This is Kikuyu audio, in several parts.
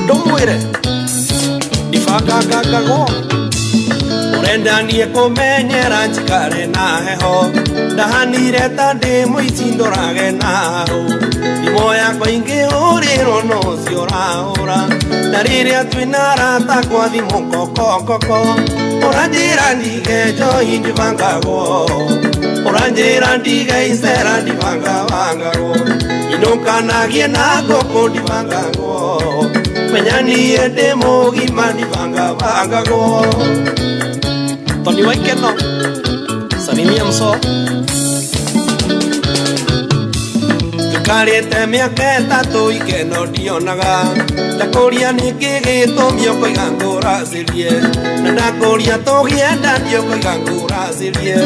Ndũmwĩre ndibangangangagwo. Ũrenda niĩ kũmenyera njikare na heho. Ndahanire ta ndĩ mũici ndũrage na hau. Thimũ yakwa ingĩhũrĩrwo no ũcio ũrahũra. Na rĩrĩa twĩna arata kwa thimũ kokokoko. Ũranjĩra ndige njohi ndibangagwo. Ũranjĩra ndige icera ndibangabangagwo. Inũkanagie na ngũkũ ndibangagwo. Menya niĩ ndĩ mũgima ndibangabangagwo. Tony Waikeno, salimia mso. Tukarĩte mĩaka 3 ikeno ndionaga. Ndakũria nĩkĩ gĩtũmi ũkoiga ngũracĩrie. Na ndakũria tũgĩenda ndiũkoiga ngũracĩrie.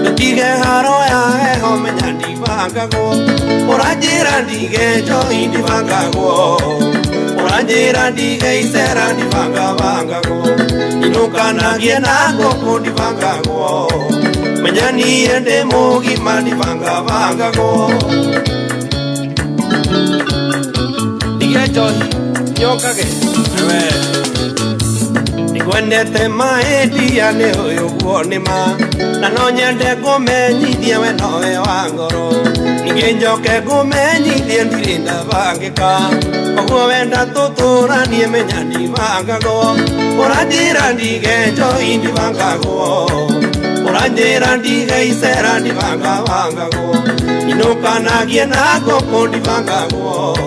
Ndũtige haro ya heho menya ndibangagwo. Ũranjĩra ndige njohi ndibangagwo. Ũranjĩra ndige icera ndibangabangagwo. Inũkanagie na ngũkũ ndibangagwo. Menya niĩ ndĩ mũgima ndibangabangagwo. Ndige njohi nyongage we. Nĩngwendete maĩndia nĩ ũyũ guo nĩ ma. Na no nyende ngũmenyithie we nowe wa ngoro. Ningĩ njoke ngũmenyithie ndirĩ ndabangĩka. Koguo wenda tũtũranie menya ndibangagwo. Ũranjĩra ndige njohi ndibangagwo. Ũranjĩra ndige icera ndibangabangagwo. Inũkanagie na ngũkũ ndibangagwo.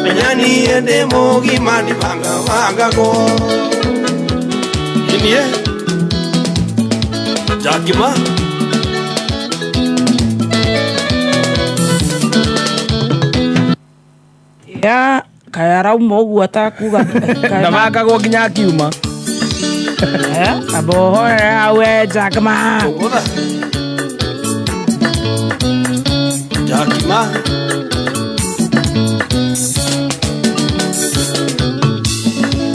Menya niĩ ndĩ mũgima ndibangabangagwo. Inie Jakima. Ya kaya arauma ũguo atakuga. Ndabangagwo nginya akiuma. Abohore awe Jakima. Tũgũtha. Jakima.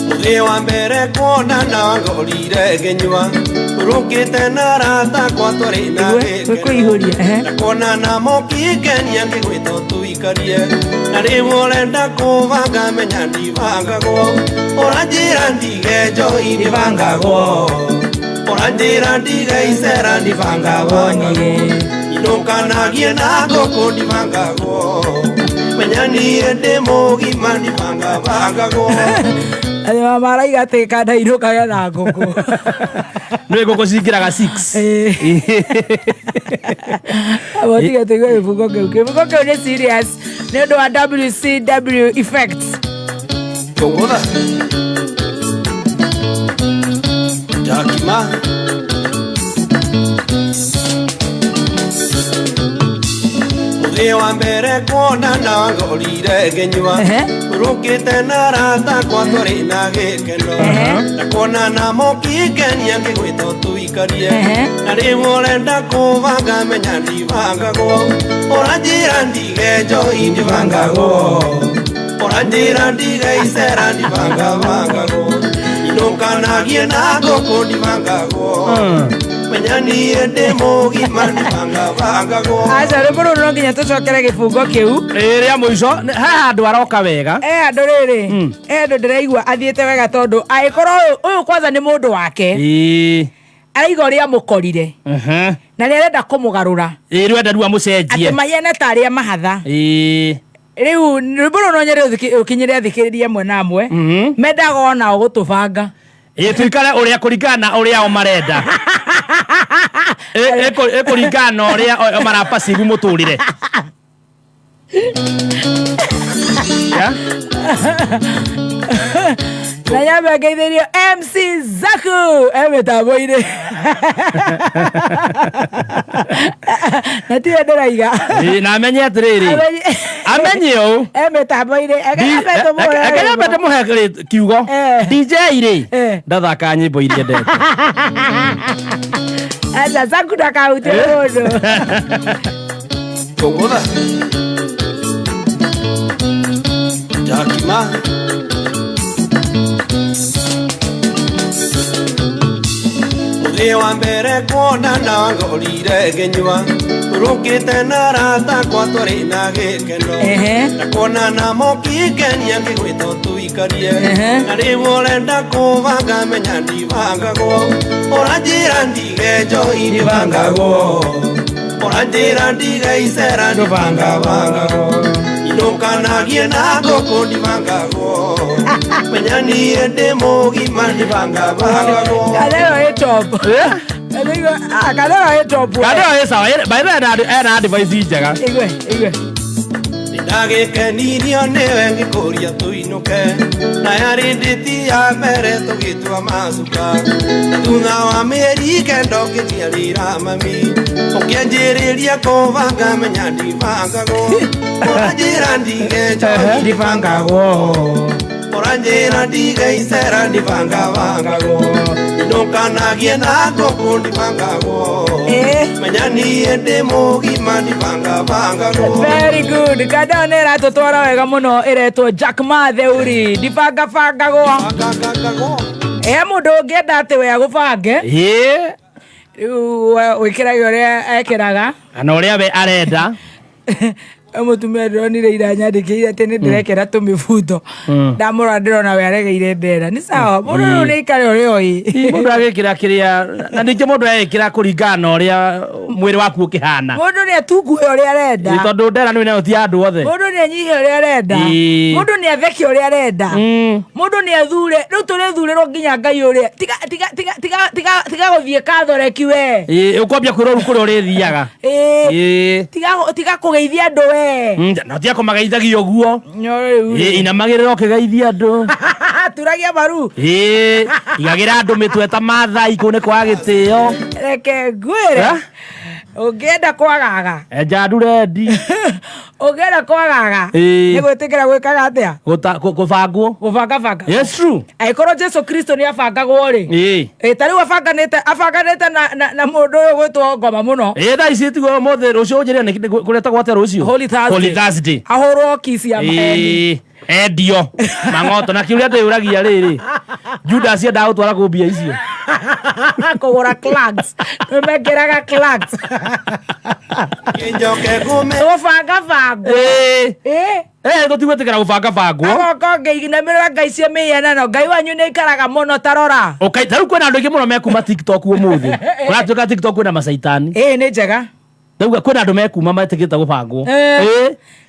Mũthĩ wa mbere kuona na ngorire ngĩnyua. Ũrũkĩte na arata akwa twarĩ na Igwe, gĩkeno. kwĩihũria, ehe. Na kuona na mũkĩngenia ngĩgwĩta ũtũikarie. Na rĩu ũrenda kũbanga menya ndibangagwo. Ũranjĩra ndige njohi ndibangagwo. Ũranjĩra ndige icera ndibangagwo. Inũkanagie na ngũkũ ndibangagwo. Menya niĩ ndĩ mũgima ndibangabangagwo. Atĩ mama araiga atĩ kanda inũkage na ngũkũ. Nĩ ngũkũ cingĩraga 6. Abo tiga tũigue gĩbungo kĩu. Kĩbungo kĩu nĩ serious nĩ ũndũ wa WCW effect. Tũgũtha. Jakima. Mũthĩ wa mbere kuona na ngorire ngĩnyua. Ehe. Ũrũkĩte na arata akwa twarĩ na gĩkeno. Ehe. Na kuona na mũkĩngenia ngĩgwĩta ũtũikarie. Ehe. Na rĩu ũrenda kũbanga menya ndibangagwo. Ũranjĩra ndige njohi ndibangagwo. Ũranjĩra ndige icera ndibangabangagwo. Inũkanagie na ngũkũ ndibangagwo. Menya niĩ ndĩ mũgima ndibangabangagwo. Aca, rwĩmbo rũrũ no nginya tũcokere gĩbungo kĩu. Ĩĩ, rĩa mũico, he handũ aroka wega. He handũ rĩrĩ, he handũ ndĩraigua athiĩte wega tondũ angĩkorwo ũyũ kwanza nĩ mũndũ wake. Ĩĩ. Araiga ũrĩa amũkorire. Na nĩ arenda kũmũgarũra. Ĩĩ, rĩu enda rĩu amũcenjie. Atĩ mahiana ta arĩa mahatha. Ĩĩ. Rĩu rwĩmbo rũrũ no nyende ũkinyĩre athikĩrĩria amwe na amwe. Mendaga onao gũtũbanga. Ĩĩ, tuikare ũrĩa kũringana na ũrĩa o marenda. Ĩ, kũringana na ũrĩa o marapacivu mũtũrĩre. Ya? Na nyambe ngeithĩrio MC Zaku e mĩtambo-inĩ. Na tiwe ndĩraiga. Ĩĩ, na amenye atĩrĩrĩ. Amenye ũũ. E mĩtambo-inĩ. Eke nyambe tũmũhe Eke nyambe rwĩmbo. ndĩmũhe kiugo. DJ rĩ, ndathakaga nyĩmbo iria endete. Aca, Zaku ndakahutie mũndũ. Tũgũtha. Jakima. Mũthĩ wa mbere kuona na ngorire ngĩnyua. Tũrũkĩte na arata akwa twarĩ na gĩkeno. Ehe. Na kuona na mũkĩngenia ngĩgwĩta ũtũikarie. Ehe. Na rĩu ũrenda kũbanga menya ndibangagwo. Ũranjĩra ndige njohi ndibangagwo. Ũranjĩra ndige icera ndibangabangagwo. Inũkanagie na ngũkũ ndibangagwo. Menya niĩ ndĩ mũgima ndibangabangagwo. Kadero ĩ top. Kadero ĩ top. Kadero ĩ sawa, by the way, ena advice njega. Igwe, igwe. Ndagĩkenirio nĩwe ngĩkũria tũinũke. Na yarĩ ndĩti ya mbere tũgĩtua macuka. Na thutha wa mĩeri kenda ũkĩnjiarĩra mami. Ũkĩanjĩrĩria kũbanga menya ndibangagwo. Ũranjĩra ndige njohi ndibangagwo. Ũranjĩra ndige icera ndibangabangagwo. Ndũkanagie na ngũkũ ndibangagwo. Menya niĩ ndĩ mũgima ndibangabangagwo. Very good. Kadeo nĩ ĩratũtwara wega mũno, ĩretwo Jack Ma Theuri. Ndibangabangagwo. Mũndũ ũngĩenda atĩ we agũbange. Rĩu wĩkĩrage ũrĩa ekĩraga. Kana ũrĩa we arenda. Mũtumia ndĩronire ira nyandĩkĩire atĩ nĩ ndĩrekĩra tũmĩbuto. Ndamũrora ndĩrona we aregeire ndera. Nĩ sawa, mũndũ rĩu nĩ aikare ũrĩa oĩ. Mũndũ agĩkĩra kĩrĩa, na ningĩ mũndũ agĩkĩra kũringana na ũrĩa mwĩrĩ waku ũkĩhana. Mũndũ nĩ atunguhe ũrĩa arenda. Tondũ ndera nĩ nayo ti ya andũ othe. Mũndũ nĩ anyihe ũrĩa arenda. Mũndũ nĩ atheke ũrĩa arenda. Mũndũ nĩ athure, rĩu tũrĩthurĩrwo nginya Ngai ũrĩa. Tiga, tiga, tiga, tiga, tiga, tiga gũthiĩ Catholic we. Ũkwambia kwĩrwo rĩu kũrĩa ũrĩthiaga. Tiga, tiga kũgeithia andũ we. Na tiga kũmageithagia ũguo. No, rĩu rĩ. Inamagĩrĩra ũkĩgeithia andũ. Turagia maru. Igagĩra andũ mĩtwe ta Maathai kũu nĩ kwaga gĩtĩo. Reke ngwĩre. Ũngĩenda kwagaga. Enja ndurendi. Ũngĩenda kwagaga. Nĩ gwĩtĩkĩra gwĩkaga atĩa? Gũbangwo. Gũbangabanga. Yes, true. Angĩkorwo Jesu Kristo nĩ abangagwo rĩ. Ta rĩu abanganĩte na mũndũ ũyũ gwĩtwo ngoma mũno. Thaa ici tiguo ũmũthĩ, rũciũ ũnjĩre nĩ kũretagwo atĩa rũciũ? Holy Thursday. Holy Thursday. Ahũrwo kiss ya maheni. Endio. Mang'oto. Na kĩũria ndĩyũragia rĩrĩ, Judas endaga gũtwara kũ mbia icio? Kũgũra Clarks. Nĩmekĩraga Clarks. Kĩnjoke ngũme. Gũbangabangwo. Tũtigwĩtĩkĩra gũbangabangwo. Agoka ngĩinamĩrĩra ngai cia mĩhianano. Ngai wanyu nĩ aikaraga mũno ta rora. Okay, ta rĩu kwĩna andũ aingĩ mũno mekuma TikTok ũmũthĩ. Kũratuĩka TikTok kwĩna macaitani. Nĩ njega. Ndauga kwĩna andũ mekuma metĩkĩte gũbangwo.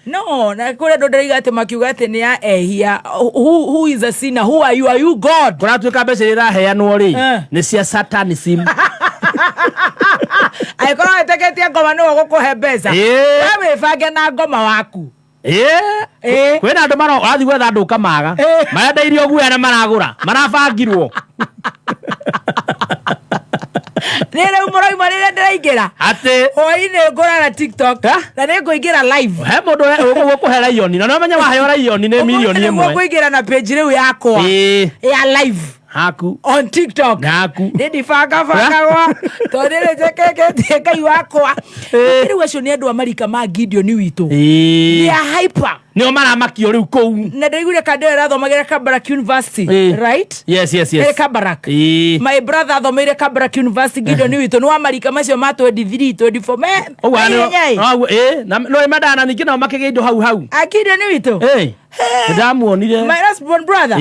No, na kũrĩ andũ ndĩraiga atĩ makiuga atĩ nĩ a ehia. Who is a sinner? Who are you? Are you God? Kũratuĩka mbeca iria iraheanwo rĩ, nĩ cia satanism. Angĩkorwo wĩtĩkĩtie ngoma nĩwe ũgũkũhe mbeca. We wĩbange na ngoma waku. Kwĩna andũ ũrathiĩ gwetha andũ ũkamaga. Marenda irio guoya na maragũra. Marabangirwo. Nĩ rĩu mũrauma rĩrĩa ndĩraingĩra. Atĩ. Hwaĩ-inĩ ngũrara TikTok. Na nĩ ngũingĩra live. He mũndũ ũgũkũhe raioni. Na no ũmenye waheo raioni nĩ mirioni Ũmũthĩ nĩguo ĩmwe. ngũingĩra na page rĩu yakwa. Ya live. Haku. On TikTok. Haku. Nĩ ndibangabangagwo. Tondũ nĩ njĩkĩkĩtie Ngai wakwa. Rĩu acio nĩ andũ a marika ma Gideon witũ. They are hyper. Nĩo maramakio rĩu kũu. Na ndaiguire Kandeo ĩrathomagĩra Kabarak University, right? Yes, yes, yes. Kabarak. My brother athomeire Kabarak University, Gideon witũ nĩ wa marika macio ma 23, 24. Me, Ũguo me nĩ- ihenya-ĩ. no, ũguo, na no ĩmendaga na ningĩ nao makĩgĩa indo hau hau. A Gideon witũ? Nĩndamuonire. My last born brother?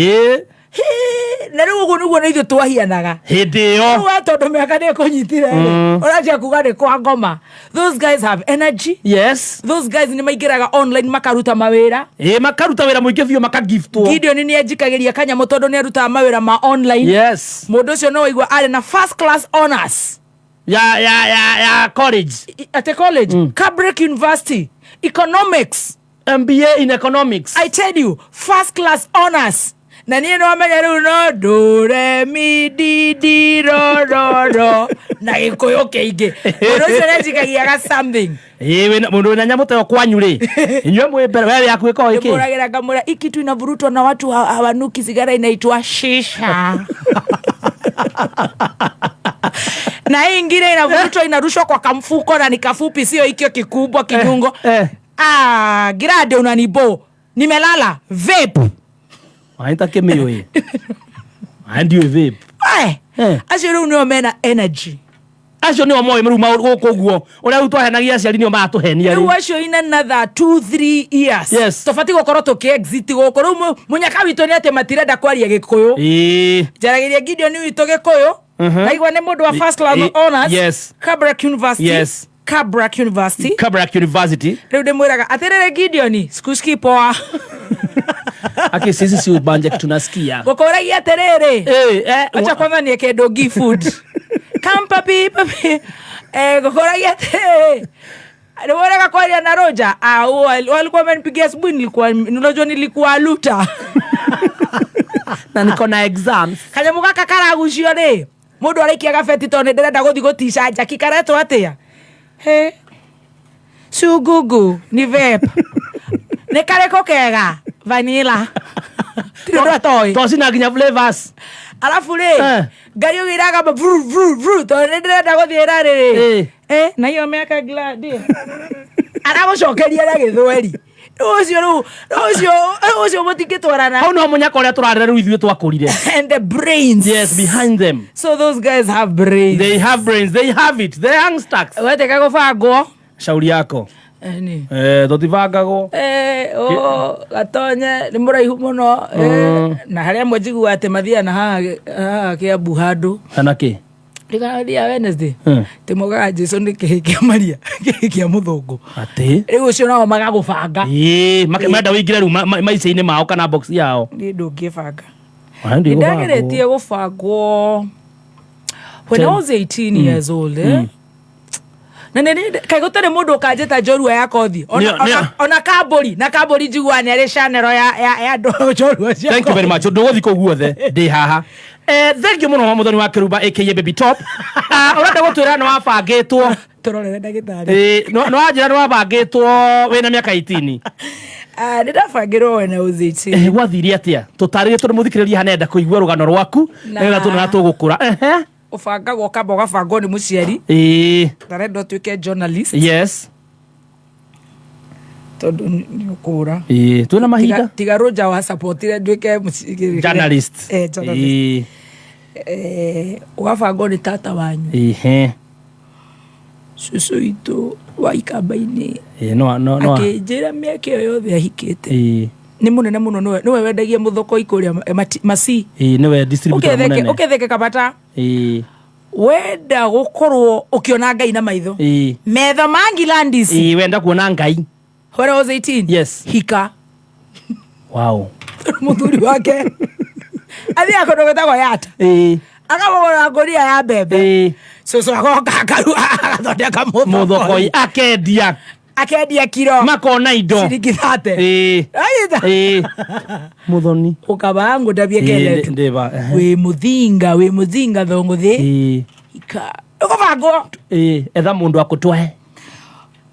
Na rĩu ũguo nĩguo na ithuĩ twahianaga. Hĩndĩ ĩyo. Rĩu we tondũ mĩaka nĩ ĩkũnyitire rĩ, ũranjia kuga nĩ kwa ngoma. Those guys have energy. Yes. Those guys nĩ maingĩraga online makaruta mawĩra. Makaruta wĩra mũingĩ biũ, makagiftwo. Gideon nĩ anjikagĩria kanyamũ tondũ nĩ arutaga mawĩra ma online. Yes. Mũndũ ũcio no waigua arĩ na first class honors. Ya college. At a college. Kabarak University. Economics. MBA in economics. I tell you, first class honors. Na niĩ no menya rĩu no ndũre mi di di ro ro ro na gĩkũyũ kĩingĩ. Mũndũ ũcio nĩanjikagiaga something. Wĩna, mũndũ wĩna nyamũ ta ĩyo kwanyu rĩ, inyuĩ mwĩ mbere, we wĩ hakuhĩ korwo ĩkĩ? Ndĩmũragĩra ngamwĩra, hii kitu inavurutwa na watu hawanuki sigara inaitwa shisha. Na hii ingine inavurutwa inarushwa kwa kamfuko na ni kafupi, sio hikyo kikubwa kinyungo. Grade unanibo. Nimelala vape. Waita kĩmĩũĩ. Ndiũĩ vape. Acio rĩu nĩo mena energy. Acio nĩo moĩ rĩu maũndũ gũkũ ũguo ũrĩa rĩu twahenagia aciari nĩo maratũhenia Rĩu rĩu. acio in another 2 3 years tũbatiĩ gũkorwo tũkĩ exit gũkũ. Rĩu mũnyaka witũ nĩ atĩ matirenda kwaria Gĩkũyũ. Njaragĩria Gideon witũ Gĩkũyũ. Naigua nĩ mũndũ wa first class honors. Kabarak University. Kabarak University. Kabarak University. Rĩu ndĩmwĩraga atĩrĩrĩ, Gideon, sikusikii poa. Aki sisi si ubanja tunasikia. Gũkũragia atĩrĩrĩ, acha kwanza nieke doggy food. Come, papi, papi. Gũkũragia atĩrĩrĩ, nĩwĩraga kwaria na Roja. Ah, walikuwa wamenipigia asubuhi, nilikuwa, unajua, nilikuwa luta. Na niko na exams. Kanyamũ gaka karagucio rĩ, mũndũ araikia gabeti tondũ nĩ ndĩrenda gũthiĩ gũtica njaki, karetwo atĩa? He sugugu ni vape. Nĩ karĩkũ kega? Vanilla. Tirĩ ũndũ atoĩ. To cina nginya flavors. Arabu rĩ, ngari ũgĩraga vru vru vru tondũ nĩ ndĩrenda gũthiĩ rarĩ. Na hiyo miaka gladi aragũcokeria na Gĩthweri. Rĩu ũcio, rĩu ũcio mũtingĩtwarana. Hau no mũnyaka ũrĩa tũrarĩra rĩu ithuĩ twakũrire. And the brains. Yes, behind them. So those guys have brains. They have brains, they have it, the youngsters. Weteka gũbangwo. Shauri yako. Ni Tũtibangagwo. Oh, gatonye nĩ mũraihu mũno, na harĩa amwe njiguaga atĩ mathiaga na haha Kĩambu handũ. Kana kĩ? Ndigathiaga Wednesday. Tĩmogaga Jesu nĩ kĩhĩ kĩa Maria, kĩhĩ kĩa mũthũngũ. Atĩ Rĩu ũcio nao magagũbanga. Ĩĩ, menda wĩingĩre rĩu maica-inĩ mao kana box yao. Niĩ ndũngĩbanga. Ona ndigũbangwo. Nĩndageretie gũbangwo when I was 18 years old, eh? Na nĩ kaĩ gũtarĩ mũndũ ũkanjĩta njorua ya kothi ona, ona kambũri na kambũri njiguaga nĩ arĩ channel ya andũ njorua cia Thank you very much. Ndũgũthiĩ kũu guothe, ndĩ haha. Thank you mũno, Mũthoni wa Kĩrumba aka Baby Top. Ah, ũrenda gũtwĩra nĩ wabangĩtwo. Tũrorere ndagĩtarĩ. Nĩ wanjĩra nĩ wabangĩtwo wĩna mĩaka 18. Ah, nĩ ndabangĩrwo when I was 18. Gwathire atĩa? Tũtarĩrie tondũ mũthikĩrĩria hanenda kũigua rũgano rwaku nĩgetha tuone na tũgũkũra. Ũbangagwo, ũkamba ũgabangwo nĩ mũciari. Ndarenda ũtuĩke journalist tondũ nĩ ũkũra. Twĩna mahinda. Tiga Roger wa supportire nduĩke Journalist. Journalist. Ũgabangwo nĩ tata wanyu, cũcũ witũ wa Ikamba-inĩ. No no no. Akĩnjĩra mĩaka ĩyo yothe ahikĩte nĩ mũnene mũno, nĩwe wendagia mũthokoi kũrĩa Masi. Nĩwe distributor mũnene. Ũketheke kabata. Wenda gũkorwo ũkĩona Ngai na maitho, metho ma Ngilandis. Wenda kuona Ngai. When I was 18. Hika. Mũthuri wake athiaga kũndũ gwĩtagwo Yata, akamũgũra ngũnia ya mbembe. Cũcũ agoka akaruga, agathondeka mũthokoi. Mũthokoi. Akendia. Akendia kiro makona indo ciringi 30. Anyita. Mũthoni. Ũkaba ngũndabie keletu. Ndĩba. Wĩ mũthinga, wĩ mũthinga thũngũthĩ. Ika ũkũbangwo. Etha mũndũ akũtwae.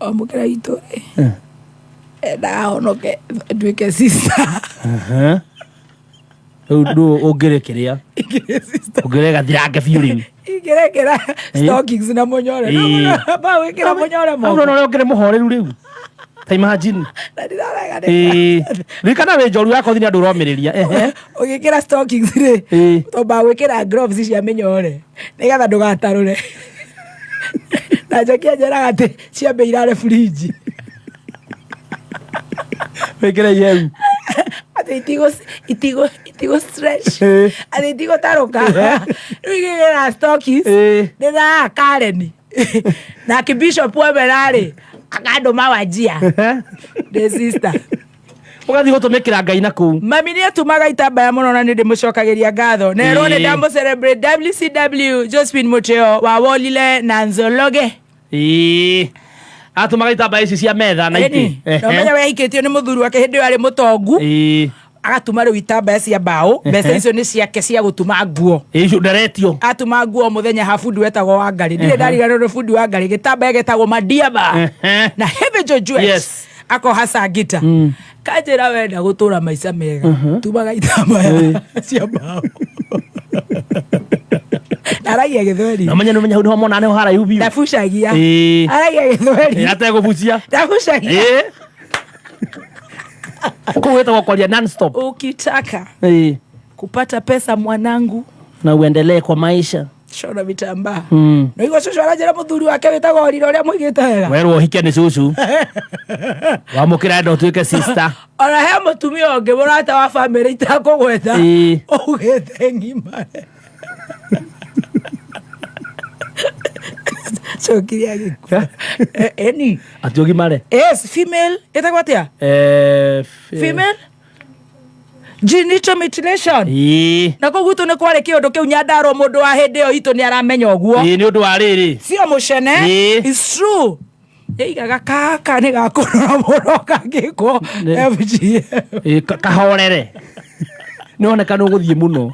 O mũkĩra witũ rĩ, endaga honoke nduĩke sister. Rĩu ndũ ũngĩrĩ kĩrĩa Ingĩrĩ sister. Ũngĩrĩ gathirange biũ rĩu. Ingĩrekera stockings na mũnyore. Ba wĩkĩra mũnyore Hau moko. ũrona ũrĩa ũngĩrĩ mũhoreru rĩu, ta imagine. Na ndirarega. Ririkana wĩ njoru ya kothi nĩ andũ ũromĩrĩria. Ũgĩkĩra stockings rĩ, twambaga gwĩkĩra gloves cia mĩnyore nĩgetha ndũgatarũre, na njoki anjĩraga atĩ ciambe irare fridge. Wĩkĩre iheu. Atĩ itigũ stretch, atĩ itigũtarũka. Rĩu igĩkĩra stockings. Nĩ Kareni nake bishop wemera-rĩ, akandũma Wajia ndĩ sister. Ũgathiĩ gũtũmĩkĩra Ngai na kũu. Mami nĩ atumaga itambaya mũno na nĩ ndĩmũcokagĩria ngatho nerwo nĩ ndamũ celebrate WCW Josephine Mũteo wa Wolile na Nzologe. Atũmaga itambaya ici cia metha na itĩ. Ĩni, na ũmenye we ahikĩtio nĩ mũthuri wake hĩndĩ ĩyo arĩ mũtongu, agatuma rĩu itambaya cia mbaũ. Mbeca icio nĩ ciake cia gũtuma nguo. Icio ndaretio. Atuma nguo mũthenya ha bundi wetagwo Wangarĩ, ndirĩ ndariganĩrwo nĩ bundi Wangarĩ, gĩtambaya getagwo Madiaba na Heavy Jojuet. Akoha sangita kanjĩra, wenda gũtũra maica mega, tumaga itambaya cia mbaũ. Na aragia Gĩthweri. Na ũmenye nĩ ũmenye hau nĩho mona nĩho haraihu biũ. Ndabucagia. Aragia Gĩthweri. Ategũbucia. Ndabucagia. Kũu wĩtagwo kwaria non-stop. Ukitaka kupata pesa, mwanangu, na uendelee kwa maisha. Shona vitambaa. No igua cũcũ aranjĩra mũthuri wake wĩtagwo Orira ũrĩa mũigĩte wega. Werwo ũhike nĩ cucu. Wamũkĩra enda ũtuĩke sister. Ona he mũtumia ũngĩ mũrata wa bamĩrĩ itakũgweta Ĩĩ. augĩte ng'imare. Cokire agĩkua. Eni. Atĩ ũgimare. Yes, female ĩtagwo atĩa? Female genital mutilation. Ĩĩ. Na kũu gwitũ nĩ kwarĩ kĩũndũ kĩu Nyandarua mũndũ wa hĩndĩ ĩyo itũ nĩ aramenya ũguo. Ĩĩ nĩ ũndũ wa rĩrĩ. Sio mũcene. Ĩĩ. It's true. Yaigaga kaka nĩ gakũrora mũno kangĩkwo FGM. Ĩĩ, kahorere. Nĩ oneka nĩ ũgũthiĩ mũno.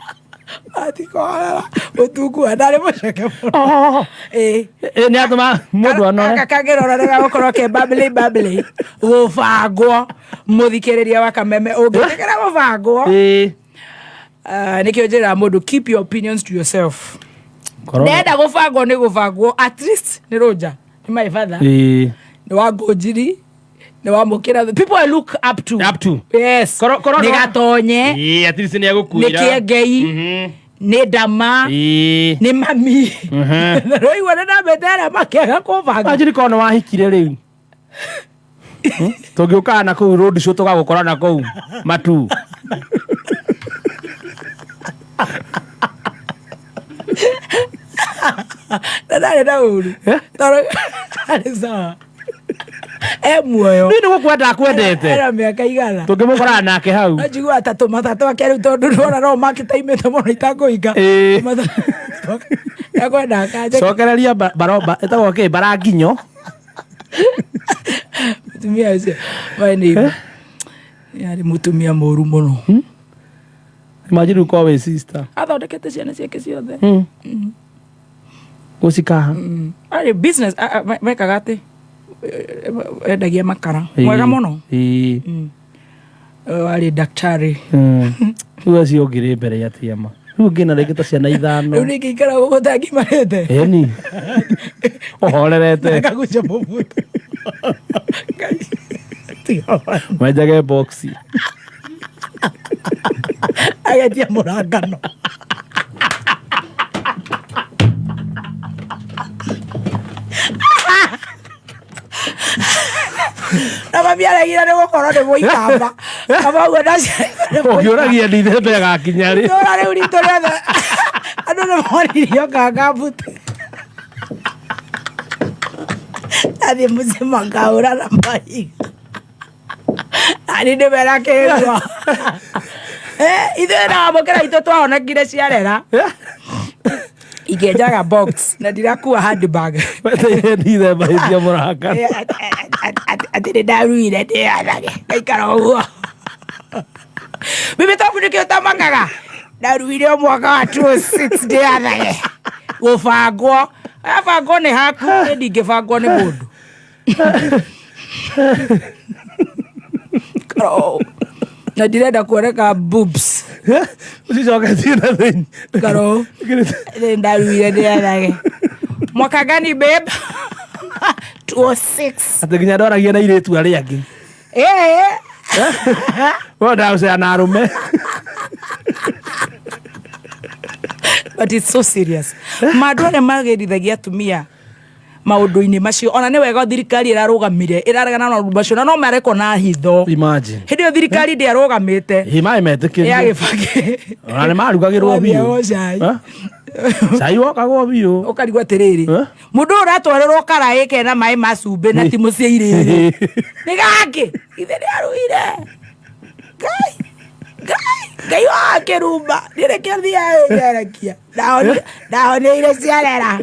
Atikohorera mũtungu ndarĩ mũceke mũno. Ĩĩ. Ĩĩ, nĩ atũma mũndũ anore. Gaka kangĩrora nĩ gagũkorwo ke bubbly bubbly. Gũbangwo mũthikĩrĩria wa Kameme ũngĩtĩkĩra gũbangwo. Ĩĩ. Nĩkĩo njĩraga mũndũ keep your opinions to yourself. Korwo- Ndenda gũbangwo nĩ gũbangwo at least nĩ Rũnja nĩ my father. Ĩĩ. Nĩ wa Ngũnjiri nĩ wa Mũkĩra, the people I look up to. Up to. Yes. Korwo Nĩ no- Gatonye. Ĩĩ, at least nĩ egũkuĩra. Nĩ Kĩengei. Nĩ Ndama. Ĩĩ. Nĩ mami. Rũigua nĩ ndambĩte arĩa makĩaga kũbanga. Anjiri korwo nĩ wahikire rĩu. Tũngĩũkaga na kũu road show tũgagũkora na kũu matu. Na ndarĩ na ũru. Tondũ arĩ sawa. E muoyo. Niĩ nĩ gũkwenda akwendete. Ena mĩaka igana. Tũngĩmũkoraga nake hau. No njiguaga ta tũmatha twake rĩu tondũ ndĩrona no makĩtaimĩte mũno itakũhinga. Ĩĩ. Tũmatha twake. Ekwenda akanje. Cokereria baromba ĩtagwo kĩ baranginyo. Mũtumia ũcio. My neighbor. Yarĩ mũtumia mũru mũno. Imagine ukorwo wĩ sister. Athondekete ciana ciake ciothe. Gũcikaha. Arĩ business mekaga atĩ endagia makara. Mwega mũno. Ĩĩ. Arĩ daktari. Rĩu acio ũngĩ rĩ mbere ya tiama. Rĩu ũngĩ na rĩngĩ ta ciana ithano. Rĩu ningĩ ikara gũkũ tangimarĩte. Ĩni. Ũhorerete. Akagucia mũbuto. Ngai. Tiga wa- Wenjage box. Agetia mũrangano. Na mami aregire nĩ gũkorwo nĩ mũikamba. Kaba ũguo ndaciarĩtwo nĩ mũikamba. Ũngĩũragia ndithemba ĩgakinya rĩ. Itũũra rĩu ritũ rĩothe andũ nĩ moririo kanga mbuti. Athiĩ mũciĩ makaũra na mahiga. Nani ndĩmera kĩgua. Ithuĩ na wamũkĩra itũ twahonokire ciarera. Ikĩenjaga box na ndirakua handbag. Wetereire ndithemba ĩtie mũrangano. Atĩ nĩ ndaruire ndĩathage ngaikara ũguo. Bibi tobu nĩkĩo ũtamakaga. Ndaruire o mwaka wa 2006 ndĩathage. Gũbangwo. Abangwo nĩ haku niĩ ndingĩbangwo nĩ mũndũ. Karo. Na ndirenda kuoneka boobs. Ũcicoketie na thĩinĩ. Karo. Nĩ ndaruire ndĩathage. Mwaka gani babe? 206. Atĩ nginya ndwaragia na airĩtu arĩa angĩ. Eh. We ndagũcera na arũme. But it's so serious. Maũndũ arĩa magĩrithagia atumia maũndũ-inĩ macio ona nĩ wega thirikari ĩrarũgamire ĩraregana na maũndũ macio na no marekwo na hitho. Imagine. Hĩndĩ ĩyo thirikari ndĩarũgamĩte. Ĩ maĩ metĩkĩrie. Ya Gĩbakĩ. Ona nĩ marugagĩrwo biũ. Wathiagwo cai. Cai wokagwo biũ. Ũkarigwo atĩrĩrĩ. Mũndũ ũyũ ũratwarĩrwo karaĩ kena maĩ ma cumbĩ na ti mũciĩ irĩrĩ. Nĩ gakĩ? Ithe nĩ aruire. Ngai. Ngai. Ngai wa kĩrumba. Niĩ nĩkĩo thiaga ĩngerekia. Ndahoneire ciarera.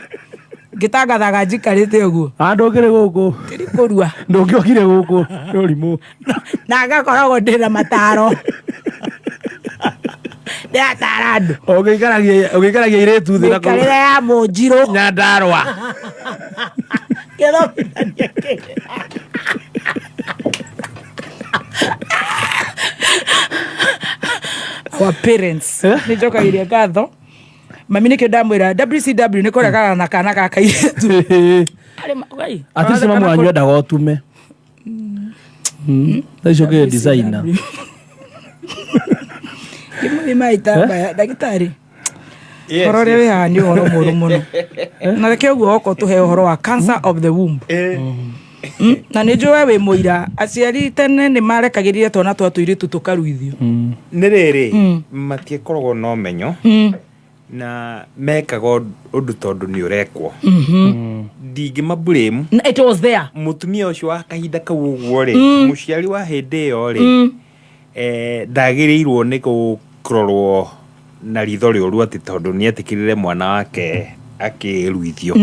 Ngĩtangathaga njikarĩte ũguo. Ah, ndũngĩrĩ gũkũ. Ndĩrĩ kũrua. Ndũngĩokire gũkũ. Nĩ ũrimũ. Na ngakoragwo ndĩna mataro. Ndĩratara andũ. Ũngĩikaragia airĩtu thĩ na kũu. Mĩikarĩre ya mũnjirũ. Nyandarũa. Gĩthomithania kĩrĩa. Our parents. Nĩ njokagĩria ngatho. Mami nĩkĩo ndamwĩra WCW nĩ kũregana na kana ga kairĩtu. Arĩ gai. At least mamu wanyu endaga ũtume. Thaa icio ũkĩrĩ designer. Ngĩmũthima itambaya ndagĩtarĩ. Ũhoro ũrĩa wĩ haha nĩ ũhoro mũũru mũno. Na reke ũguo oka ũtũhe ũhoro wa cancer of the womb. Na nĩ njũĩ we wĩ mũira, aciari tene nĩ marekagĩrĩria twana twa tũirĩtu tũkaruithio. Nĩ rĩrĩ, matikoragwo na ũmenyo na mekaga ũndũ tondũ nĩ ũrekwo. Ndingĩma blame. Na it was there. Mũtumia ũcio wa kahinda kau ũguo rĩ, mũciari wa hĩndĩ ĩyo rĩ, ndagĩrĩirwo nĩ kũrorwo na ritho rĩũru atĩ tondũ nĩ etĩkĩrire mwana wake akĩruithio.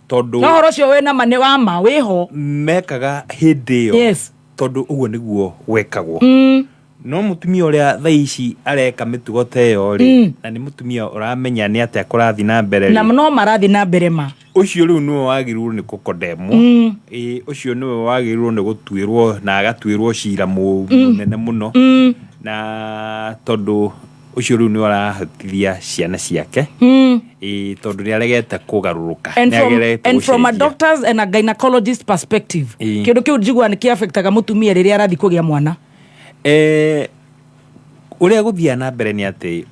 Tondũ No ũhoro ũcio wĩna ma nĩ wa ma wĩho. Mekaga hĩndĩ ĩyo tondũ ũguo nĩguo gwekagwo. No mũtumia ũrĩa thaa ici areka mĩtugo ta ĩyo rĩ, na nĩ mũtumia ũramenya nĩ atĩa kũrathiĩ na mbere Na rĩ, no marathiĩ na mbere ma. Ũcio rĩu nĩwe wagĩrĩirwo nĩ gũkondemwo. Ĩĩ, ũcio nĩwe wagĩrĩirwo nĩ gũtuĩrwo na agatuĩrwo cira mũnene mũno, na tondũ ũcio rĩu nĩwe arahotithia ciana ciake. Ĩĩ, tondũ nĩ aregete kũgarũrũka. And Nĩ from, aregete and from a gũcenjia. Doctor's and a gynecologist perspective, kĩndũ kĩu njiguaga nĩ kĩafectaga mũtumia rĩrĩa arathiĩ kũgĩa mwana. Ũrĩa gũthiaga na mbere nĩ atĩ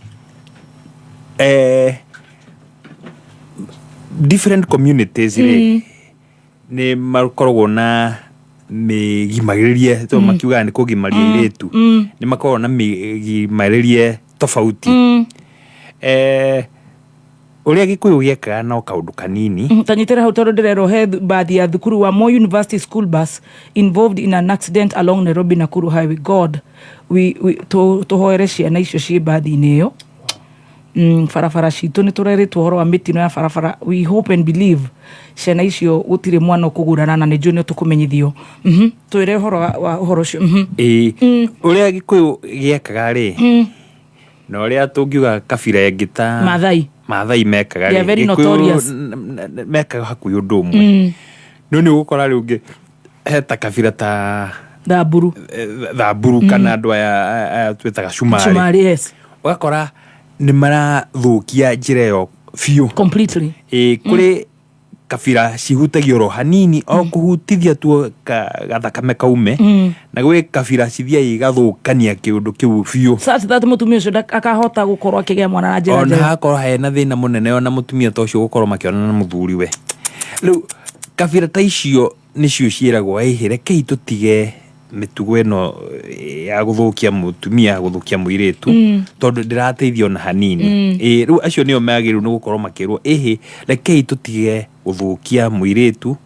different communities rĩ, nĩ makoragwo na mĩgimagĩrĩrie to makiugaga nĩ kũgimaria airĩtu, nĩ makoragwo na mĩgimarĩrie tofauti. Ũrĩa Gĩkũyũ gĩekaga no kaũndũ kanini. Tanyitĩra hau tondũ ndĩrerwo he bathi ya thukuru wa Moi University school bus involved in an accident along Nairobi Nakuru Highway. God, we tũhoere ciana icio ciĩ bathi-inĩ ĩyo. Barabara citũ nĩ tũrerĩtwo ũhoro wa mĩtino ya barabara. We hope and believe ciana icio gũtirĩ mwana ũkũgurana, na nĩ njũĩ nĩ tũkũmenyithio. Twĩre ũhoro wa ũhoro ũcio. Ĩĩ, ũrĩa Gĩkũyũ gĩekaga rĩ, na ũrĩa tũngiuga kabira ĩngĩ ta Maathai. Maathai mekaga They are rĩ, very Gĩkũyũ notorious. Mekaga hakuhĩ ũndũ ũmwe, no nĩ ũgũkora rĩu ũngĩ he ta kabira ta Thamburu. Thamburu kana andũ aya twĩtaga Cumarĩ. Cumarĩ, yes. Ũgakora nĩ marathũkia njĩra ĩyo biũ. Completely. Ĩĩ, kũrĩ kabira cihutagio oro hanini, o kũhutithia tu gathakame kaume, na gwĩ kabira cithiaga igathũkania kĩũndũ kĩu biũ, such that mũtumia ũcio akahota gũkorwo akĩgĩa mwana na njĩra ona njega. Hakorwo hena thĩna mũnene ona mũtumia ta ũcio gũkorwo makĩonana na mũthuriwe. Rĩu kabira ta icio nĩcio ciĩragwo, ĩhĩ, rekei tũtige mĩtugo ĩno ya gũthũkia mũtumia, gũthũkia mũirĩtu, tondũ ndĩrateithia ona hanini. Ĩ, rĩu acio nĩo magĩrĩirwo nĩ gũkorwo makĩrwo, ĩhĩ, rekei tũtige gũthũkia mũirĩtu,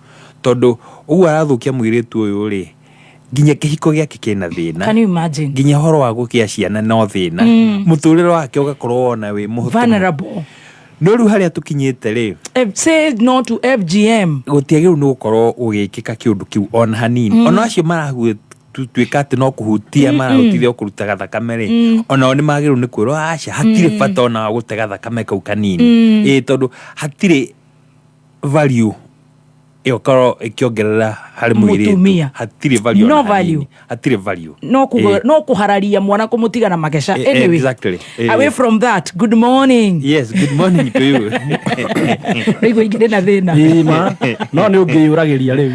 tondũ ũguo arathũkia mũirĩtu ũyũ rĩ, nginya kĩhiko gĩake kĩna thĩna. Can you imagine? Nginya ũhoro wa gũgĩa ciana no thĩna, mũtũrĩre wake ũgakorwo ona wĩ mũhũthũ. Vulnerable. No rĩu harĩa tũkinyĩte rĩ, Say no to FGM. Gũtiagĩrĩirwo nĩ gũkorwo gũgĩkĩka kĩũndũ kĩu ona hanini. Ona acio maratuĩka atĩ no kũhutia marahutithia o kũruta gathakame rĩ, onao nĩ magĩrĩirwo nĩ kwĩrwo aca, hatirĩ bata ona wa gũte gathakame kau kanini. Ĩ, tondũ hatirĩ value ĩgũkorwo ĩkĩongerera harĩ mũirĩtu. Mũtumia. Hatirĩ value No ona hanini. Value. Hatirĩ value. No no kũhararia mwana, kũmũtiga na mageca. Anyway, Exactly. Away from that, good morning. Yes, good morning to you. Rĩu ingĩ na thĩna. Ĩĩ, ma no nĩ ũngĩyũragĩria rĩu.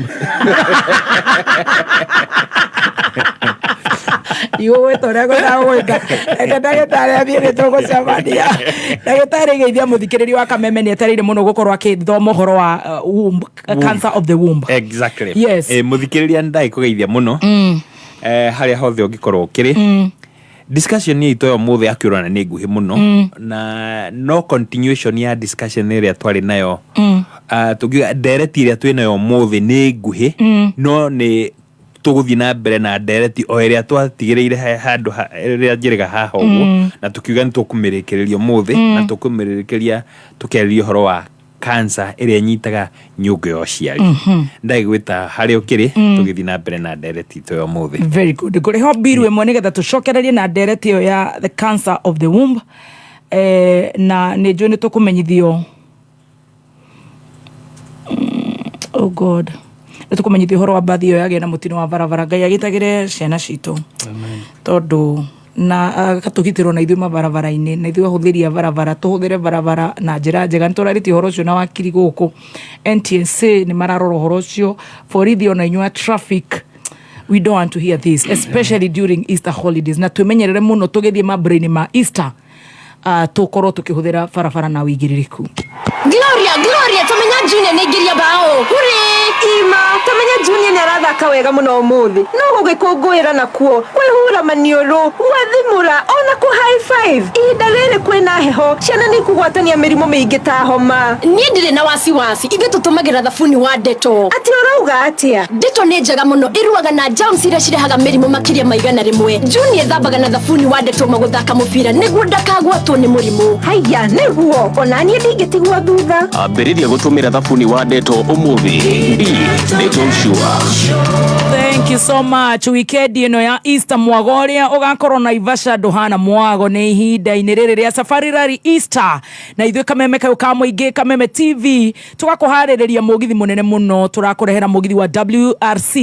Igũgwĩta ũrĩa ngwendaga gwĩka. Reke ndagĩtarĩ athiĩ, nĩ tũgũcemania. Ndagĩtarĩ, geithia mũthikĩrĩria wa Kameme, nĩ etereire mũno gũkorwo akĩthoma ũhoro wa womb, cancer of the womb. Exactly. Yes. Mũthikĩrĩria, nĩ ndagĩkũgeithia mũno harĩa hothe ũngĩkorwo ũkĩrĩ. Discussion itũ ya ũmũthĩ akĩũrana nĩ nguhĩ mũno, na no continuation ya discussion ĩrĩa twarĩ nayo. Tũngiuga ndereti ĩrĩa twĩ nayo ũmũthĩ nĩ nguhĩ, no nĩ tũgũthiĩ na mbere na ndereti o ĩrĩa twatigĩrĩire handũ ĩrĩa njĩrĩga haha ũguo, na tũkiuga nĩ tũkũmĩrĩkĩrĩria ũmũthĩ, na tũkũmĩrĩkĩria tũkĩarĩria ũhoro wa cancer ĩrĩa ĩnyitaga nyũngũ ya ũciari. Ndagĩgwĩta harĩa ũkĩrĩ, tũgĩthiĩ na mbere na ndereti itũ ya ũmũthĩ. Very good. Ngũrĩho mbiru ĩmwe nĩgetha tũcokererie na ndereti ĩyo ya the cancer of the womb. Na nĩ njũĩ nĩ tũkũmenyithio, oh God, nĩ tũkũmenyithio ũhoro wa mbathi ĩyo yagĩa na mũtino wa barabara. Ngai agitagĩre ciana citũ, tondũ na agatũgitĩrwo na ithuĩ mabarabara-inĩ, na ithuĩ ahũthĩri a barabara tũhũthĩre barabara na njĩra njega. Nĩ tũrarĩtie ũhoro ũcio na wakiri gũkũ. NTSA nĩ mararora ũhoro ũcio, borithi ona inyuĩ a traffic. We don't want to hear this, especially during Easter holidays. Na twĩmenyerere mũno tũgĩthiĩ mambura-inĩ ma Easter. Tũkorwo tũkĩhũthĩra barabara na ũigĩrĩrĩku. Gloria, Gloria, tamenya Junior nĩ aingĩria bao. Hurĩ! Ima tamenya Junior nĩ arathaka wega mũno ũmũthĩ, no gũgĩkũngũĩra nakuo kwĩhura maniũrũ, gwathimũra, ona kũ high five. Ihinda rĩrĩ kwĩna heho, ciana nĩ ikũgwatania mĩrimũ mĩingĩ ta homa. Niĩ ndirĩ na wasiwasi, ithuĩ tũtũmagĩra thabuni wa Dettol. Atĩ ũrauga atĩa? Dettol nĩ njega mũno, ĩrũaga na germs iria cirehaga mĩrimũ makĩria ma 100. Junior ethambaga na thabuni wa Dettol magũthaka mũbira nĩguo ndakagwatwo nĩ mũrimũ. Haiya, nĩguo ona niĩ ndingĩtigwo thutha. Ambĩrĩria gũtũmĩra thabuni wa Dettol ũmũthĩ. Be Dettol sure. Thank you so much. Weekend ĩno ya Easter, mwago ũrĩa ũgakorwo Naivasha ndũhana mwago. Nĩ ihinda-inĩ rĩrĩ rĩa Safari Rally Easter, na ithuĩ kameme kayũ ka mũingĩ, Kameme TV, tũgakũharĩrĩria mũgithi mũnene mũno. Tũrakũrehera mũgithi wa WRC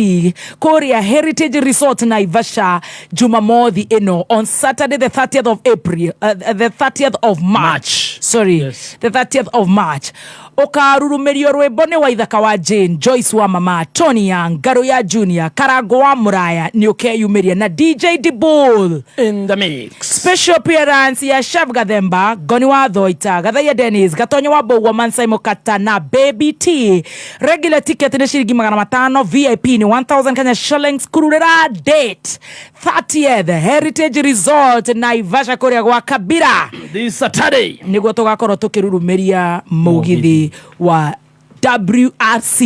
kũrĩa Heritage Resort Naivasha Jumamothi ĩno, on Saturday the 30th of April, the 30th of March, March. Sorry. Yes. The 30th of March ũkarurumĩrio rwĩmbo nĩ Waithaka wa Jane, Joyce wa Mama, Tony Young, Ngaro ya Junior, Karango wa Mũraya nĩ ũkeyumĩria na DJ Dibul in the mix. Special appearance ya Shav Gathemba, Ngoni wa Thoita, Gathaiya Dennis, Gatonyo wa Mbũgua, Mansai Mukata na Baby T. Regular ticket nĩ ciringi 500, VIP nĩ 1000 Kenya shillings. Kururĩra date 30th, Heritage Resort Naivasha, kũrĩa gwa Kabira. This Saturday. Nĩguo tũgakorwo tũkĩrurumĩria mũgithi wa WRC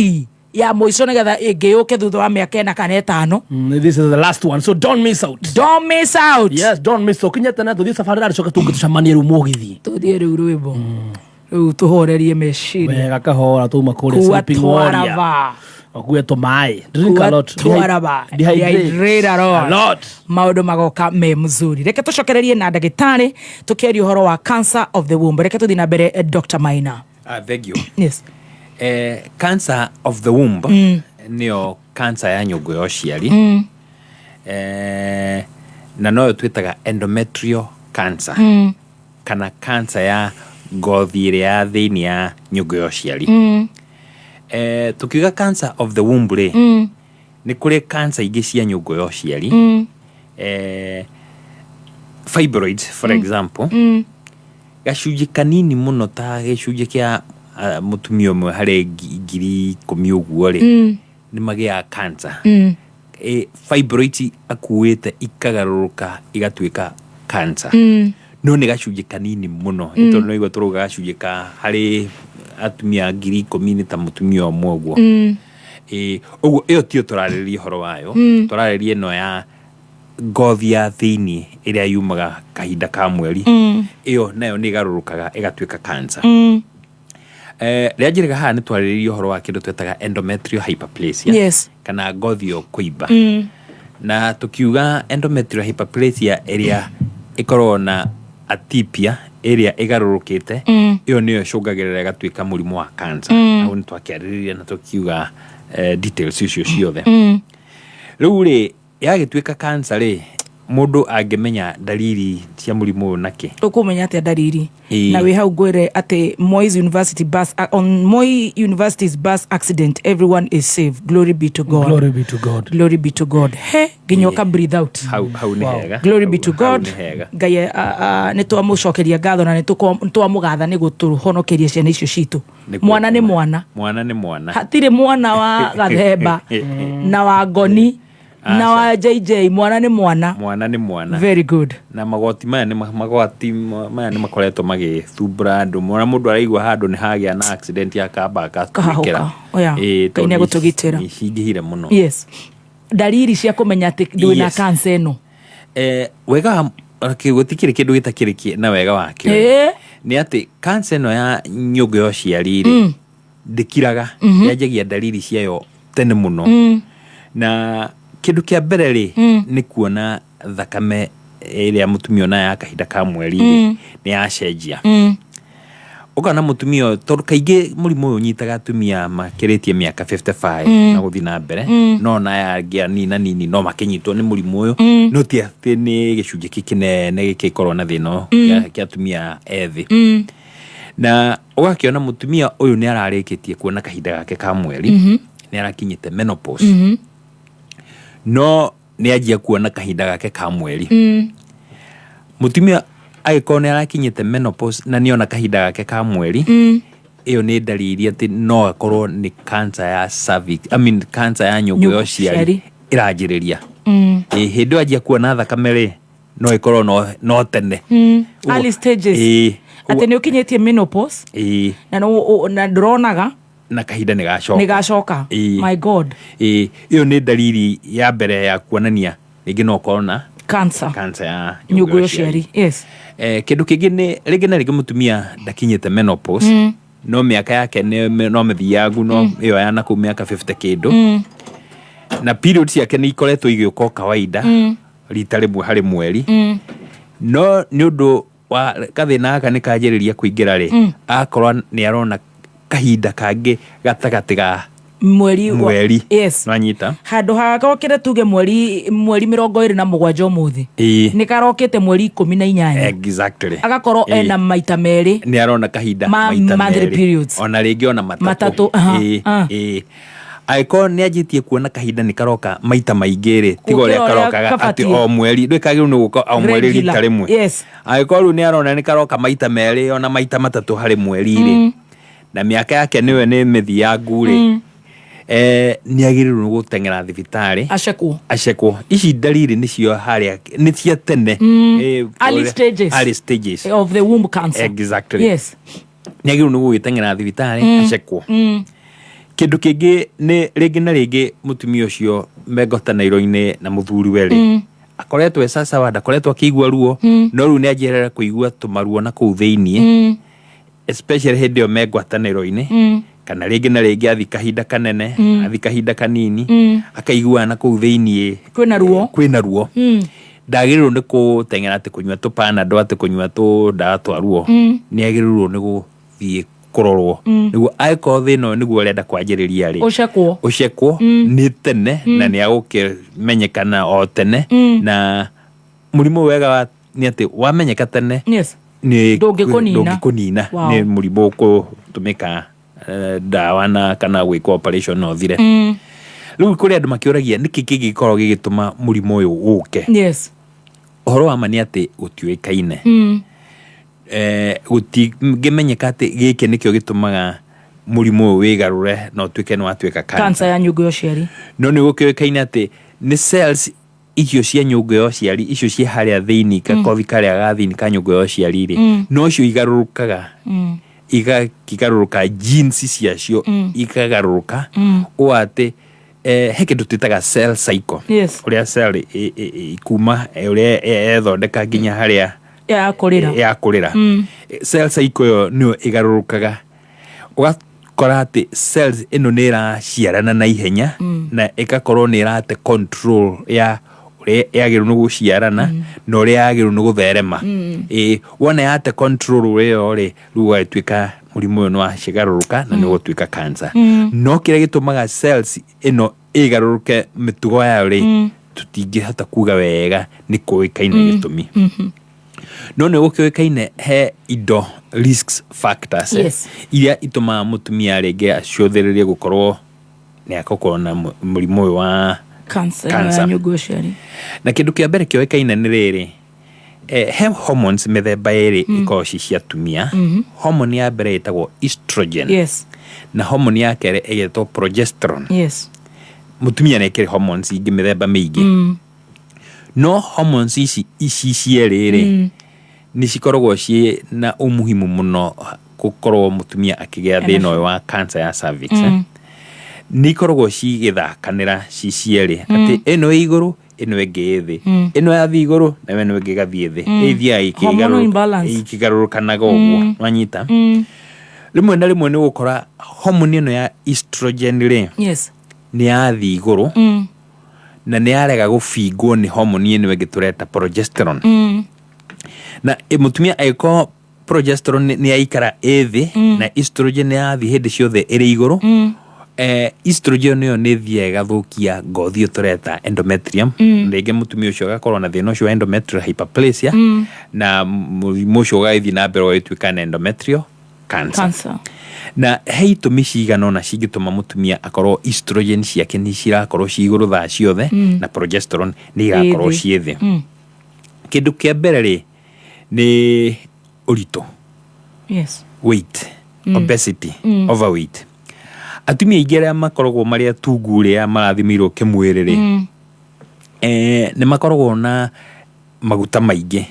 ya mũico, nĩgetha ĩngĩyũke thutha wa mĩaka 4 kana 5. This is the last one, so don't miss out. Don't miss out. Yes, don't miss out. Kinya tena tuthiĩ safari rally, coka tũngĩ tũcemanie rĩu mũgithi. Tũthiĩ rĩu rwĩmbo rĩu tũhorerie meciria. Wega kahora tuma kũrĩa Kua Sleeping Warrior. twaraba. Ũkue tũmaĩ. Drink a lot. Twaraba. Dehydrate. Dehydrate a lot. A lot. Maũndũ magoka me mzuri. Reke tũcokererie na ndagĩtarĩ tũkĩaria ũhoro wa cancer of the womb. Reke tũthiĩ na mbere, Dr. Maina. Ah, thank you. Yes. Cancer of the womb nĩyo cancer ya nyũngũ ya ũciari, na noyo twĩtaga endometrial cancer kana cancer ya ngothi ĩrĩa ya thĩinĩ ya nyũngũ ya ũciari. Tukiuga cancer of the womb rĩ, nĩ kũrĩ cancer ingĩ cia nyũngũ ya ũciari, fibroids for example. Gacunjĩ kanini mũno, ta gĩcunjĩ kĩa mũtumia ũmwe harĩ 10,000 ũguo rĩ, nĩ magĩaga cancer. Fibroids akuĩte ikagarũrũka igatuĩka cancer, no nĩ gacunjĩ kanini mũno. Nĩ tondũ no igua tũrauga gacunjĩ ka harĩ atumia 10,000 nĩ ta mũtumia ũmwe ũguo. Ũguo ĩyo tiyo tũrarĩrĩria ũhoro wayo. Tũrarĩrĩria ĩno ya ngothi ya thĩinĩ ĩrĩa yumaga kahinda ka mweri. Ĩyo nayo nĩ ĩgarũrũkaga ĩgatuĩka cancer. Rĩa njĩrĩga haha nĩ twarĩrĩria ũhoro wa kĩndũ twetaga endometrial hyperplasia kana ngothi ĩyo kũimba, na tukiuga endometrial hyperplasia ĩrĩa ĩkoragwo na atypia ĩrĩa ĩgarũrũkĩte, ĩyo nĩyo ĩcũngagĩrĩra ĩgatuĩka mũrimũ wa cancer. Hau nĩ twakĩarĩrĩria na tũkiuga details icio ciothe. Rĩu rĩ, yagĩtuĩka cancer rĩ, mũndũ angĩmenya dalili cia mũrimũ ũyũ nakĩ? Ũkũmenya atĩa ndariri? Na wĩ hau ngwĩre atĩ Moi's University bus, on Moi University's bus accident, everyone is safe. Glory be to God. Glory be to God. Glory be to God. He nginya ũka breathe out. Hau nĩ hega. Glory be to Hau God. nĩ hega. Ngai nĩ twamũcokeria ngatho na nĩ twamũgatha nĩ gũtũhonokeria ciana icio citũ. Nĩguo. Mwana nĩ mwana. Mwana nĩ mwana. Hatirĩ mwana wa Gathemba na wa Ngoni na wa JJ, mwana nĩ mwana. Mwana nĩ mwana. Very good. Na magoti maya nĩ magoti maya nĩ makoretwo magĩthumbũra andũ mũno. Mũndũ araigua handũ nĩ hagĩa na accident akamba Kahahũka. akatwĩkĩra. Oya, Ĩĩ, Ngai tondũ nĩegũtũgitĩra. nĩ cingĩhire mũno. Yes, ndariri cia kũmenya atĩ ndwĩna cancer ĩno. Wega wa gũtikĩrĩ kĩndũ gĩtakĩrĩ na wega wakĩo nĩ atĩ cancer ĩno ya nyũngũ ya ũciari rĩ, ndĩkiraga, yanjagia ndariri ciayo tene mũno. Na kĩndũ kĩa mbere rĩ, nĩ kuona thakame ĩrĩa mũtumia onaga ya kahinda ka mweri rĩ, nĩ yacenjia. Ũkona mũtumia ũyũ, tondũ kaingĩ mũrimũ ũyũ ũnyitaga atumia makĩrĩtie mĩaka 55 na gũthiĩ na mbere, no na aya angĩ anini na nini no makĩnyitwo nĩ mũrimũ ũyũ, no ti atĩ nĩ gĩcunjĩ kĩ kĩnene gĩkĩkorwo na thĩna ũyũ kĩa atumia ethĩ. Na ũgakĩona mũtumia ũyũ nĩ ararĩkĩtie kuona kahinda gake ka mweri, nĩ arakinyĩte menopause, no nĩ anjia kuona kahinda gake ka mweri. Mũtumia Angĩkorwo nĩ arakinyĩte menopause na nĩona kahinda gake ka mweri, ĩyo nĩ ndariri atĩ no akorwo nĩ cancer ya cervix, I mean cancer ya nyũngũ ya ũciari Ũciari. ĩranjĩrĩria. Ĩ, hĩndĩ ĩyo anjia kuona thakame rĩ, no ĩkorwo no tene. Ũguo- Early stages. Ĩ, Atĩ nĩ ũkinyĩtie menopause ĩ, na na ndũronaga na kahinda nĩ gacoka. Nĩ gacoka. Ĩ. My God. Ĩ, ĩyo nĩ ndariri ya mbere ya kuonania rĩngĩ no ũkorwo na cancer cancer ya nyũngũ ya ũciari, yes. Kĩndũ kĩngĩ nĩ rĩngĩ na rĩngĩ mũtumia ndakinyĩte menopause, no mĩaka yake no mĩthiangu, no ĩyo ya nakũu mĩaka 50 kĩndũ, na period ciake nĩ ikoretwo igĩũka o kawaida rita rĩmwe harĩ mweri, no nĩ ũndũ wa gathĩna gaka nĩ kanjĩrĩria kũingĩra rĩ, akorwo nĩ arona kahinda kangĩ gatagatĩ ga mweri mweri. Nwanyita? Handũ hagokire tuge mweri 27 ũmũthĩ, nĩ karokĩte mweri 18. Agakorwo ena maita merĩ. Nĩ arona kahinda maita monthly merĩ. Periods. Ona rĩngĩ ona matatũ. Matatũ, aha, ah. Ĩĩ. Angĩkorwo nĩ anjĩtie kuona kahinda nĩ karoka maita maingĩ rĩ, tiga ũrĩa Gũkĩra ũrĩa karokaga atĩ kabatiĩ. o mweri, ndwĩkagĩrwo nĩ gũka o mweri Regular. rita rĩmwe. Angĩkorwo rĩu nĩ arona nĩ karoka maita merĩ ona maita matatũ harĩ mweri rĩ, na mĩaka yake nĩwe nĩ mĩthiangu rĩ, nĩ agĩrĩirwo nĩ gũteng'era thibitarĩ acekwo. Acekwo. Ici ndariri nĩcio harĩa nĩ cia tene. Early stages. Early stages of the womb cancer. Exactly. Nĩ agĩrĩirwo nĩ gũgĩteng'era thibitarĩ acekwo. Kĩndũ kĩngĩ nĩ rĩngĩ na rĩngĩ mũtumia ũcio mengotanĩro-inĩ na mũthuriwe rĩ, akoretwo e sasawa, ndakoretwo akĩigua ruo, no rĩu nĩ anjĩrĩra kũigua tũmaruo na kũu thĩiniĩ, especially hĩndĩ ĩyo me ngwatanĩro-inĩ, kana rĩngĩ na rĩngĩ athi kahinda kanene, athi kahinda kanini, akaigua na kũu thĩiniĩ kwĩna ruo. Kwĩna ruo. Ndagĩrĩirwo nĩ gũteng'era atĩ kũnyua tũ Panadol, atĩ kũnyua tũ ndawa twa ruo. Nĩ agĩrĩirwo nĩ gũthiĩ kũrorwo nĩguo angĩkorwo thĩna ũyũ nĩguo ũrenda kwanjĩrĩria rĩ, ũcekwo. Ũcekwo nĩ tene na nĩ agũkĩmenyekana o tene. Na mũrimũ wega nĩ atĩ wamenyeka tene, nĩ Ndũngĩkũnina. Ndũngĩkũnina. Nĩ mũrimũ ũkũtũmĩka ndawa na kana gwĩkwo operation na ũthire. Rĩu kũrĩ andũ makĩũragia nĩkĩ kĩngĩkorwo gĩgĩtũma mũrimũ ũyũ ũke. Ũhoro wa ma nĩ atĩ gũtiũĩkaine. Gũtingĩmenyeka atĩ gĩkĩ nĩkĩo gĩtũmaga mũrimũ ũyũ wĩgarũre na ũtuĩke nĩ watuĩka cancer cancer ya nyũngũ ya ũciari. No nĩ gũkĩũĩkaine atĩ nĩ cells icio cia nyũngũ ya ũciari, icio ciĩ harĩa thĩinĩ, gakothi karĩa ga thĩinĩ ka nyũngũ ya ũciari rĩ, nocio igarũrũkaga, igakigarũrũka genes ciacio ikagarũrũka ũũ atĩ he kĩndũ twĩtaga cell cycle, ũrĩa cell kuma ũrĩa ethondeka nginya harĩa ya kũrĩra. Ya kũrĩra. Cell cycle ĩyo nĩyo ĩgarũrũkaga, ũgakora atĩ cells ĩno nĩ ĩraciarana na ihenya na ĩgakorwo nĩ ĩrate control ya ũrĩa yagĩrĩirwo nĩ gũciarana na ũrĩa yagĩrĩirwo nĩ gũtherema. Ĩ wona yate control ĩyo rĩ, rĩu ũgagĩtuĩka mũrimũ ũyũ nĩ wacigarũrũka na nĩ ũgũtuĩka cancer. No kĩrĩa gĩtũmaga cells ĩno ĩgarũrũke mĩtugo yayo rĩ, tũtingĩhota kuga wega nĩ kũĩkaine gĩtũmi, no nĩ gũkĩũĩkaine he indo risk factors iria itũmaga mũtumia rĩngĩ acũthĩrĩrie gũkorwo nĩ agũkorwo na mũrimũ ũyũ wa cancer ya cancer. Nyũngũ ya ũciari. Na kĩndũ kĩa mbere kĩoĩkaine nĩ rĩrĩ, he hormones mĩthemba ĩrĩ ikoragwo ci cia atumia. Hormone ya mbere ĩtagwo estrogen na hormone ya kerĩ ĩgetwo progesterone. Mũtumia nĩ ĩkĩrĩ hormones ingĩ mĩthemba mĩingĩ, no hormones ici cierĩ rĩ, nĩ cikoragwo ciĩ na umuhimu mũno gũkorwo mũtumia akĩgĩa thĩna ũyũ wa cancer ya cervix. Nĩ ikoragwo cigĩthakanĩra ci cierĩ, atĩ ĩno ĩ igũrũ, ĩno ĩngĩ ĩ thĩ, ĩno yathiĩ igũrũ nayo ĩno ĩngĩ ĩgathiĩ thĩ. Ĩthiaga Hormonal imbalance. ikĩgarũrũkanaga ũguo. Wanyita? Rĩmwe na rĩmwe nĩ ũgũkora hormone ĩno ya estrogen rĩ, nĩ yathiĩ igũrũ na nĩ yarega gũbingwo nĩ hormone ĩno ĩngĩ tũreta progesterone. Na mũtumia angĩkorwo progesterone nĩ yaikara ĩ thĩ na estrogen nĩ yathiĩ hĩndĩ ciothe ĩrĩ igũrũ, estrogen ĩyo nĩ ĩthiaga ĩgathũkia ngothi ĩyo tũreta endometrium. Rĩngĩ mũtumia ũcio agakorwo na thĩna ũcio wa endometrial hyperplasia, na mũrimũ ũcio ũgagĩthiĩ na mbere ũgagĩtuĩka na endometrial cancer. Cancer. Na he itũmi cigana ũna cingĩtũma mũtumia akorwo estrogen ciake nĩ cirakorwo ci igũrũ thaa ciothe na progesterone nĩ irakorwo Ĩ thĩ. ciĩ thĩ. Kĩndũ kĩa mbere rĩ, Nĩ ũritũ. Weight, obesity, overweight. Atumia aingĩ arĩa makoragwo marĩ atungu ũrĩa marathimĩirwo kĩmwĩrĩ rĩ, nĩ makoragwo na maguta maingĩ,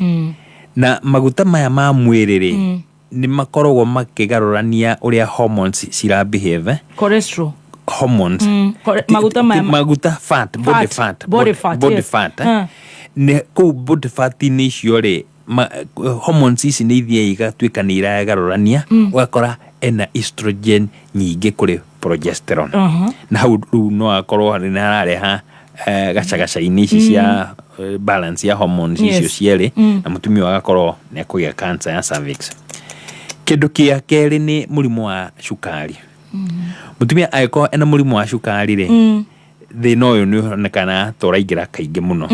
na maguta maya ma mwĩrĩ rĩ, nĩ makoragwo makĩgarũrania ũrĩa hormones cira behave. Cholesterol. Hormones. Maguta maya Maguta, fat, body fat. Body fat, body fat, eh. Nĩ kũu body fat-inĩ icio rĩ, hormones ici nĩ ithiaga igatuĩka nĩ iragarũrania, ũgakora ena estrogen nyingĩ kũrĩ progesterone. Na hau rĩu no akorwo nĩ harareha gacagaca-inĩ ici cia balance ya hormones icio cierĩ, na mũtumia ũyũ agakorwo nĩ akũgĩa cancer ya cervix. Kĩndũ kĩa kerĩ nĩ mũrimũ wa cukari. Mũtumia angĩkorwo ena mũrimũ wa cukari rĩ, thĩna ũyũ nĩ ũronekana ta ũraingĩra kaingĩ mũno.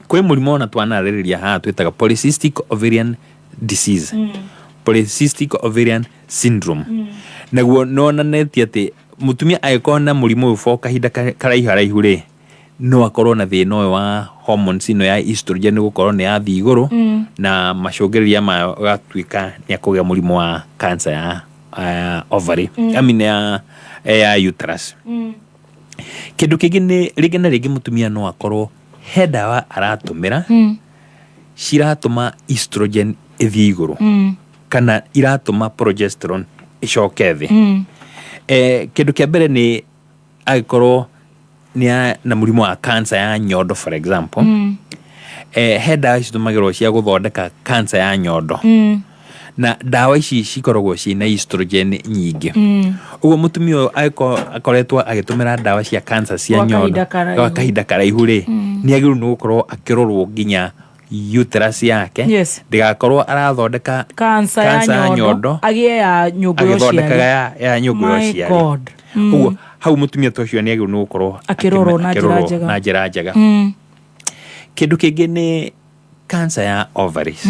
Kwĩ mũrimũ ona twanarĩrĩria haha twĩtaga polycystic ovarian disease, polycystic ovarian syndrome. Naguo nĩ wonanĩtie atĩ mũtumia angĩkorwo na mũrimũ ũyũ for kahinda karaiharaihu rĩ, no akorwo na thĩna ũyũ wa hormones ĩno ya estrogen gũkorwo nĩ yathiĩ igũrũ, na macũngĩrĩria mayo ũgatuĩka nĩ akũgĩa mũrimũ wa cancer ya ovary, I mean ya uterus. Kĩndũ kĩngĩ nĩ rĩngĩ na rĩngĩ mũtumia no akorwo he ndawa aratũmĩra ciratũma estrogen ĩthiĩ igũrũ kana iratũma progesterone ĩcoke thĩ. Kĩndũ kĩa mbere nĩ angĩkorwo nĩ na mũrimũ wa cancer ya nyondo, for example, he ndawa citũmagĩrwo cia gũthondeka cancer ya nyondo, na ndawa ici cikoragwo ciĩna estrogen nyingĩ. Ũguo mũtumia ũyũ angĩkorwo akoretwo agĩtũmĩra ndawa cia cancer cia Gwa nyondo kahinda karaihu. Gwa kahinda karaihu rĩ, nĩ agĩrĩirwo nĩ gũkorwo akĩrorwo nginya uterus yake ndĩgakorwo arathondeka cancer ya cancer ya nyondo, nyondo, agĩe ya nyũngũ ya agĩthondekaga ũciari. ya nyũngũ ya My ũciari. God. Ũguo hau mũtumia ta ũcio nĩ agĩrĩirwo nĩ gũkorwo Akĩrorwo na njĩra akĩrorwo njega. na njĩra njega. Kĩndũ kĩngĩ nĩ cancer ya ovaries.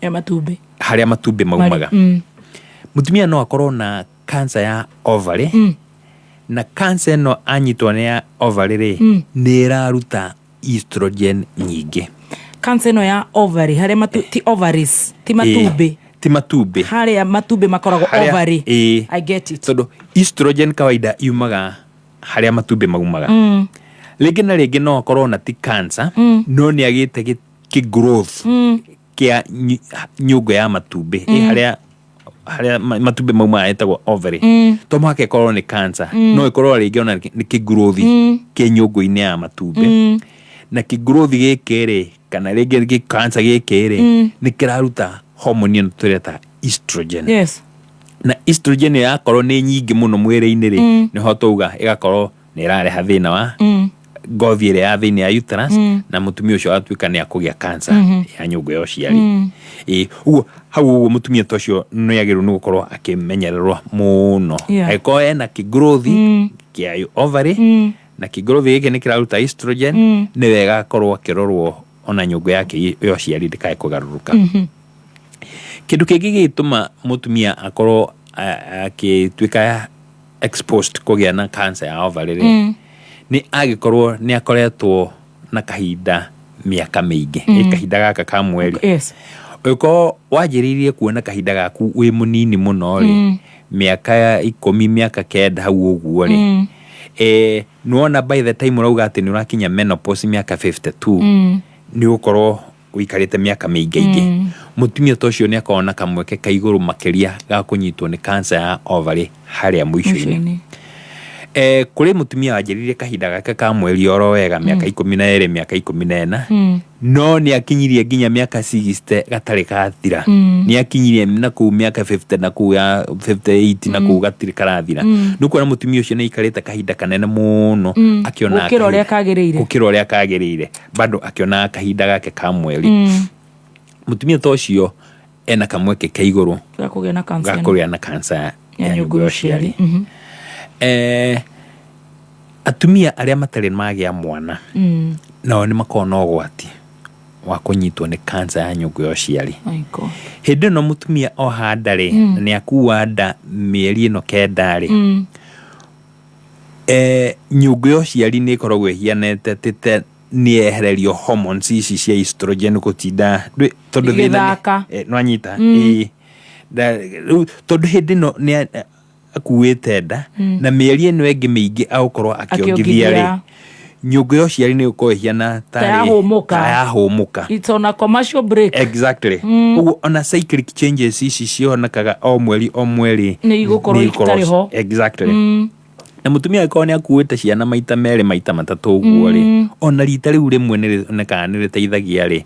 Ya matumbĩ. Harĩa matumbĩ maumaga. Mũtumia no akorwo na cancer ya ovary, na cancer ĩno anyitwo nĩ ya ovary rĩ, nĩ ĩraruta estrogen nyingĩ. Cancer ĩno ya ovary, harĩa ti ovaries, ti matumbĩ. Ĩĩ, ti matumbĩ. Harĩa matumbĩ makoragwo, ovary. Ĩĩ. I get it. Tondũ estrogen kawaida yumaga harĩa matumbĩ maumaga. Rĩngĩ na rĩngĩ no akorwo na ti cancer, no nĩ agĩte kĩ growth kĩa nyũngũ ya matumbĩ. Ĩ harĩa matumbĩ maumaga ĩtagwo ovary. To mũhaka ĩkorwo nĩ cancer, no ĩkorwo rĩngĩ ona nĩ kĩ growth kĩ nyũngũ-inĩ ya matumbĩ, na kĩ growth gĩkĩ rĩ, kana rĩngĩ gĩ cancer gĩkĩ rĩ, nĩ kĩraruta hormone ĩno tũreta estrogen. Na estrogen ĩyo yakorwo nĩ nyingĩ mũno mwĩrĩ-inĩ rĩ, nĩho tauga ĩgakorwo nĩ ĩrareha thĩna wa ngothi ĩrĩa ya thĩinĩ ya uterus, na mũtumia ũcio agatuĩka nĩ akũgĩa cancer ya nyũngũ ya ũciari. Ĩĩ, ũguo hau ũguo mũtumia ta ũcio nĩ agĩrĩirwo nĩ gũkorwo akĩmenyererwo mũno. Angĩkorwo ena kĩ growth kĩa ovary, na kĩ growth gĩkĩ nĩ kĩraruta estrogen, nĩ wega akorwo akĩrorwo ona nyũngũ yake ya ũciari ndĩkae kũgarũrũka. Kĩndũ kĩngĩ gĩgĩtũma mũtumia akorwo akĩtuĩka exposed kũgĩa na cancer ya ovary rĩ, nĩ angĩkorwo nĩ akoretwo na kahinda mĩaka mĩingĩ. Ĩ kahinda gaka ka mweri, ũngĩkorwo wanjĩrĩirie kuona kahinda gaku wĩ mũnini mũno rĩ, mĩaka ya 10, mĩaka 9 hau ũguo rĩ, nĩwona by the time ũrauga atĩ nĩ ũrakinya menopause mĩaka 52, nĩ ũgũkorwo ũikarĩte mĩaka mĩingĩ ingĩ. Mũtumia ta ũcio nĩ akoragwo na kamweke ka igũrũ makĩria ga kũnyitwo nĩ cancer ya ovary harĩa mũico-inĩ. Mũico-inĩ. Kũrĩ mũtumia wanjĩrĩirie kahinda gake ka mweri oro wega mĩaka 12, mĩaka 14, no nĩ akinyirie nginya mĩaka 60 gatarĩ kathira. Nĩ akinyirie na kũu mĩaka 50 na kũu ya 58 na kũu gatirĩ karathira. Nĩ ũkuona mũtumia ũcio nĩ aikarĩte kahinda kanene mũno akĩona Gũkĩra ũrĩa kagĩrĩire. Gũkĩra ũrĩa kagĩrĩire, bado akĩonaga kahinda gake ka mweri. Mũtumia ta ũcio ena kamweke ka igũrũ Ga kũgĩa na cancer ga ĩno. kũgĩa na cancer ya ya nyũngũ nyũngũ ya ya ũciari. ũciari. Atumia arĩa matarĩ magĩa mwana nao nĩ makoragwo na ũgwati wa kũnyitwo nĩ cancer ya nyũngũ ya ũciari. My God. Hĩndĩ ĩno mũtumia oha nda rĩ, na nĩ akua nda mĩeri ĩno 9 rĩ, nyũngũ ya ũciari nĩ ĩkoragwo ĩhianĩte tĩte Nĩ ehererio hormones ici cia estrogen gũtinda tondũ thĩna Igĩthaka. Nĩwanyita? Ĩĩ. Rĩu tondũ hĩndĩ ĩno nĩ akuĩte nda na mĩeri ĩno ĩngĩ mĩingĩ agũkorwo akĩongithia rĩ, Akĩongithia. Nyũngũ ya ũciari nĩ gũkorwo ĩhiana Ta yahũmũka. Ta yahũmũka. It's on a commercial break. Exactly. Ũguo ona cyclic changes ici cionekaga o mweri o mweri Nĩ igũkorwo nĩ igũkorwo itarĩ ho. Exactly. Na mũtumia angĩkorwo nĩ akuĩte ciana maita merĩ, maita matatũ ũguo rĩ, ona rita rĩu rĩmwe nĩ rĩonekaga nĩ rĩteithagia rĩ,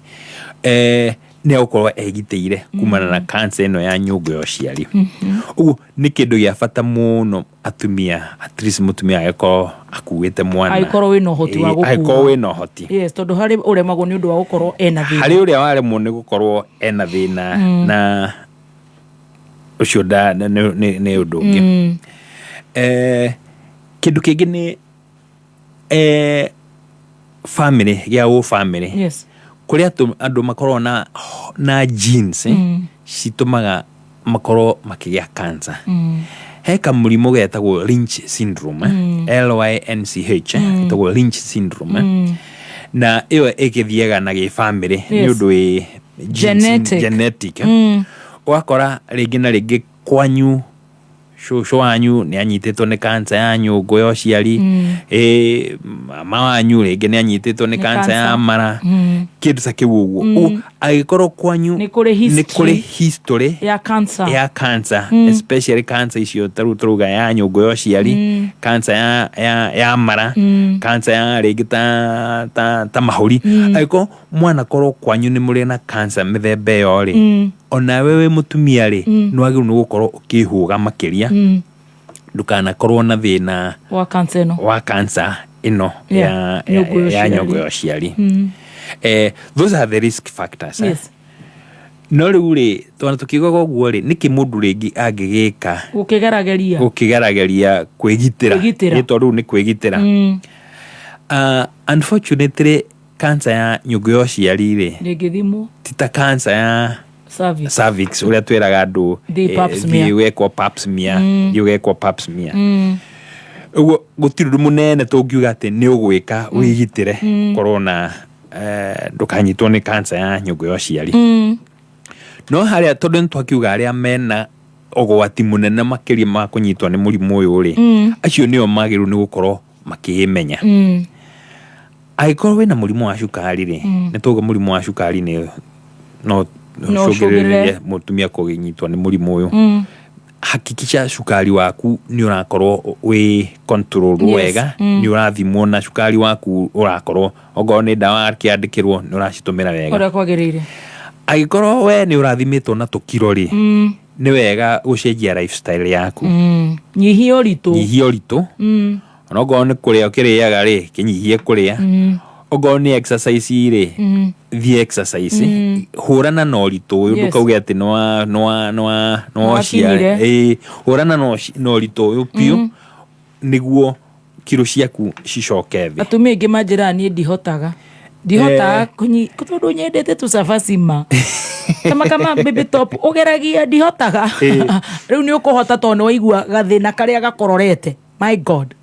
nĩ egũkorwo egitĩire kumana na cancer ĩno ya nyũngũ ya ũciari. Ũguo nĩ kĩndũ gĩa bata mũno atumia, at least mũtumia angĩkorwo akuĩte mwana, Angĩkorwo wĩna ũhoti wa gũkua. Angĩkorwo wĩna ũhoti. Yes, tondũ harĩ ũremagwo nĩ ũndũ wa gũkorwo ena thĩna. Harĩ ũrĩa waremwo nĩ gũkorwo ena thĩna, na ũcio nĩ ũndũ ũngĩ. Kĩndũ kĩngĩ nĩ family gĩa ũ family. Kũrĩ andũ makoragwo na genes citũmaga makorwo makĩgĩa cancer. He kamũrimũ getagwo Lynch syndrome, Lynch, getagwo Lynch syndrome, na ĩyo ĩgĩthiaga na gĩbamĩrĩ nĩ ũndũ wĩ genes Genetic. Genetic. Ũgakora rĩngĩ na rĩngĩ kwanyu cũcũ wanyu nĩ anyitĩtwo nĩ cancer ya nyũngũ ya ũciari, mama wanyu rĩngĩ nĩ anyitĩtwo nĩ Nĩ cancer ya cancer. mara, kĩndũ ta kĩu ũguo. Ũguo angĩkorwo kwanyu Nĩ kũrĩ nĩ history kũrĩ history ya cancer. Ya cancer, especially cancer icio tarĩu tũrauga ya nyũngũ ya ũciari, cancer ya mara, cancer ya rĩngĩ ta mahũri, angĩkorwo mwanakorwo kwanyu nĩ mũrĩ na cancer mĩthemba ĩyo rĩ, onawe wĩ mũtumia rĩ, nĩ wagĩrĩirwo nĩ gũkorwo ũkĩhũga makĩria ndũkanakorwo na thĩna wa cancer ĩno. Wa cancer ĩno Nyũngũ ya ya ũciari. Nyũngũ ya ũciari. Those are the risk factors, eh. No rĩu rĩ, twana tũkiugaga ũguo rĩ, nĩkĩ mũndũ rĩngĩ angĩgĩka gũkĩgerageria gũkĩgerageria kwĩgitĩra? Kwĩgitĩra. Ĩ, tondũ rĩu nĩ kwĩgitĩra. Unfortunately, cancer ya nyũngũ ya ũciari rĩ, ndĩngĩthimwo. Ti ta cancer ya cervix. Cervix ũrĩa twĩraga andũ, Thiĩ pap smear. Thiĩ ũgekwo pap smear, thiĩ ũgekwo pap smear. Ũguo gũtirĩ ũndũ mũnene tũngiuga atĩ nĩ ũgwĩka wĩgitĩre korwo na ndũkanyitwo nĩ cancer ya nyũngũ ya ũciari. No harĩa tondũ nĩ twakiuga arĩa mena ũgwati mũnene makĩria ma kũnyitwo nĩ mũrimũ ũyũ rĩ, acio nĩo magĩrĩirwo nĩ gũkorwo makĩĩmenya. Angĩkorwo wĩna mũrimũ wa cukari rĩ, nĩ twauga mũrimũ wa cukari nĩ no No ũcũngĩrĩrie ũcũngĩrĩre. Mũtumia kũnyitwo nĩ mũrimũ ũyũ. Hakikisha cukari waku nĩ ũrakorwo wĩ control wega, nĩ ũrathimwo na cukari waku ũrakorwo, okorwo nĩ ndawa akĩandĩkĩrwo, nĩ ũracitũmĩra wega ũrĩa kwagĩrĩire. Angĩkorwo we nĩ ũrathimĩtwo na tũkiro rĩ, nĩ wega gũcenjia lifestyle yaku. Nyihia ũritũ. Nyihia ũritũ. Onokorwo nĩ kũrĩa ũkĩrĩaga rĩ, kĩnyihie kũrĩa. Okorwo nĩ exercise rĩ, thiĩ exercise. Hũrana na ũritũ ũyũ. Ndũkauge atĩ nĩ wa Nĩwakinyire. Ĩĩ, hũrana na ũritũ ũyũ biũ nĩguo kiro ciaku cicoke thĩ. Atumia aingĩ manjĩraga niĩ ndihotaga tondũ nyendete tũcabaci ma kama Baby Top ũgeragia ndihotaga. Rĩu nĩ ũkũhota tondũ nĩ waigua gathĩna karĩa gakororete, my God.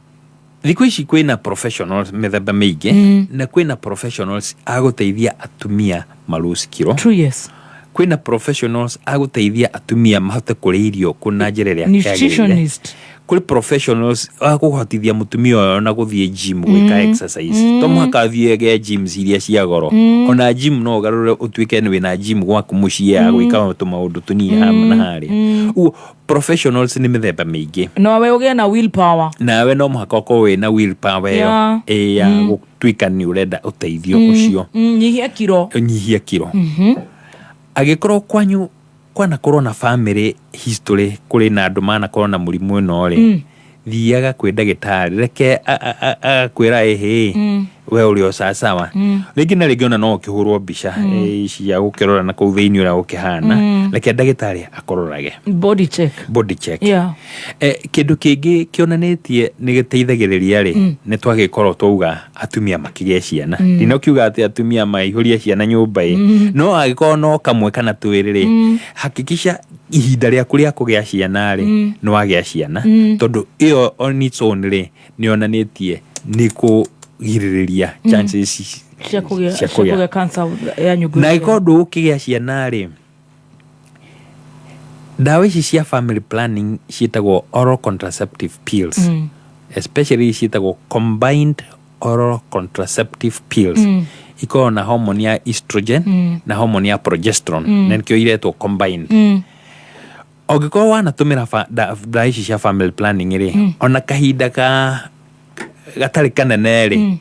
Thikũ ici kwĩna professionals mĩthemba mĩingĩ, na kwĩna professionals a gũteithia atumia malose kiro. True, yes. Kwĩna professionals a gũteithia atumia mahote kũrĩa irio kũna njĩra ĩrĩa yagĩrĩire. Nutritionist. Kũrĩ professionals a kũhotithia mũtumia ũyũ ona gũthiĩ gym gwĩka exercise. To mũhaka athiage gyms iria cia goro, ona gym no ũgarũre ũtuĩke nĩ wĩna gym gwaku mũciĩ ya gwĩka tũmaũndũ tũnini haha na harĩa. Ũguo professionals nĩ mĩthemba mĩingĩ. Nawe ũgĩe na will power. Nawe no mũhaka ũkorwo wĩna will power ĩyo ĩ ya gũtuĩka nĩ ũrenda ũteithio ũcio. Nyihia kiro. Nyihia kiro. Angĩkorwo kwanyu kwanakorwo na family history, kũrĩ na andũ manakorwo na mũrimũ ĩno rĩ, thiaga kwĩ ndagĩtarĩ, reke agakwĩra ĩhĩ we ũrĩ o sawasawa. Rĩngĩ na rĩngĩ ona no ũkĩhũrwo mbica cia gũkĩrora na kũu thĩinĩ ũrĩa gũkĩhana, reke ndagĩtarĩ akũrorage. Body check. Body check. Kĩndũ kĩngĩ kĩonanĩtie nĩ gĩteithagĩrĩria rĩ, nĩ twagĩkorwo twauga atumia makĩgĩe ciana. Ndinakiuga atĩ atumia maihũrie ciana nyũmba ĩ, no angĩkorwo no kamwe kana twĩrĩ rĩ, hakikisha ihinda rĩaku rĩa kũgĩa ciana rĩ, nĩ wagĩa ciana, tondũ ĩyo on its own rĩ, nĩ yonanĩtie nĩ kũ Ĩkũgirĩrĩria chances cia kũgĩa cia cia kũgĩa. kũgĩa cancer ya nyũngũ Na ĩkorwo ndũgũkĩgĩa ciana rĩ, ndawa ici cia family planning ciĩtagwo oral contraceptive pills, especially ciĩtagwo combined oral contraceptive pills. Ikoragwo na hormone ya estrogen na hormone ya progesterone, na nĩkĩo iretwo combined. Ũngĩkorwo wanatũmĩra ndawa ici cia family planning rĩ, ona kahinda ka gatarĩ kanene rĩ,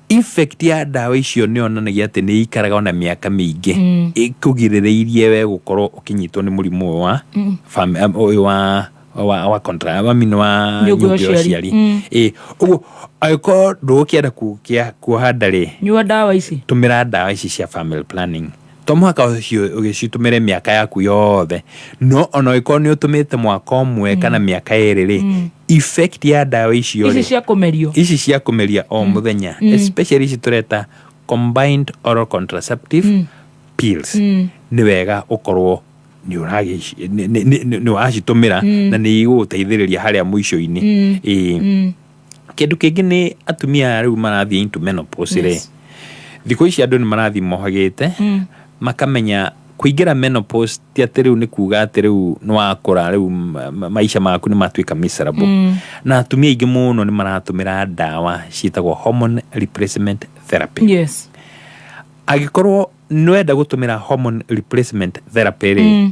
effect ya ndawa icio nĩ yonanagia atĩ nĩ ikaraga ona mĩaka mĩingĩ ĩkũgirĩrĩirie we gũkorwo ũkĩnyitwo nĩ mũrimũ ũyũ wa ũyũ wa contra, I mean, wa nyũngũ ya nyũngũ ya ũciari. ũciari. Ĩ ũguo angĩkorwo ndũgũkĩenda kuoha nda rĩ, nyua ndawa ici. Tũmĩra ndawa ici cia family planning. To mũhaka ũcio ũgĩcitũmĩre mĩaka yaku yothe, no ona ũngĩkorwo nĩ ũtũmĩte mwaka ũmwe kana mĩaka 2 rĩ, effect ya ndawa icio ici rĩ, cia kũmerio, ici cia kũmeria o mũthenya, especially ici tũreta combined oral contraceptive pills, nĩ wega ũkorwo nĩ ũracitũmĩra na nĩ igũgũteithĩrĩria harĩa mũico-inĩ. Ĩĩ, kĩndũ kĩngĩ nĩ atumia rĩu marathiĩ into menopause rĩ, thikũ ici andũ nĩ marathiĩ mohagĩte makamenya kũingĩra menopause ti atĩ rĩu nĩ kuga atĩ rĩu nĩ wakũra, rĩu maica maku nĩ matuĩka miserable. Na atumia aingĩ mũno nĩ maratũmĩra ndawa ciĩtagwo hormone replacement therapy. Angĩkorwo nĩwenda gũtũmĩra hormone replacement therapy rĩ,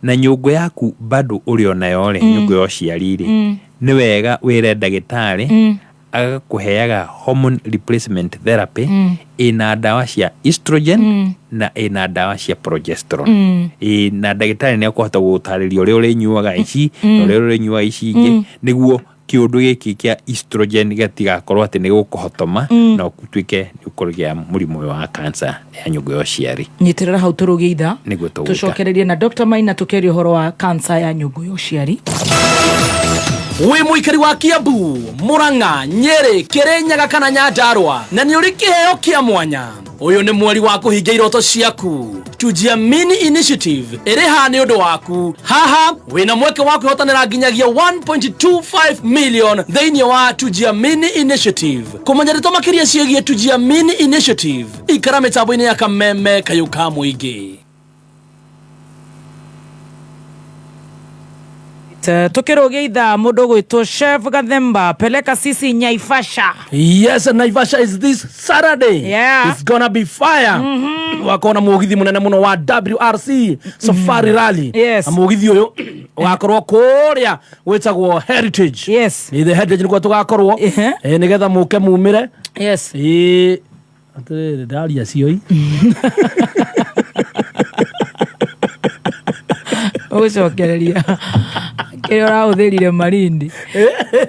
na nyũngũ yaku bado ũrĩ onayo rĩ, nyũngũ ya ũciari rĩ, nĩ wega wĩre ndagĩtarĩ agakũheaga hormone replacement therapy ĩna ndawa cia estrogen na ĩna ndawa cia progesterone. Ĩ na ndagĩtarĩ nĩ akũhota gũgũtarĩria ũrĩa ũrĩnyuaga ici na ũrĩa ũrĩnyuaga ici ingĩ, nĩguo kĩũndũ gĩkĩ kĩa estrogen gĩtigakorwo atĩ nĩ gũkũhotoma na ũtuĩke nĩ ũkũgĩa mũrimũ ũyũ wa cancer ya nyũngũ ya ũciari. Nyitĩrĩra hau tũrũgie itha. Nĩguo tũgwĩka. Tũcokererie na Dr Maina tũkĩaria ũhoro wa cancer ya nyũngũ ya ũciari. Wĩ mũikari wa Kiambu, Murang'a, Nyeri, Kirinyaga kana Nyandarua na nĩ ũrĩ kĩheo kĩa mwanya, ũyũ nĩ mweri wa kũhingia iroto ciaku. Tujiamini Initiative ĩrĩ haha nĩ ũndũ waku. Haha wĩna mweke wa kwĩhotanĩra nginyagia 1.25 million thĩinĩ wa Tujiamini Initiative. Kũmenya ndeto makĩria ciĩgiĩ Tujiamini Initiative, ikara mĩtambo-inĩ ya Kameme Kayũ ka Mũingĩ. Tukĩrũgia ithaa, mũndũ ũgwĩtwo Chef Gathemba, peleka sisi Nyaifasha. Yes, Naivasha is this Saturday. It's gonna be fire. Wakona mugithi munene muno wa WRC Safari Rally. Na mugithi uyu ugakorwo kuria gwitagwo Heritage. Ni the Heritage nikuo tugakorwo. Nigetha muke mumire. Atiriri ndaria cioi. Ũgũcokereria kĩrĩa ũrahũthĩrire Malindi,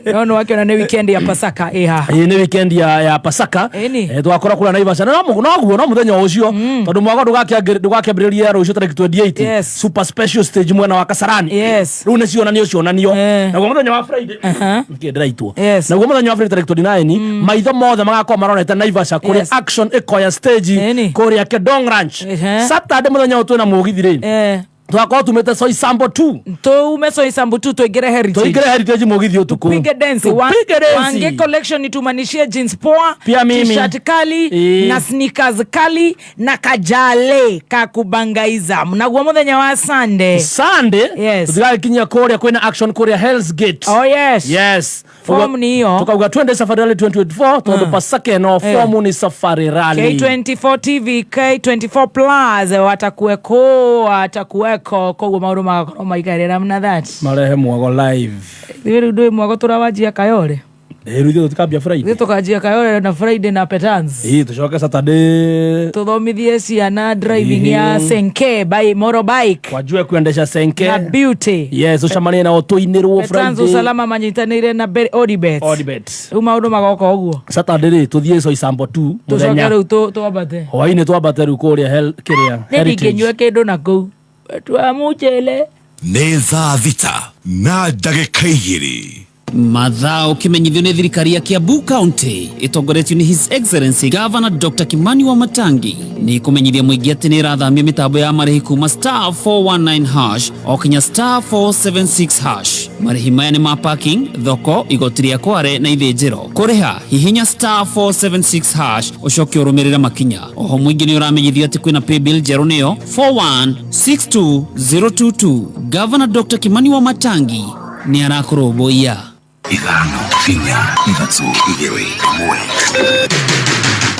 no nĩ wakĩona nĩ weekend ya Pasaka ĩ haha. Ĩĩ, nĩ weekend ya Pasaka. Tũgakorwo kũrĩa Naivasha. Na no noguo no mũthenya ũcio, tondũ mwaka ndũgakĩambĩrĩria rũciũ tarĩki 28. Super special stage mwena wa Kasarani. Rĩu nĩ cionanio cionanio. Naguo mũthenya wa Friday, nĩkĩ ndĩraitwo? Naguo mũthenya wa Friday tarĩki 29, maitho mothe magakorwo maronete Naivasha kũrĩa action ĩkoya stage kũrĩa Kedong Ranch. Saturday mũthenya ũyũ twĩna mũgithi rĩ, tũgakorwo tumĩte Soysambu 2. Tuume Soysambu 2 tuingire Heritage. Tuingire Heritage mũgithi ũtukũ. Tupige dance. Tupige dance. Wange Collection itumanishie jeans poa, Pia mimi. T-shirt kali na sneakers kali na kajale kakubangaiza. Naguo muthenya wa Sunday. Sunday tũtigagĩkinyia kũrĩa kwĩna action kũrĩa Hell's Gate. Oh yes. Yes. Form ni hiyo. Tukauga twende Safari Rally 2024 tondũ Pasaka ĩno fomu ni Safari Rally. K24 TV, K24 Plus watakuweko, watakuweko, koguo maũndũ magakorwo maikarĩra mna that. Marehe mwago live. Rĩu ndũĩ mwago tũrawanjia Kayole. Rĩu ithuĩ tũtikambia Friday. Ithuĩ tũkanjia Kayole na Friday na Petans. Ĩĩ, tũcoke Saturday. Tuthomithie ciana driving ya senke by motorbike. Wajue kuendesha senke. Na beauty. Yes, ũcemanie nao tũinĩrwo Petans Friday. usalama manyitanĩire na Odibet. Odibet. Rĩu maũndũ magoka ũguo. Saturday rĩ tũthiĩ Soysambu 2 Tũcoke mũthenya. rĩu twambate. Hwaĩ-inĩ twambate rĩu kũrĩa kĩrĩa Nĩ Heritage. ndingĩnyua kĩndũ na kũu. Twa mũcele. Nĩ thaa 6 na ndagĩka 2. Mathaa ũkĩmenyithio nĩ thirikari ya Kiambu County ĩtongoretio nĩ His Excellency Governor Dr. Kimani Wamatangi nĩ kũmenyithia mũingĩ atĩ nĩ ĩrathamia mĩtambo ya marĩhi kuma *419# o kinya *476#. Marĩhi maya nĩ ma parking, thoko, igoti rĩa Kware na ithĩnjĩro. Kũrĩha hihinya *476# ũcoke ũrũmĩrĩre makinya. Oho mũingĩ nĩ ũramenyithio atĩ kwĩna paybill njerũ nĩyo 4162022. Governor Dr. Kimani Wamatangi nĩ arakũrũmbũiya. 5 4 3 2 1.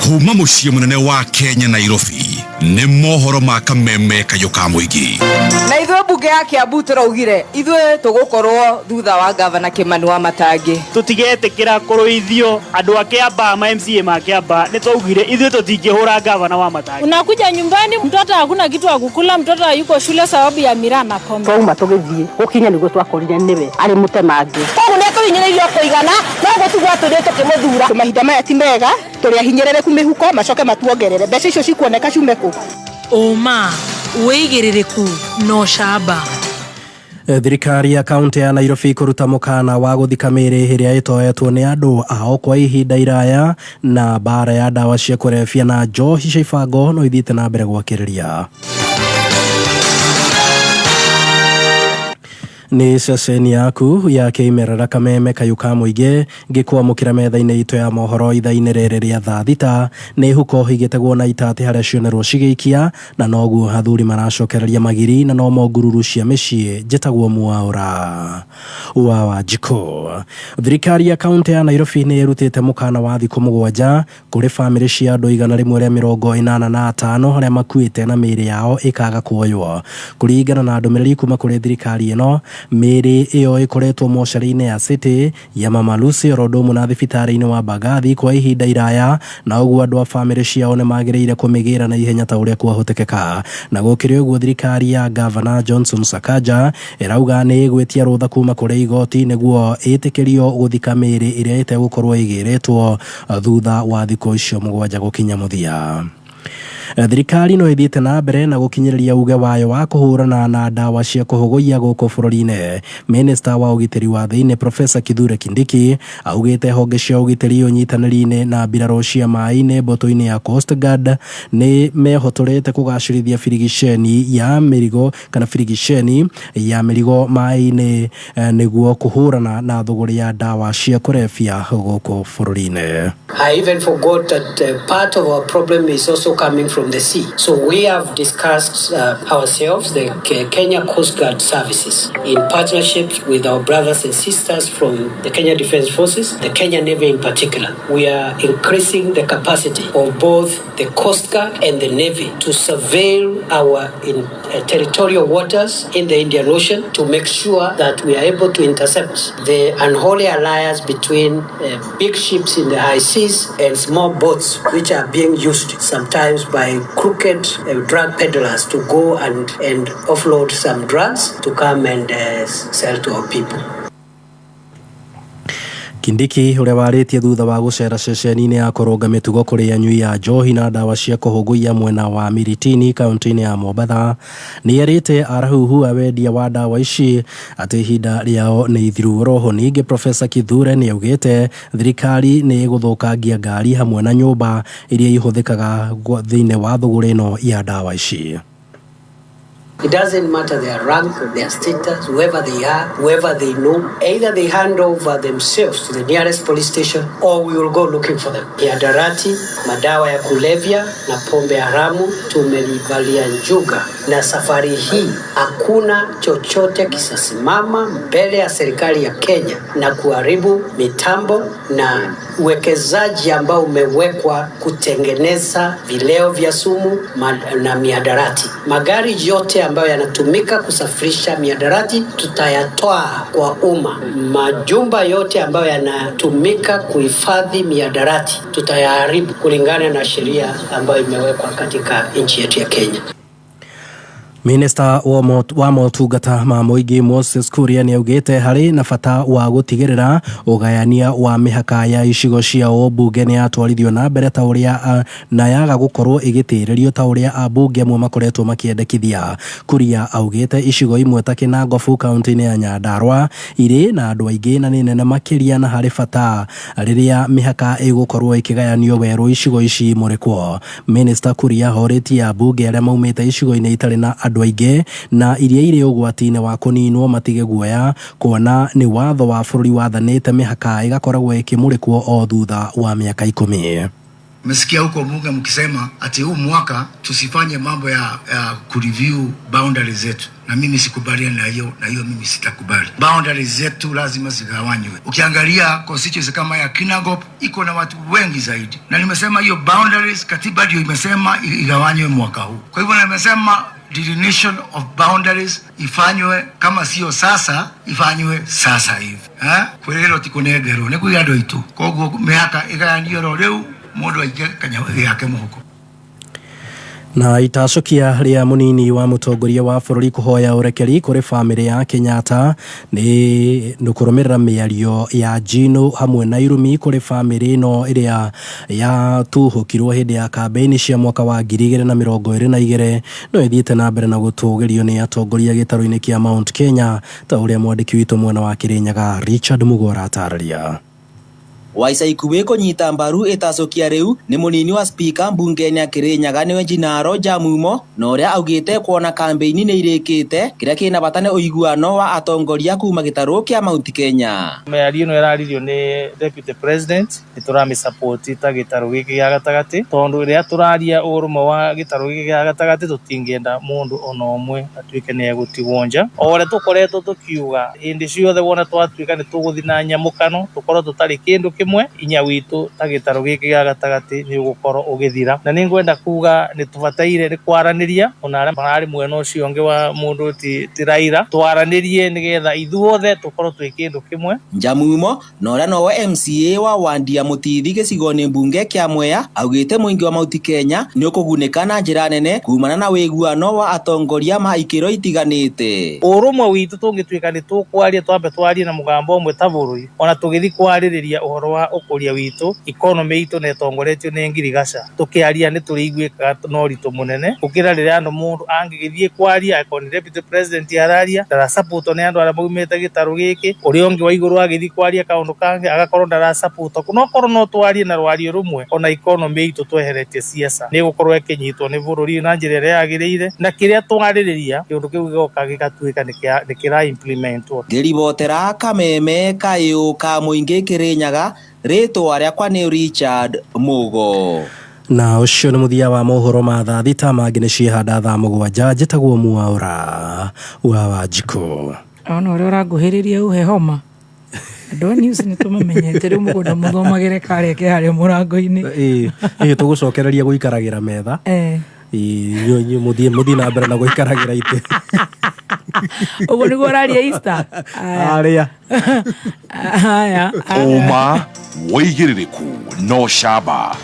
Kuma mũciĩ mũnene wa Kenya Nairobi nĩ mohoro ma kameme kayũ ka mũingĩ. Na ithuĩ mbunge ya Kiambu tũraugire ithuĩ tũgũkorwo thutha wa Gavana Kimani Wamatangi. Tũtigetĩkĩra kũrũithio andũ a Kiambaa ma MCA ma Kiambaa nĩ twaugire ithuĩ tũtingĩhũra Gavana Wamatangi. Unakuja nyumbani mtoto hakuna kitu ya kukula, mtoto hayuko shule sababu ya miraa na pombe. Twauma tũgĩthiĩ gũkinya nĩguo twakorire nĩwe arĩ mũtemangi. Koguo nĩ atũhinyĩrĩirio kũigana no gũtigwo atũrĩ tũkĩmũthura. Mahinda maya ti mega, tũrĩ ahinyĩrĩrĩku mĩhuko macoke matuongerere mbeca icio cikuoneka ciume kũ. Ũma, wĩigĩrĩrĩku na ũcamba. Thirikari ya kaunti ya Nairobi kũruta mũkana wa gũthika mĩĩrĩ ĩrĩa ĩtoetwo nĩ andũ ao kwa ihinda iraya na mbara ya ndawa cia kũrebia na njohi cia ibango no ithiĩte na mbere gwakĩrĩria. Nĩ ceceni yaku ya kĩmerera kameme kayũ ka mũingĩ ngĩkwamũkĩra metha-inĩ itũ ya mohoro ithaa-inĩ rĩrĩ rĩa thaa thita. Nĩ huko igĩtegwo na itatĩ harĩa cionerwo cigĩikia na noguo athuri maracokereria magiri na nomo ngururu cia mĩciĩ. Njĩtagwo Mwaũra wa Wanjikũ. Thirikari ya kaunti ya Nairobi nĩ ĩrutĩte mũkana wa thikũ 7 kũrĩ bamĩrĩ cia andũ 185 arĩa makuĩte na mĩĩrĩ yao ĩkaga kuoywo. Kũringana na ndũmĩrĩri kuma kũrĩ thirikari ĩno, mĩĩrĩ ĩyo ĩkoretwo mocarĩ-inĩ ya City ya Mama Lucy oro ũndũ ũmwe na thibitarĩ-inĩ wa Mbagathi kwa ihinda iraya, na ũguo andũ a bamĩrĩ ciao nĩ magĩrĩire kũmĩgĩra na ihenya ta ũrĩa kwahotekeka. Na gũkĩrĩ ũguo, thirikari ya Gavana Johnson Sakaja ĩrauga nĩ ĩgwĩtia rũtha kuma kũrĩ igoti nĩguo ĩtĩkĩrio gũthika mĩĩrĩ ĩrĩa ĩtegũkorwo ĩgĩrĩtwo thutha wa thikũ icio 7 gũkinya mũthia. Thirikari no ĩthiĩte na mbere na gũkinyĩrĩria uge wayo wa kũhũrana na ndawa cia kũhũgũia gũkũ bũrũri-inĩ. Minista wa ũgitĩri wa thĩinĩ Profesa Kithure Kindiki augĩte honge cia ũgitĩri ũnyitanĩri-inĩ na mbirarũ cia maĩ-inĩ mbũtũ-inĩ ya Coast Guard nĩ mehotorete kũgacĩrithia birigiceni ya mĩrigo kana birigiceni ya mĩrigo maĩ-inĩ nĩguo kũhũrana na thũgũrĩ ya ndawa cia kũrebia gũkũ bũrũri-inĩ. I even forgot that part of our problem is also coming from the sea. So we have discussed ourselves, the Kenya Coast Guard Services, in partnership with our brothers and sisters from the Kenya Defence Forces, the Kenya Navy in particular. We are increasing the capacity of both the Coast Guard and the Navy to surveil our territorial waters in the Indian Ocean to make sure that we are able to intercept the unholy alliance between big ships in the high seas and small boats, which are being used sometimes by crooked drug peddlers to go and offload some drugs to come and sell to our people. Kindiki ũrĩa warĩtie thutha wa gũcera ceceni-inĩ ya kũrũnga mĩtugo kũrĩ anyui a njohi na ndawa cia kũhũgũia mwena wa Miritini kaunti-inĩ ya Mombatha nĩ erĩte arahuhu a wendia wa ndawa ici atĩ ihinda rĩao nĩ ithiru. Roho ningĩ Profesa Kithure nĩ augĩte thirikari nĩ ĩgũthũkangia ngari hamwe na nyũmba iria ihũthĩkaga thĩinĩ wa thũgũrĩ ĩno ya ndawa ici. It doesn't matter their rank, their status, whoever they are, whoever they know. Either they hand over themselves to the nearest police station or we will go looking for them. Mihadarati, madawa ya kulevya na pombe haramu tumelivalia njuga, na safari hii hakuna chochote kisasimama mbele ya serikali ya Kenya na kuharibu mitambo na uwekezaji ambao umewekwa kutengeneza vileo vya sumu na mihadarati. Magari yote ambayo yanatumika kusafirisha mihadarati tutayatoa kwa umma. Majumba yote ambayo yanatumika kuhifadhi mihadarati tutayaharibu kulingana na sheria ambayo imewekwa katika nchi yetu ya Kenya. Minista wa motungata ma mũingĩ Moses Kuria nĩ augĩte harĩ na bata wa gũtigĩrĩra ũgayania wa mĩhaka ya icigo cia ũmbunge nĩ yatwarithio na mbere ta ũrĩa na yaga gũkorwo ĩgĩtĩrĩrio ta ũrĩa ambunge amwe makoretwo makĩendekithia. Kuria augĩte icigo imwe ta Kinangofu kaunti-inĩ ya Nyandarua irĩ na andũ aingĩ na nĩ nene makĩria na harĩ bata rĩrĩa mĩhaka ĩgũkorwo ĩkĩgayanio werũ icigo ici imũrĩkwo. Minista Kuria ahorĩtie ambunge arĩa maumĩte icigo-inĩ itarĩ na andũ aingĩ na iria irĩ ũgwati-inĩ wa kũninwo matige guoya kuona nĩ watho wa bũrũri wathanĩte mĩhaka ĩgakoragwo ĩkĩmũrĩkwo o thutha wa mĩaka 10. Mmesikia huko bunge mkisema ati huu mwaka tusifanye mambo ya kureview boundaries zetu, na mimi sikubaliani na hiyo, na hiyo mimi sitakubali. Boundaries zetu lazima zigawanywe. Ukiangalia constituency kama ya Kinangop iko na watu wengi zaidi, na nimesema hiyo boundaries, katiba ndio imesema igawanywe mwaka huu. Kwa hivyo nimesema delineation of boundaries ifanywe, kama sio sasa ifanywe sasa hivi. Kwĩrĩrwo ti kũnengerwo nĩ kũiga andũ aitũ, koguo mĩhaka ĩgayanio ro rĩu mũndũ aige kanyamũ gake mũhuko. Na itacokia rĩa mũnini wa mũtongoria wa bũrũri kũhoya ũrekeri kũrĩ bamĩrĩ ya Kenyatta nĩ kũrũmĩrĩra mĩario ya Njino hamwe na irumi kũrĩ bamĩrĩ ĩno ĩrĩa yatuhũkirwo hĩndĩ ya kambĩini cia mwaka wa 2022 no ĩthiĩte na mbere na gũtũgĩrio nĩ atongoria gĩtarũ-inĩ kĩa Mount Kenya ta ũrĩa mwandĩki witũ mwena wa Kirinyaga Richard Mugora atarĩria. Wa ica ikuhĩ kũnyita mbaru ĩtacũkia rĩu nĩ mũnini wa spika mbunge-inĩ ya Kirinyaga nĩwe Jinaro Njamumo, na ũrĩa augĩte kuona kambĩini nĩ irĩkĩte kĩrĩa kĩna bata nĩ ũiguano wa atongoria kuma gĩtarũ kĩa Mount Kenya. Mĩario ĩno ĩraririo nĩ Deputy President nĩ tũramĩsupport ta gĩtarũ gĩkĩ gĩa gatagatĩ, tondũ rĩrĩa tũraria ũrũmwe wa gĩtarũ gĩkĩ gĩa gatagatĩ tũtingĩenda mũndũ ona ũmwe atuĩke nĩ egũtigwo nja. O ũrĩa tũkoretwo tũkiuga hĩndĩ ciothe wona twatuĩka nĩ tũgũthiĩ na nyamũkano tũkorwo tũtarĩ kĩndũ kĩmwe, inya witũ ta gĩtarũ gĩkĩ gĩa gatagatĩ nĩ ũgũkorwo ũgĩthira. Na nĩ ngwenda kuga nĩ tũbataire nĩ kwaranĩria ona arĩa mararĩ mwena ũcio ũngĩ wa mũndũ ti Raila, twaranĩrie nĩgetha ithuothe tũkorwo twĩ kĩndũ kĩmwe. Njamumo na ũrĩa nowe MCA wa Wandia Mũtithi gĩcigo-inĩ mbunge kĩa Mwea augĩte mũingĩ wa Mount Kenya nĩ ũkũgunĩka na njĩra nene kumana na wĩiguano wa atongoria ma ikĩro itiganĩte. Ũrũmwe witũ tũngĩtuĩka nĩ tũkwaria twambe twarie na mũgambo ũmwe ta bũrũri, ona tũgĩthiĩ kwarĩrĩria ũhoro wa ũkũria witũ, economy itũ nĩ ĩtongoretio nĩ ngirigaca, tũkĩaria nĩ tũrĩiguĩkaga na ũritũ mũnene gũkĩra rĩrĩa andũ mũndũ angĩgĩthiĩ kwaria akorwo nĩ Deputy President araria ndarasapotwo nĩ andũ arĩa maumĩte gĩtarũ gĩkĩ, ũrĩa ũngĩ wa igũrũ agĩthiĩ kwaria kaũndũ kangĩ agakorwo ndarasapotwo. No korwo no twarie na rwario rũmwe ona economy itũ tweheretie siasa nĩ ĩgũkorwo ĩkĩnyitwo nĩ bũrũri na njĩra ĩrĩa yagĩrĩire, na kĩrĩa twarĩrĩria kĩũndũ kĩu gĩgoka gĩgatuĩka nĩ kĩra implementwo. Ngĩribotera Kameme kayũ ka mũingĩ Kirinyaga, rĩtwa rĩakwa nĩ Richard Mugo. Na ũcio nĩ mũthia wa mohoro ma thaa thita, mangĩ nĩ ciehanda thaa 7. Njĩtagwo Mwaũra wa Wanjikũ. Ona ũrĩa ũranguhĩrĩria uhe homa. Andũ a news nĩ tũmamenyete rĩu mũgũnda mũthomagĩre karĩa ke harĩa mũrango-inĩ. Ĩĩ tũgũcokereria gũikaragĩra metha. Ĩĩ mũthiĩ na mbere na gũikaragĩra itĩ. Ũguo nĩguo ũraria Easter. Arĩa. Aya. Ũma wĩigĩrĩrĩku no camba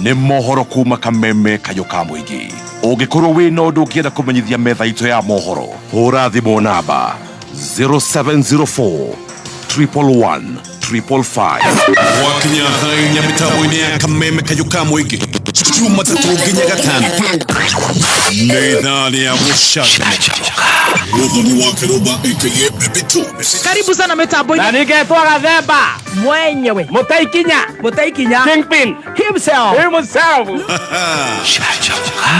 nĩ mohoro kuma Kameme kayũ ka mũingĩ. Ũngĩkorwo wĩna ũndũ ũngĩenda kũmenyithia metha itũ ya mohoro, hũra thimũ namba 0704 111 555. Gwakinya thaa inya mĩtambo-inĩ ya Kameme kayũ ka mũingĩ, Jumatatũ nginya Gatano nĩ ithaa rĩa gũcanjamũka. Muthoni wa Kiruba aka Baby Thomas. Karibu sana mitambo-inĩ. Na ningetwo Gathemba mwenyewe, Mũtaikinya Kingpin himself.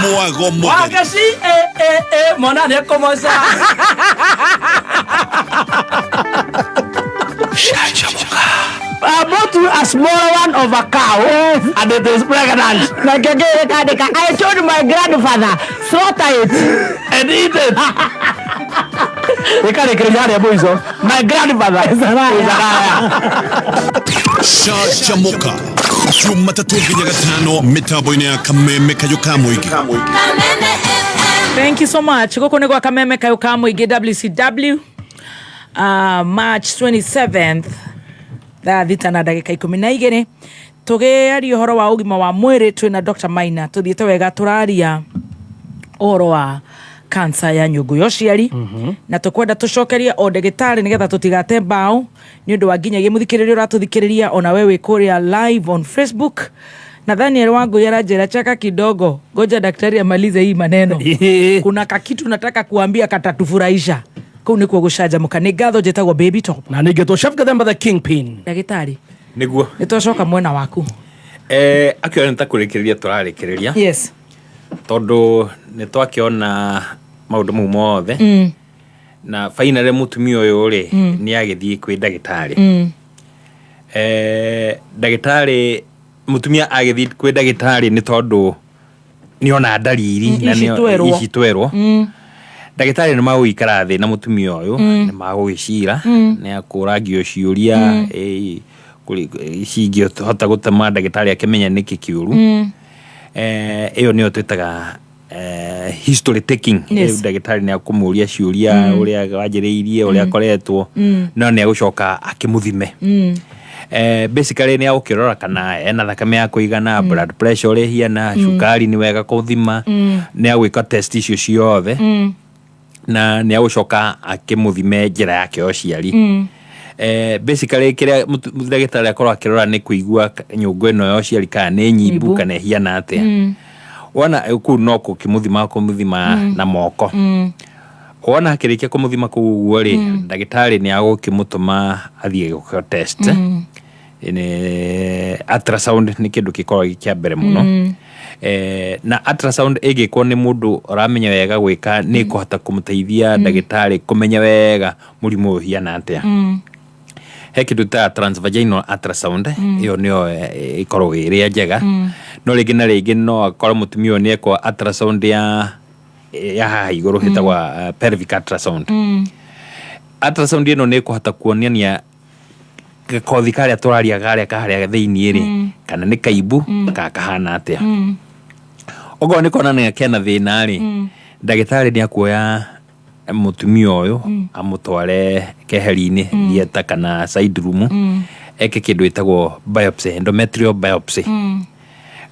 Mwago mũtheri. Wagaci mwana nĩekũmoca. I bought you a small one of a cow, and it is pregnant. I told my grandfather, slaughter it and eat it. My grandfather is a liar. Canjamuka Jumatatũ nginya Gatano mĩtambo-inĩ ya Kameme kayũ ka mũingĩ. Thank you so much. Gũkũ nĩ gwa Kameme kayũ ka mũingĩ WCW, March 27th thaa thita na ndagĩka 12 tũgĩaria ũhoro wa ũgima wa mwĩrĩ twĩna Dr. Maina. Tũthiĩte wega, tũraria ũhoro wa Cancer ya nyũngũ ya ũciari, na tũkwenda tũcokerie o ndagĩtarĩ nĩgetha tũtigate mbaũ, nĩ ũndũ wa nginyagia mũthikĩrĩria ũratũthikĩrĩria ona we wĩ kũrĩa live on Facebook. Na Daniel wangu yaranjĩra, "Cheka kidogo, ngoja daktari amalize hii maneno, kuna kakitu nataka kuambia katatufurahisha." Kũu nĩkuo gũcanjamũka. Nĩ ngatho, njĩtagwo Baby Top. Na ningĩ Chef Gathemba the Kingpin. Ndagĩtarĩ. Nĩguo. Nĩ twacoka mwena waku. Akĩona nĩ ta kũrĩkĩrĩria tũrarĩkĩrĩria, tondũ nĩ twakĩona maũndũ mau mothe, na finally mũtumia ũyũ rĩ, nĩ agĩthiĩ kwĩ ndagĩtarĩ. Ndagĩtarĩ, mũtumia agĩthiĩ kwĩ ndagĩtarĩ nĩ tondũ nĩ ona ndariri na ici twerwo. Ici twerwo. Ndagĩtarĩ nĩ magũgĩikara thĩ na mũtumia ũyũ, nĩ magũgĩcira, nĩ akũrangio ciũria, ici ingĩhota gũtema ndagĩtarĩ akĩmenya nĩkĩ kĩũru. Ĩyo nĩyo twĩtaga history taking. Ndagĩtarĩ nĩ akũmũria ciũria, ũrĩa wanjĩrĩirie, ũrĩa akoretwo, no nĩ agũcoka akĩmũthime. Basically nĩ agũkĩrora kana ena thakame ya kũigana, blood pressure ũrĩa ĩhiana, cukari nĩ wega kũthima. Nĩ agwĩka test icio ciothe, na nĩ agũcoka akĩmũthime njĩra yake ya ũciari. Basically kĩrĩa ndagĩtarĩ akorwo akĩrora nĩ kũigua nyũngũ ĩno ya ũciari kana nĩ nyimbu, Nyimbu. kana ĩhiana atĩa. Wona kũu no kũkĩmũthima kũmũthima na moko. Wona akĩrĩkia kũmũthima kũu ũguo rĩ, ndagĩtarĩ nĩ agũkĩmũtũma athiĩ gwĩka test. Nĩ ultrasound, nĩ kĩndũ gĩkoragwo gĩ kĩa mbere mũno. Na ultrasound ĩngĩkwo nĩ mũndũ ũramenya wega gwĩka, nĩ ĩkũhota kũmũteithia ndagĩtarĩ kũmenya wega mũrimũ ũyũ ũhiana atĩa. He kĩndũ ta transvaginal ultrasound, ĩyo nĩyo ĩkoragwo ĩrĩa njega, no rĩngĩ na rĩngĩ no akorwo mũtumia ũyũ nĩ ekwo ultrasound ya haha igũrũ, ĩtagwo pelvic ultrasound. Ultrasound ĩno nĩ ĩkũhota kuonania gakothi karĩa tũraria karĩa kaharĩa thĩiniĩ rĩ, kana nĩ kaimbu, kana kahana atĩa. Okorwo nĩ konania kena thĩna rĩ, ndagĩtarĩ nĩ akuoya mũtumia ũyũ amũtware keheri-inĩ, theatre kana side room, eke kĩndũ ĩtagwo biopsy, endometrial biopsy.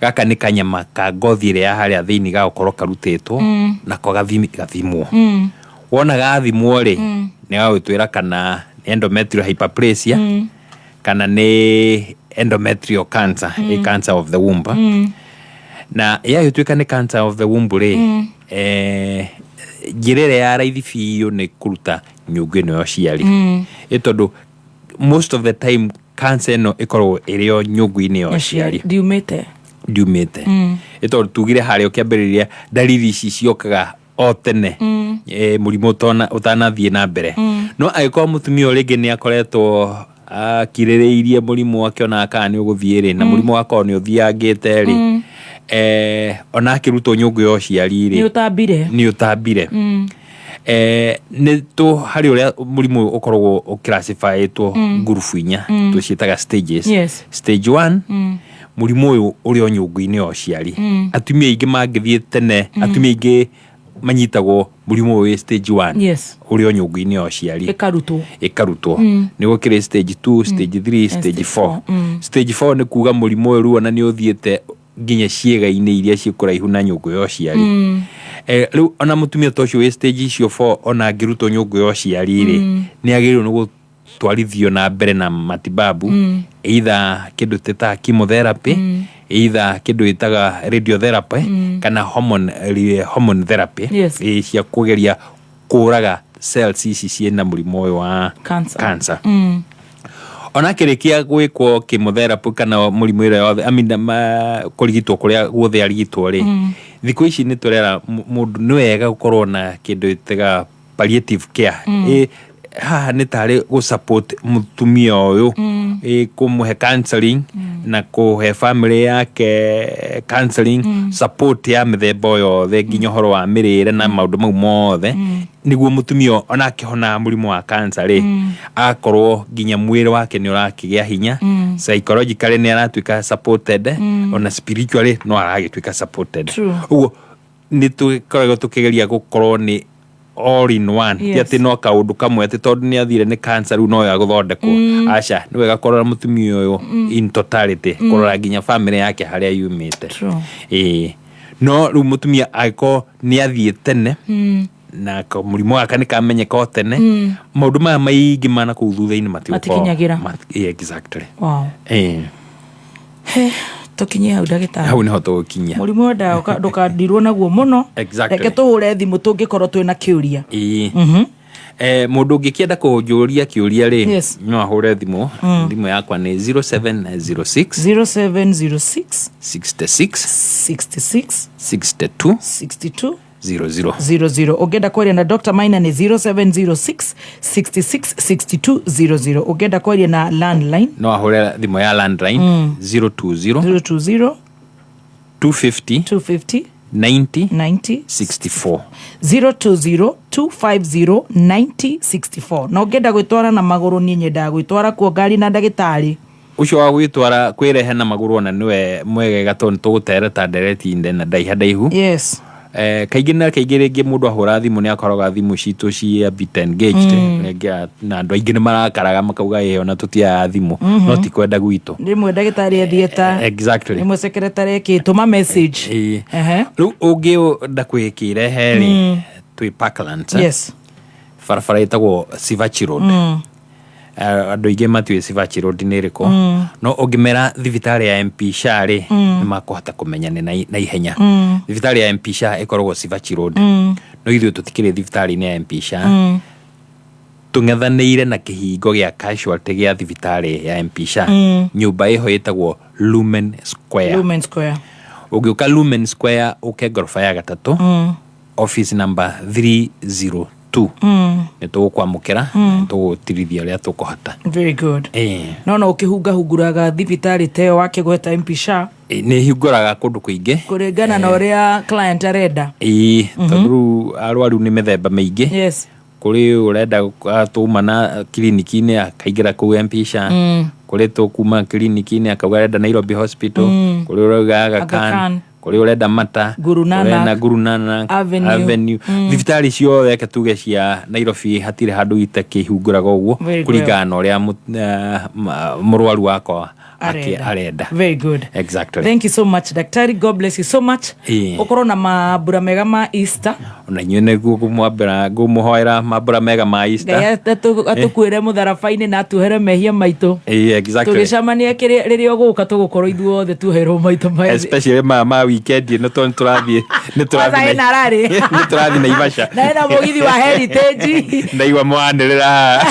Gaka nĩ kanyama ka ngothi ĩrĩa ya harĩa thĩinĩ gagũkorwo karutĩtwo, nako gathimwo. Wona gathimwo rĩ, nĩ gagũtwĩra kana nĩ endometrial hyperplasia kana nĩ endometrial cancer, a cancer of the womb. Na yagĩtuĩka nĩ cancer of the womb rĩ, njĩra ĩrĩa ya raithi biũ nĩ kũruta nyũngũ ĩno ya ũciari, ĩ tondũ most of the time cancer ĩno ĩkoragwo ĩrĩ o nyũngũ-inĩ ya ũciari. Ndiumĩte. Ndiumĩte. Ĩ tondũ tugire harĩa ũkĩambĩrĩria ndariri ici ciokaga o tene, mũrimũ ũtanathiĩ na mbere. No angĩkorwo mũtumia ũyũ rĩngĩ nĩ akoretwo akirĩrĩirie mũrimũ akĩonaga kana nĩ ũgũthiĩ rĩ, na mũrimũ wakorwo nĩ ũthiangĩte rĩ, ona akĩrutwo nyũngũ ya ũciari rĩ, nĩ ũtambire. Nĩ ũtambire. Nĩ tũ harĩ ũrĩa mũrimũ ũyũ ũkoragwo ũclassifyĩtwo ngurubu inya, tũciĩtaga stages. Stage 1, mũrimũ ũyũ ũrĩ o nyũngũ-inĩ ya ũciari. Atumia aingĩ mangĩthiĩ tene, atumia aingĩ manyitagwo mũrimũ ũyũ wĩ stage 1, ũrĩ o nyũngũ-inĩ ya ũciari. Ĩkarutwo. Ĩkarutwo. Nĩ gũkĩrĩ stage 2, stage 3, stage 4. Stage 4 nĩ kuga mũrimũ ũyũ rĩu ona nĩ ũthiĩte nginya ciĩga-inĩ iria ciĩ kũraihu na nyũngũ ya ũciari. Rĩu ona mũtumia ta ũcio wĩ stage icio 4, ona angĩrutwo nyũngũ ya ũciari rĩ, nĩ agĩrĩirwo nĩ gũtwarithio na mbere na matibabu, either kĩndũ tĩtaga chemotherapy, either kĩndũ ĩtaga radiotherapy, kana hormone therapy. Ĩ, cia kũgeria kũraga cells ici ciĩna mũrimũ ũyũ wa cancer. Cancer. Ona akĩrĩkia gwĩkwo chemotherapy kana mũrimũ ĩrĩa yothe, I mean, kũrigitwo kũrĩa guothe arigitwo rĩ, thikũ ici nĩ tũrera mũndũ nĩ wega gũkorwo na kĩndũ ĩtaga palliative care. Ĩ, haha nĩ tarĩ gũ support mũtumia ũyũ, ĩ, kũmũhe counseling na kũhe family yake counseling, support ya mĩthemba o yothe, nginya ũhoro wa mĩrĩre na maũndũ mau mothe, nĩguo mũtumia ona akĩhona mũrimũ wa cancer rĩ, agakorwo nginya mwĩrĩ wake nĩ ũrakĩgĩa hinya, psychologically nĩ aratuĩka supported, ona spiritually no aragĩtuĩka supported. Ũguo nĩ tũkoragwo tũkĩgeria gũkorwo nĩ all in one, ti atĩ no kaũndũ kamwe, atĩ tondũ nĩ athire nĩ cancer rĩu no ya gũthondekwo. Aca, nĩ wega kũrora mũtumia ũyũ in totality, kũrora nginya family yake harĩa yumĩte. Ĩĩ, No rĩu mũtumia angĩkorwo nĩ athiĩ tene na mũrimũ wake nĩ kamenyeka o tene, maũndũ maya maingĩ mana kũu thutha-inĩ matigũkorwo- Matikinyagĩra. Yeah, exactly. Wow. He, tũkinyie hau, ndagĩtarĩ. Hau nĩho tũgũkinyia. Mũrimũ wa nda ndũkandirwo naguo mũno. Reke tũhũre thimũ tũngĩkorwo twĩna kĩũria. Ĩĩ. Mũndũ ũngĩkĩenda kũnjũria kĩũria rĩ, no ahũre thimũ. Thimũ yakwa nĩ 0706 0706 66 66 62 62 00. 00. Ũngĩenda kwaria na Dr Maina nĩ 0706 66 62 00. Ũngĩenda kwaria na landline, no ahũre thimũ ya landline, 020 020 250 250 90 90 64. 020 250 9064. Na ũngĩenda gwĩtwara na magũrũ, niĩ nyendaga gwĩtwara kuo ngari na ndagĩtarĩ. Ũcio wa gwĩtwara kwĩrehe na magũrũ ona nĩwe mwegega, tondũ nĩtũgũtereta ndereti na ndaiha ndaihu. Kaingĩ na kaingĩ rĩngĩ mũndũ ahũra thimũ nĩ akoraga thimũ citũ ci a bit engaged. Rĩngĩ na andũ aingĩ nĩ marakaraga makauga ĩ ona tũtiaga thimũ. No ti kwenda gwitũ. Rĩmwe ndagĩtarĩ athiĩta, rĩmwe secretary ĩkĩtũma message. Ĩĩ. Rĩu ũngĩenda kwĩkĩrehe rĩ, twĩ Parklands, eh? Barabara ĩtagwo Sivachi Road. Andũ aingĩ matiũĩ Sivachi Road nĩ ĩrĩkũ, no ũngĩmera thibitarĩ ya MP Shah rĩ, nĩ makũhota kũmenya nĩ na ihenya. Thibitarĩ ya MP Shah ĩkoragwo Sivachi Road, no ithuĩ tũtikĩrĩ thibitarĩ-inĩ ya MP Shah. Tũng'ethanĩire na kĩhingo gĩa casualty gĩa thibitarĩ ya MP Shah. Nyũmba ĩho ĩtagwo Lumen Square. Lumen Square. Ũngĩũka Lumen Square, ũke ngoroba ya gatatũ, office number 302, nĩ tũgũkwamũkĩra, tũgũtirithia ũrĩa tũkũhota. Very good. No ũkĩhungahunguraga thibitarĩ ta ĩyo wakĩgweta MP Shah? Nĩ hingũraga kũndũ kũingĩ. Kũringana na ũrĩa client arenda. Ĩĩ, tondũ rĩu arwaru nĩ mĩthemba mĩingĩ. Kũrĩ ũrenda tuma na kiriniki-inĩ akaingĩra kũu MP Shah, kũrĩ tũkuma kiriniki-inĩ akauga arenda Nairobi Hospital, kũrĩ ũrauga Aga Aga Khan, Khan. kũrĩ ũrenda Mata, Guru Nanak. ũrenda Guru Nanak Avenue. Avenue. Thibitarĩ ciothe reke tuge cia Nairobi hatirĩ handũ itakĩhingũraga ũguo, Very well. kũringana na ũrĩa mũrwaru wakwa Arenda. arenda. Very good. Exactly. Thank you so much, daktari. God bless you so much. Ũkorwo na mambura mega ma Easter. Ona inyuĩ nĩguo ngũmwambĩra, ngũmũhoera mambura mega ma Easter. Ngai atũkuĩre mũtharaba-inĩ na atuohere mehia maitũ. Ĩĩ, exactly. Tũgĩcemania rĩrĩa ũgũka, tũgũkorwo ithuothe tuoherwo maitũ maitũ. Especially ma weekend ĩno, tondũ nĩ tũrathiĩ Kwanza ĩna rarĩ. Nĩ tũrathiĩ Naivasha. Na ĩna mũgithi wa Heritage. Ndaigua mwanĩrĩra haha.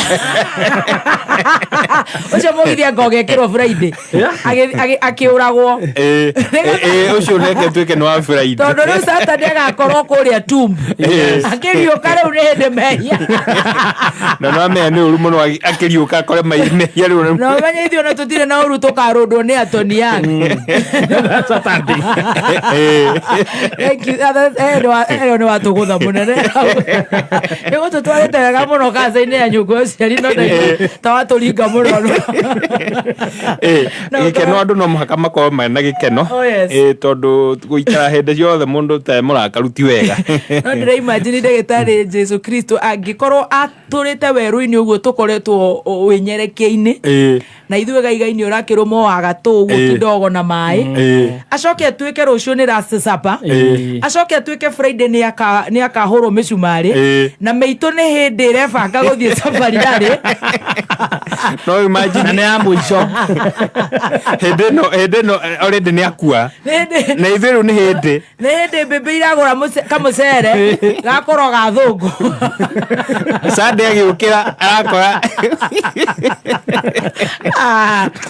Ũcio mũgithi anga ũgekĩrwo Friday akĩũragwo. Ĩĩ, ĩĩ, ũcio reke tuĩke nĩ wa Friday. Tondũ rĩu Saturday agakorwo kũrĩa tumb akĩriũka, rĩu nĩ hĩndĩ mehia. Na no amenya nĩ ũru mũno akĩriũka akore mehia rĩu. Na ũmenye ithuĩ ona tũtirĩ na ũru, tũkarũndwo nĩ Atoni Young. Thank you. Ĩyo nĩ watũgũtha mũnene, nĩ gũtũtwarĩte wega mũno kanca-inĩ ya nyũngũ ya ũciari, no ta watũringa mũno. Gĩkeno, andũ no mũhaka makorwo mena gĩkeno. Oh, yes. Tondũ gũikara hĩndĩ ciothe mũndũ te mũrakaru ti wega. No ndĩraimagine ndagĩtarĩ Jesu Kristo angĩkorwo atũrĩte werũ-inĩ ũguo tũkoretwo wĩnyerekia-inĩ, na ithuĩ gaiga-inĩ ũrakĩrũmwo wa gatũ ũguo kidogo na maĩ, acoke atuĩke rũciũ nĩ last supper, acoke atuĩke Friday nĩ akahũrwo mĩcumarĩ, na mĩitũ nĩ hĩndĩ ĩrebanga gũthiĩ safari rarĩ. No imagine na nĩ ya mũico. Hĩndĩ ĩno already nĩ akua, Nĩ hĩndĩ na ithuĩ rĩu nĩ hĩndĩ nĩ hĩndĩ mbĩmbĩ iragũra kamũcere gakorwo ga thũngũ. Sunday agĩũkĩra arakora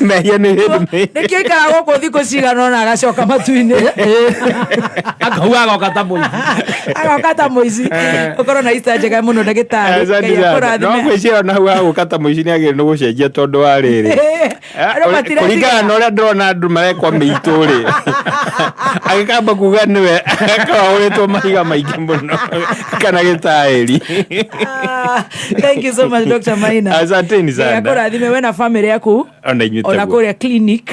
mehia nĩ hĩndĩ. Nĩkĩo ikara gũkũ thikũ cigana ũna agacoka matu-inĩ. Akauga agoka ta mũici. Agoka ta mũici. Ũkorwo na Easter njega mũno, ndagĩtarĩ. Asante Ngai sana. No akũrathime. ngwĩciria ona hau hagũka ta mũici nĩ agĩrĩirwo nĩ gũcenjia, tondũ wa rĩrĩ, Andũ matiretiga. kũringana na ũrĩa ndĩrona andũ marekwa mĩitũ rĩ, agĩkamba kuga nĩwe akorwo ahũrĩtwo mahiga maingĩ mũno kana gĩtaĩri. Thank you so much, Dr. Maina. Asanteni Ngai sana. akũrathime we na family yaku. Ona inyuĩ ona taguo. kũrĩa clinic.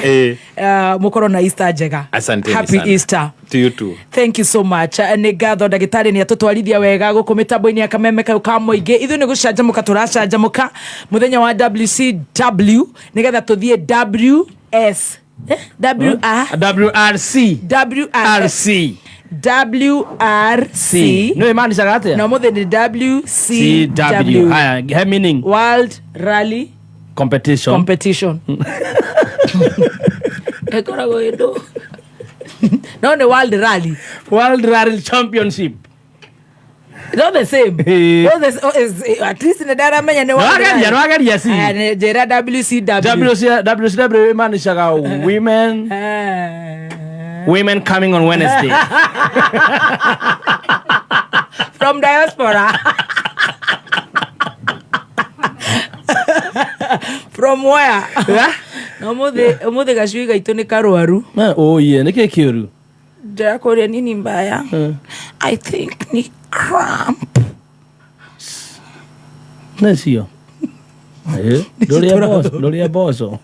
Mũkorwo na Easter njega. Asanteni Happy sana. Easter. To you too. Thank you so much. Nĩ ngatho, ndagĩtarĩ nĩ atũtwarithia wega gũkũ mĩtambo-inĩ ya kameme kau ka mũingĩ. Ithuĩ nĩ gũcanjamũka tũracanjamũka mũthenya wa WCW nĩgetha tũthiĩ WS, eh? WR WRC. WRC. RC. WRC. Nä ĩmanicaga atĩa? Na ũmũthĩ nĩ CW. WCW. Haya, he meaning. World Rally Competition. Competition. Ĩkoragwo ĩndũ no nĩ World Rally. World Rally Championship. Not the same. Not the, oh, is, at least nĩ ndaramenya nĩ World Nĩwageria, Rally. nĩwageria C. Aya, njĩra WCW. WCW ĩmanicaga women women coming on Wednesday. From diaspora. From where? Na umuthi gacui gaitũ nĩ karwaru. Oye, nĩ kĩ kĩũru? Ndĩrakũria nini mbaya. I think ni cramp. Nĩcio. Ndũrĩe mboco.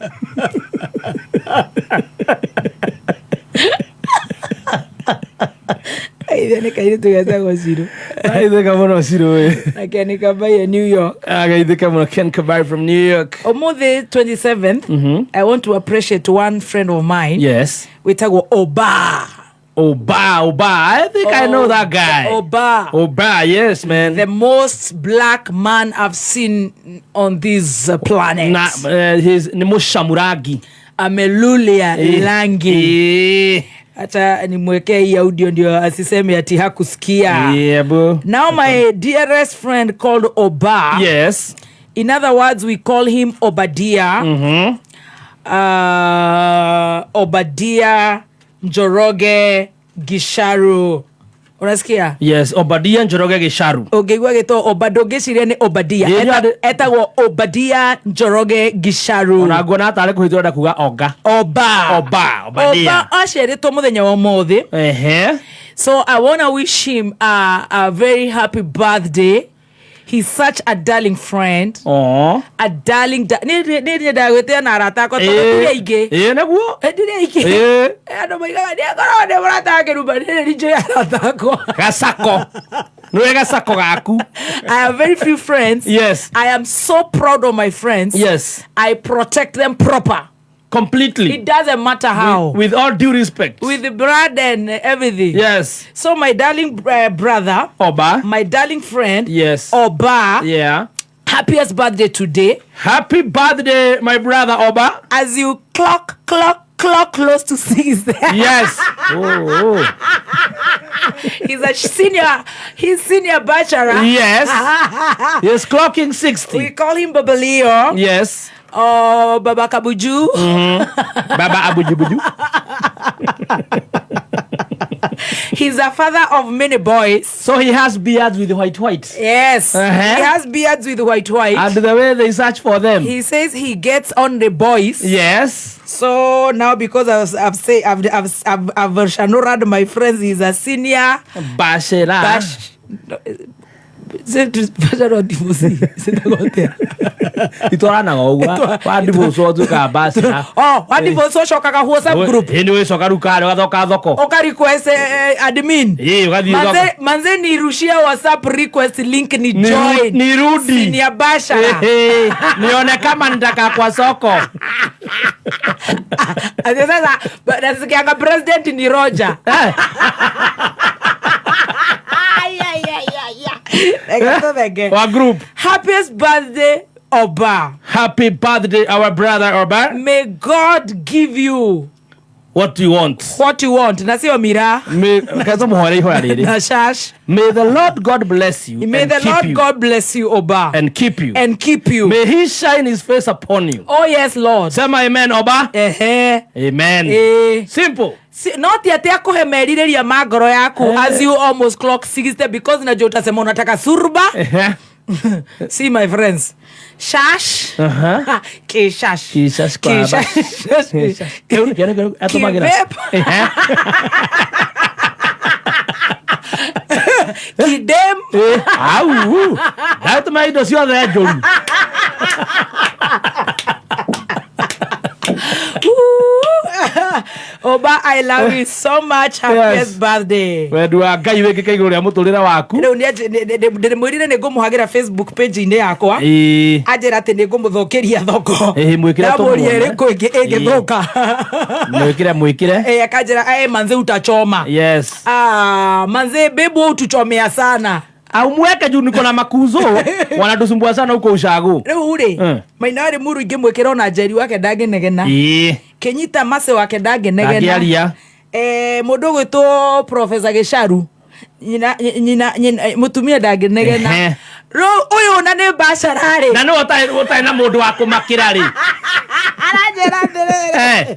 Aithe nĩ kairĩtu getagwo Ciru. Aithĩka mũno Ciru ĩ. Na Ken Kabai New York. Agaithĩka mũno Ken Kabai from New York. Ũmũthĩ 27th, I want to appreciate one friend of mine. Yes. Wĩtagwo Oba. Oba, Oba. I think I know that guy. Oba. Oba, yes, man. The most black man I've seen on this planet. Na, he's ni Mushamuragi. Amelulia langi. Acha nimwekee hii audio ndio asiseme ati hakusikia. Yeah, bro. Now my dearest friend called Oba. Yes. In other words, we call him Obadia. Mm-hmm. Obadia Njoroge Gisharu. Unasikia? Yes, Obadia Njoroge Gisharu. Ũngĩigua gĩtwo Oba ndũngĩciria nĩ Obadia. Etagwo Obadia Njoroge Gisharu. Ona nguona tarĩ kũhĩtũra enda kuga Oga. Oba. Oba, Obadia. Oba aciarĩtwo mũthenya wa ũmũthĩ. Ehe. So I want to wish him a very happy birthday. He's such a darling friend. Aw. A darling nĩ nyendaga gwĩtĩa na arata akwa tondũ ndirĩ aingĩ. Ĩĩ nĩguo. Ndirĩ aingĩ. Andũ moigaga nĩakoragwo nĩ mũrata wa Kĩrumba, nĩ nĩ arata akwa. Gacako. Nĩwe gacako gaku. I have very few friends. Yes. I am so proud of my friends. Yes. I protect them proper. Completely. It doesn't matter how. With all due respect. With the blood and everything. Yes. So my darling brother. Oba. My darling friend. Yes. Oba. Yeah. Happiest birthday today. Happy birthday, my brother Oba. As you clock close to 6. Yes. Oh. He's a senior. He's senior bachelor. Yes. He's clocking 60. We call him Baba Leo. Yes. Oh, Baba Kabuju. Mm-hmm. Baba Abuju. He's a father of many boys. So he has beards with white. Yes. Uh-huh. He has beards with white. And the way they search for them. He says he gets on the boys. Yes. So now because I've shanorad my friends, he's a senior bachelor. Itwaranaga ũguo wa divorce ũtuĩkaga bachelor. Oh, wa divorce ũcokaga WhatsApp group. Ĩĩ nĩ ũgĩcoka rĩu karĩa ũgathoka thoko. Ũka request admin. Ĩĩ ũgathiĩ thoko. Manze nirushia WhatsApp request link ni join. Nirudi. Senior bachelor. Nione kama nitakaa kwa soko. Ati sasa nasikianga president ni Roger. Our group. Happiest birthday, Oba. Happy birthday, our brother Oba. May God give you what you want. What you want. Na sio mira. May Na shash. May the Lord God bless you. May the Lord God bless you, Oba. And keep you. And keep you. May he shine his face upon you. Oh yes, Lord. Sema amen, Oba. Amen. Simple. Not ati akuhe merirĩria ma ngoro yaku as you almost clock 60 because najua utasema unataka surba. See my friends. Shash. Kishash. Kishash. Kishash. Kidem. Au. Ndatũma indo ciothe njũru. Oba, I love you so much. Happiest birthday. Wendu wa Ngai wĩkĩke igũrũ rĩa mũtũrĩre waku. Rĩu ndĩmwĩrire nĩ ngũmũhagĩra Facebook page-inĩ yakwa. Anjĩra atĩ nĩ ngũmũthũkĩria thoko. Ĩĩ, mwĩkĩre Ndamũria tũmuone. ĩrĩkũ ĩngĩ ĩngĩthũka. Mwĩkĩre mwĩkĩre. Eh, akanjĩra eh, manze utachoma. Yes. Ah, manze bebu wewe utuchomea sana. Au mweke juu niko na makuzo wanatusumbua sana huko ushago. Rĩu rĩ, Maina rĩ muru ingĩmwĩkĩra ona Njeri wake ndangĩnegena. Kenyita Mase wake ndangĩnegena. Ndangĩaria. Eh, mũndũ ũgwĩtwo Professor Gĩcaru nyina nyina nyina mũtumia ndangĩnegena. Rĩu ũyũ ona nĩ bachararĩ. Na nĩwe ũtarĩ na mũndũ wa kũmakĩra rĩ. Aranjĩra atĩrĩrĩ.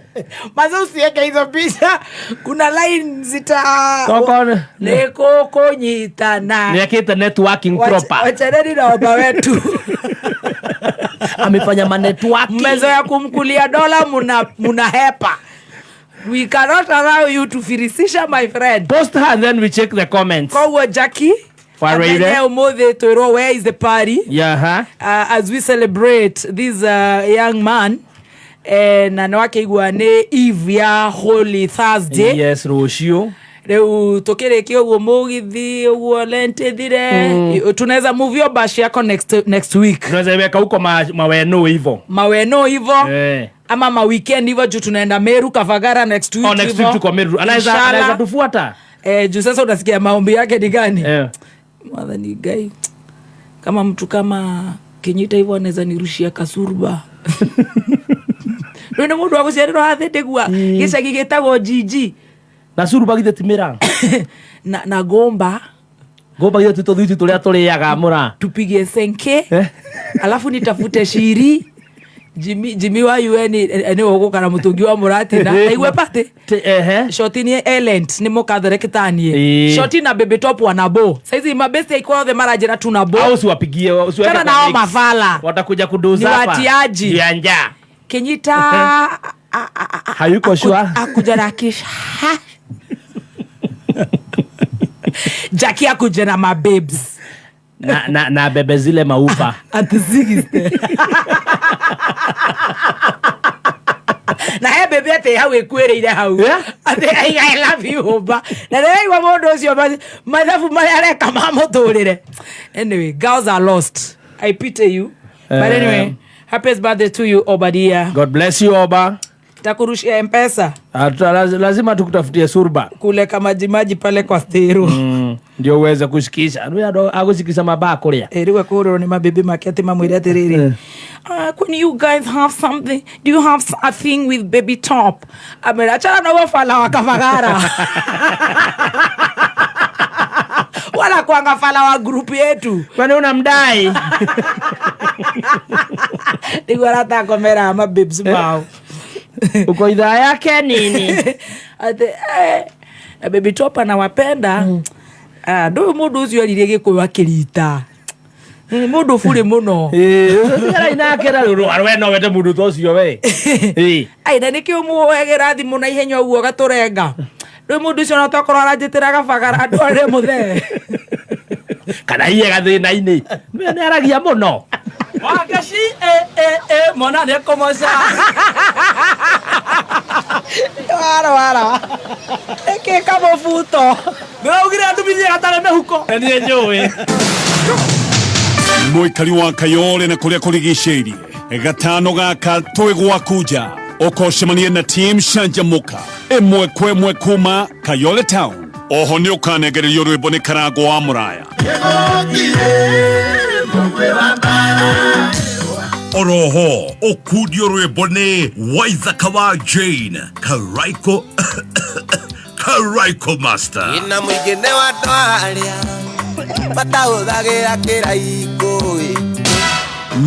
Maze usiweke hizo picha. Kuna line zita Toko- nĩ kũkũnyitana. Nĩekĩte networking proper. Wachaneni na oba wetu. Amefanya ma networking. Mmezoea kumkulia dola muna hepa. We cannot allow you to firisisha my friend. Post her and then we check the comments. Koguo Jackie Wareire. amenye umuthi twirwo where is the party? Yeah. As we celebrate this young man na nĩ wakĩigua nĩ eve ya Holy Thursday. Yes, rũciũ. Rĩu tũkĩrĩkia ũguo mũgithi ũguo Lent ĩthire, tunaweza move your bash yako next week. Tunaweza iweka huko maweno hivo. Maweno hivo. Eh. Ama ma weekend hivo juu tunaenda Meru Kavagara next week. Oh, next week tuko Meru. Anaweza Inshallah. anaweza tufuata. Eh, juu sasa unasikia maombi yake ni gani? Eh. Mwathani Ngai. Kama mtu kama Kinyita hivyo anaweza nirushia kasurba. Rĩu nĩ mũndũ wa gũciarĩrwo haha thĩ gĩcagi gĩtagwo GG. Na surba githĩ ti mĩraa? Na gomba. Gomba githĩ ti tũthwiti tũrĩa tũrĩaga mũra. Tupige senke. Alafu nitafute shiri. Jimmy wa UN nĩ ũgũka na mũtũngi wa mũratina. Aigue pate. Shoti ni Elent ni mũkathere kĩtanie. Shoti na baby top wanabo. Saizi mabesti aikuwa othe maranjĩra tunabo. Au usiwapigie, usiweke Tena kwa nao mix. mafala. Watakuja kuduza Ni hapa. watiaji. Ya njaa. Kinyita Hayuko sure. Akuja na kisha. Jackie akuja na mababes. Na bebe zile maupa. At 60. Na he bebe ate hau ĩkuĩrĩire hau. Ate I love you Oba. Na ndĩraigua mũndũ ũcio mathabu marĩa areka ma mũtũrĩre. Anyway, girls are lost. I pity you. But anyway, happiest birthday to you Obadia. God bless you Oba. Takurushia M-Pesa. Lazima tukutafutie surba. Kule kama maji pale kwa steru. Ndio uweze kushikisha. Ndio agushikisha mabaa kuria. Rĩu akũhũrĩrwo nĩ mabibi make atĩ mamwĩre atĩrĩrĩ. Can you guys have something? Do you have a thing with baby top? Amera achana na huo fala wa Kavagara. Wala kuanga fala wa group yetu. Kwani unamdai? Niguo aratakomera mabibs mao. Uko idhaa yake nini? Ate na baby top anawapenda. Ndu mundu ucio aririe gikuyu akirita. Mundu bure muno. Inakera we no wende mundu ta ucio we. Ai na nikio muoegera thimu na ihenya uguo gaturenga. Riu mundu ucio no tokorwo aranjitira Gabagara andu are muthee. Kana iye gathina-inĩ. Nĩ aragia mũno. Wagashi mwana nĩ kũmoca. Wara wara. Ĩkĩ kamũbuto. Nĩraugire andumithie gatarĩ mĩhuko. Niĩ njũĩ. Mũikari wa Kayole na kũrĩa kũrigicĩirie gatano gaka twĩ gwaku nja ũkocemanie na team Canjamũka ĩmwe kwa ĩmwe kuma Kayole Town. Oho nĩ ũkanengererio rwĩmbo nĩ Karango wa Mũraya. Oroho ũkundio rwĩmbo nĩ Waithaka wa Jane Karaiko Karaiko Master. Ina mũingĩ nĩ wa andũ arĩa matahũthagĩra kĩraikũ.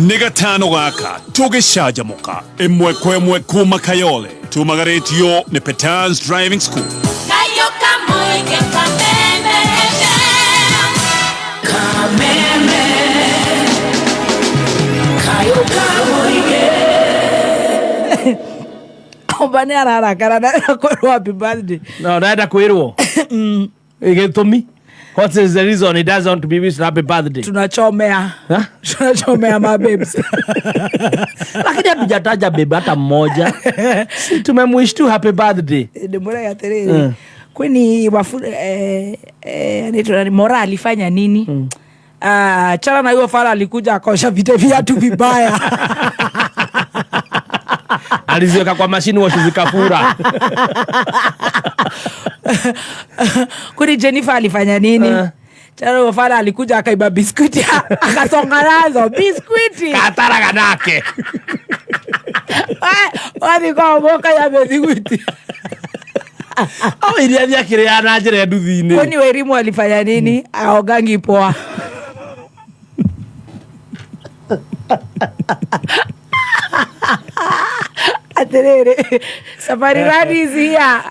Nĩ gatano gaka tũgĩcanjamũka ĩmwe kwa ĩmwe kuma Kayole tumagarĩtio nĩ Petans Driving School. Kayoka mũingĩ Kameme FM. Kameme. Kayoka mũingĩ. Oba nĩ ararakara na kwĩrwo happy birthday. No, ndaenda kwĩrwo. Gĩtũmi? What is the reason he doesn't want to be wished happy birthday? Tunachomea. Tunachomea mababes. Lakini hatujataja babe hata mmoja. Si tumemwish tu happy birthday. Ndimura atiriri. Kwani wafu anaitwa nani, Mora alifanya nini? Ah, chana na hiyo fala alikuja akaosha vite viatu vibaya. Aliziweka kwa mashini wash zikafura. Kwani Jennifer alifanya nini? Chana huyo fala alikuja akaiba biskuti akasonga nazo biskuti. Katara ganake. Wadi kwa boka ya biskuti. Au iria thiakire na njira nduthi-inĩ. Kwani Wairimu alifanya nini? Aogangi poa. Atiriri, Safari Rally is here.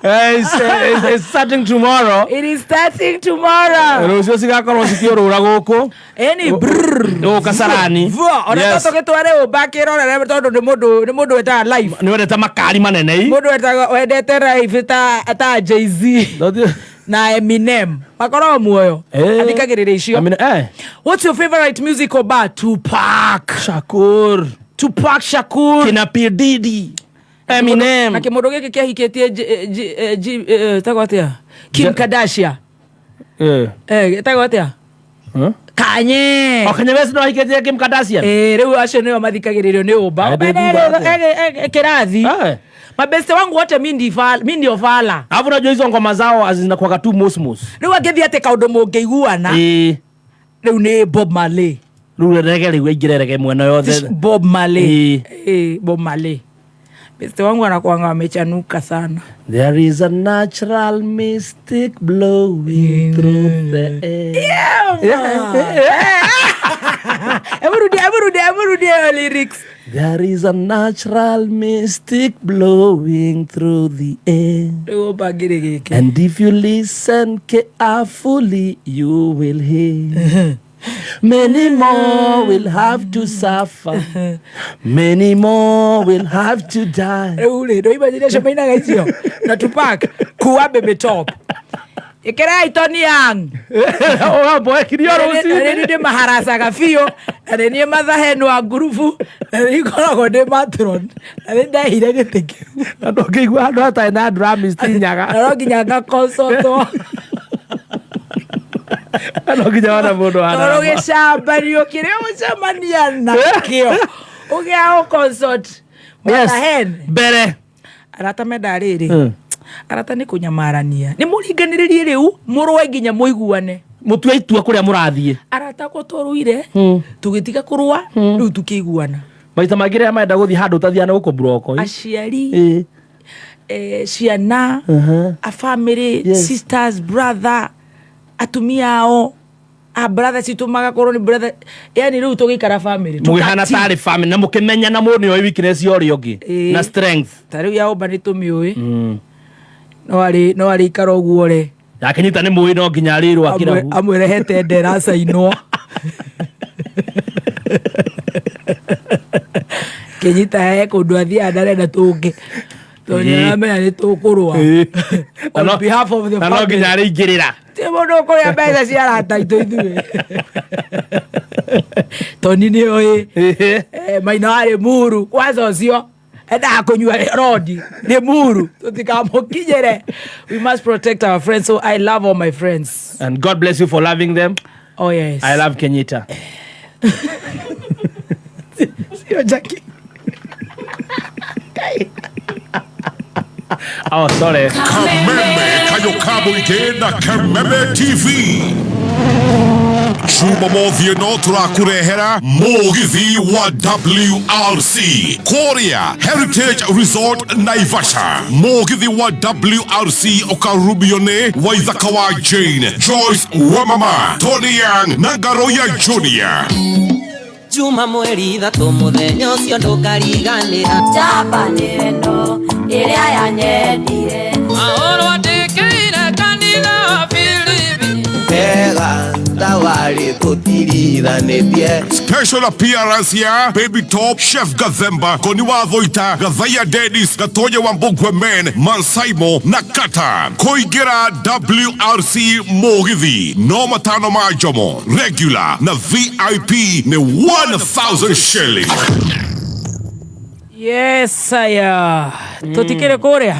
It's starting tomorrow. It is starting tomorrow. Rũciũ cigakorwo cikĩũrũra gũkũ. Eni brrr. Gũkũ Kasarani. Ona Yes. tũgĩtware ũmbakĩrorere tondũ nĩ mũndũ wetaga live. Nĩ wendete makari manene i. Mũndũ wendete live ta Jay-Z na Eminem. Makoragwo muoyo. Athikagĩrĩria icio. What's your favorite musical bar? Tupac Shakur. Tupac Shakur. Kina P Diddy. Eminem. Na kĩmũndũ gĩkĩ kĩahikĩtie tagwo atĩa? Kim Kardashian. Tagwo atĩa? Kanye. O Kanye West no ahikĩtie Kim Kardashian. Rĩu acio nĩo mathikagĩrĩrio nĩ ũmba. Kĩrathi. Mabeste wangu wote mi ndio fala. Alafu unajua hizo ngoma zao zinakuwa tu mosmos. Rĩu angĩthiĩ atĩ kaũndũ mũngĩiguana. Rĩu nĩ Bob Marley. Rĩu rege rĩu aingĩre rege mwena yothe. Bob Marley. Bob Marley. Beste wangu anakuanga amechanuka sana. There is a natural mystic blowing through the air. Yeah, Ebu rudia lyrics. There is a natural mystic blowing through the air. And if you listen carefully, you will hear. Many more will have to suffer. Many more will have to die. Ule, ndo imagination maina gaizio. Na Tupac, kuwa baby top. Ikera Tony Young. Oh boy, kirio ruci. Nĩ ndĩ maharacaga biũ, na nĩ niĩ mathahenu wa ngurubu, na nĩ ngoragwo ndĩ matron, na nĩ ndehire gĩtĩ kĩu. Na ndũngĩigua handũ hatarĩ na drummist nyaga. Na no nginya ngaconsultwo. No nginya wona mũndũ wa Tondũ gĩcambanio kĩrĩa ũcemania nakĩo ũgĩa gũ-consult mathahen. Mbere. Arata mendaga rĩrĩ. Arata nĩ kũnyamarania. Nĩ mũringanĩrĩrie rĩu mũrũe nginya mũiguane. Mũtue itua kũrĩa mũrathiĩ. Arata ko tũrũire tũgĩtiga kũrũa rĩu tũkĩiguana. Maita maingĩ rĩrĩa marenda gũthiĩ handũ ũtathiaga nĩ gũkũ-block. Aciari, ciana, a family, sisters, brother, atumia ao, a brother citũ magakorwo nĩ brother, yani rĩu tũgĩikara family. Mũgĩhana tarĩ family na mũkĩmenyana mũndũ nĩoĩ weakness ya ũrĩa ũngĩ na strength. Ta rĩu ya ũmba nĩ tũmĩũĩ. No arĩ ikara ũguo rĩ. Akĩnyita nĩ mũĩ no nginya arĩrwo akĩrabu. Amwĩre hete ndera cainwo. Kĩnyita he kũndũ athiaga ndarenda tũngĩ. Tondũ nĩaramenya nĩ tũkũrũa. On behalf of the Na no family. nginya arĩingĩrĩra. Ti mũndũ ũkũrĩa mbeca cia arata aitũ ithuĩ. Toni nĩoĩ. Maina warĩ muru. Kwanza ũcio endaga kũnyua rodi. Nĩ muru. Tũtikamũkinyĩre. We must protect our friends. So I love all my friends. And God bless you for loving them. Oh yes. I love Kenyita. Sio Jackie. Oh, sorry. Kameme kayo ka mũingĩ na Kameme TV. Jumamothi ĩno tũrakũrehera mũgithi wa WRC Korea Heritage Resort Naivasha. Mũgithi wa WRC ũkarumio nĩ Waithaka wa Jane, Joyce Wamama, Tony Young na Ngaroya Junior. Juma mweri 3 mũthenya ũcio ndũkariganĩra. Njamba nĩ wendo ĩrĩa yanyendire. Maũrwo ndĩkĩire kanitha wa Filipi. Wega ta thabarĩ tũtirithanĩtie. Special appearance ya Baby Top, Chef Gathemba, Koni wa Thoita, Gathaya Dennis, Gatonya wa Mbugwe Men, Mansaimo na Kata. Kũingĩra WRC Mũgithi no matano ma Jomo, regular na VIP nĩ 1000 shilling. Yes aya, tũtikĩrĩ kũrĩa.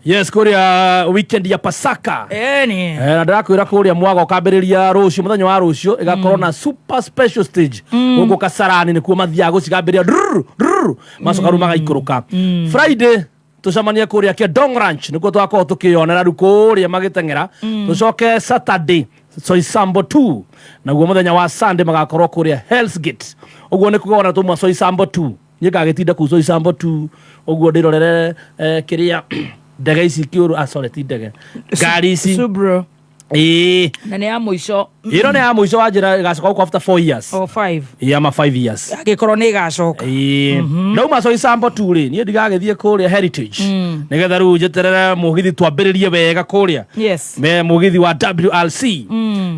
Yes, kuria weekend ya Pasaka. Eni. Na ndĩrakwĩra kũrĩa mwaga ũkambĩrĩria rũciũ, mũthenya wa rũciũ ĩgakorwo na super special stage gũkũ Kasarani, nĩkuo mathiaga gũcigambĩrĩria rrrr, rrrr, macoka rĩu magaikũrũka. Friday tũcemanie kũrĩa Kedong Ranch, nĩkuo tũgakorwo tũkĩyonera rĩu kũrĩa magĩteng'era. Tũcoke Saturday Soisambo 2, naguo mũthenya wa Sunday magakorwo kũrĩa Hell's Gate. Ũguo nĩ kuga ona tũmwa Soisambo 2, niĩ ngagĩtinda kũu Soisambo 2 ũguo ndĩrorere kĩrĩa ndege ici kĩũrũ, ah, sorry, ti ndege, ngari ici. Subaru. Ĩĩ. Na nĩ ya mũico. Ĩno nĩ ya mũico wa njĩra, ĩgacoka gũkũ after 4 years. O 5. Ĩĩ, ama 5 years. Angĩkorwo nĩ ĩgacoka. Ĩĩ, ndauma Soisambo 2 rĩ, niĩ ndigagĩthiĩ kũrĩa Heritage nĩgetha rĩu njeterere mũgithi twambĩrĩrie wega kũrĩa. Me mũgithi wa WRC.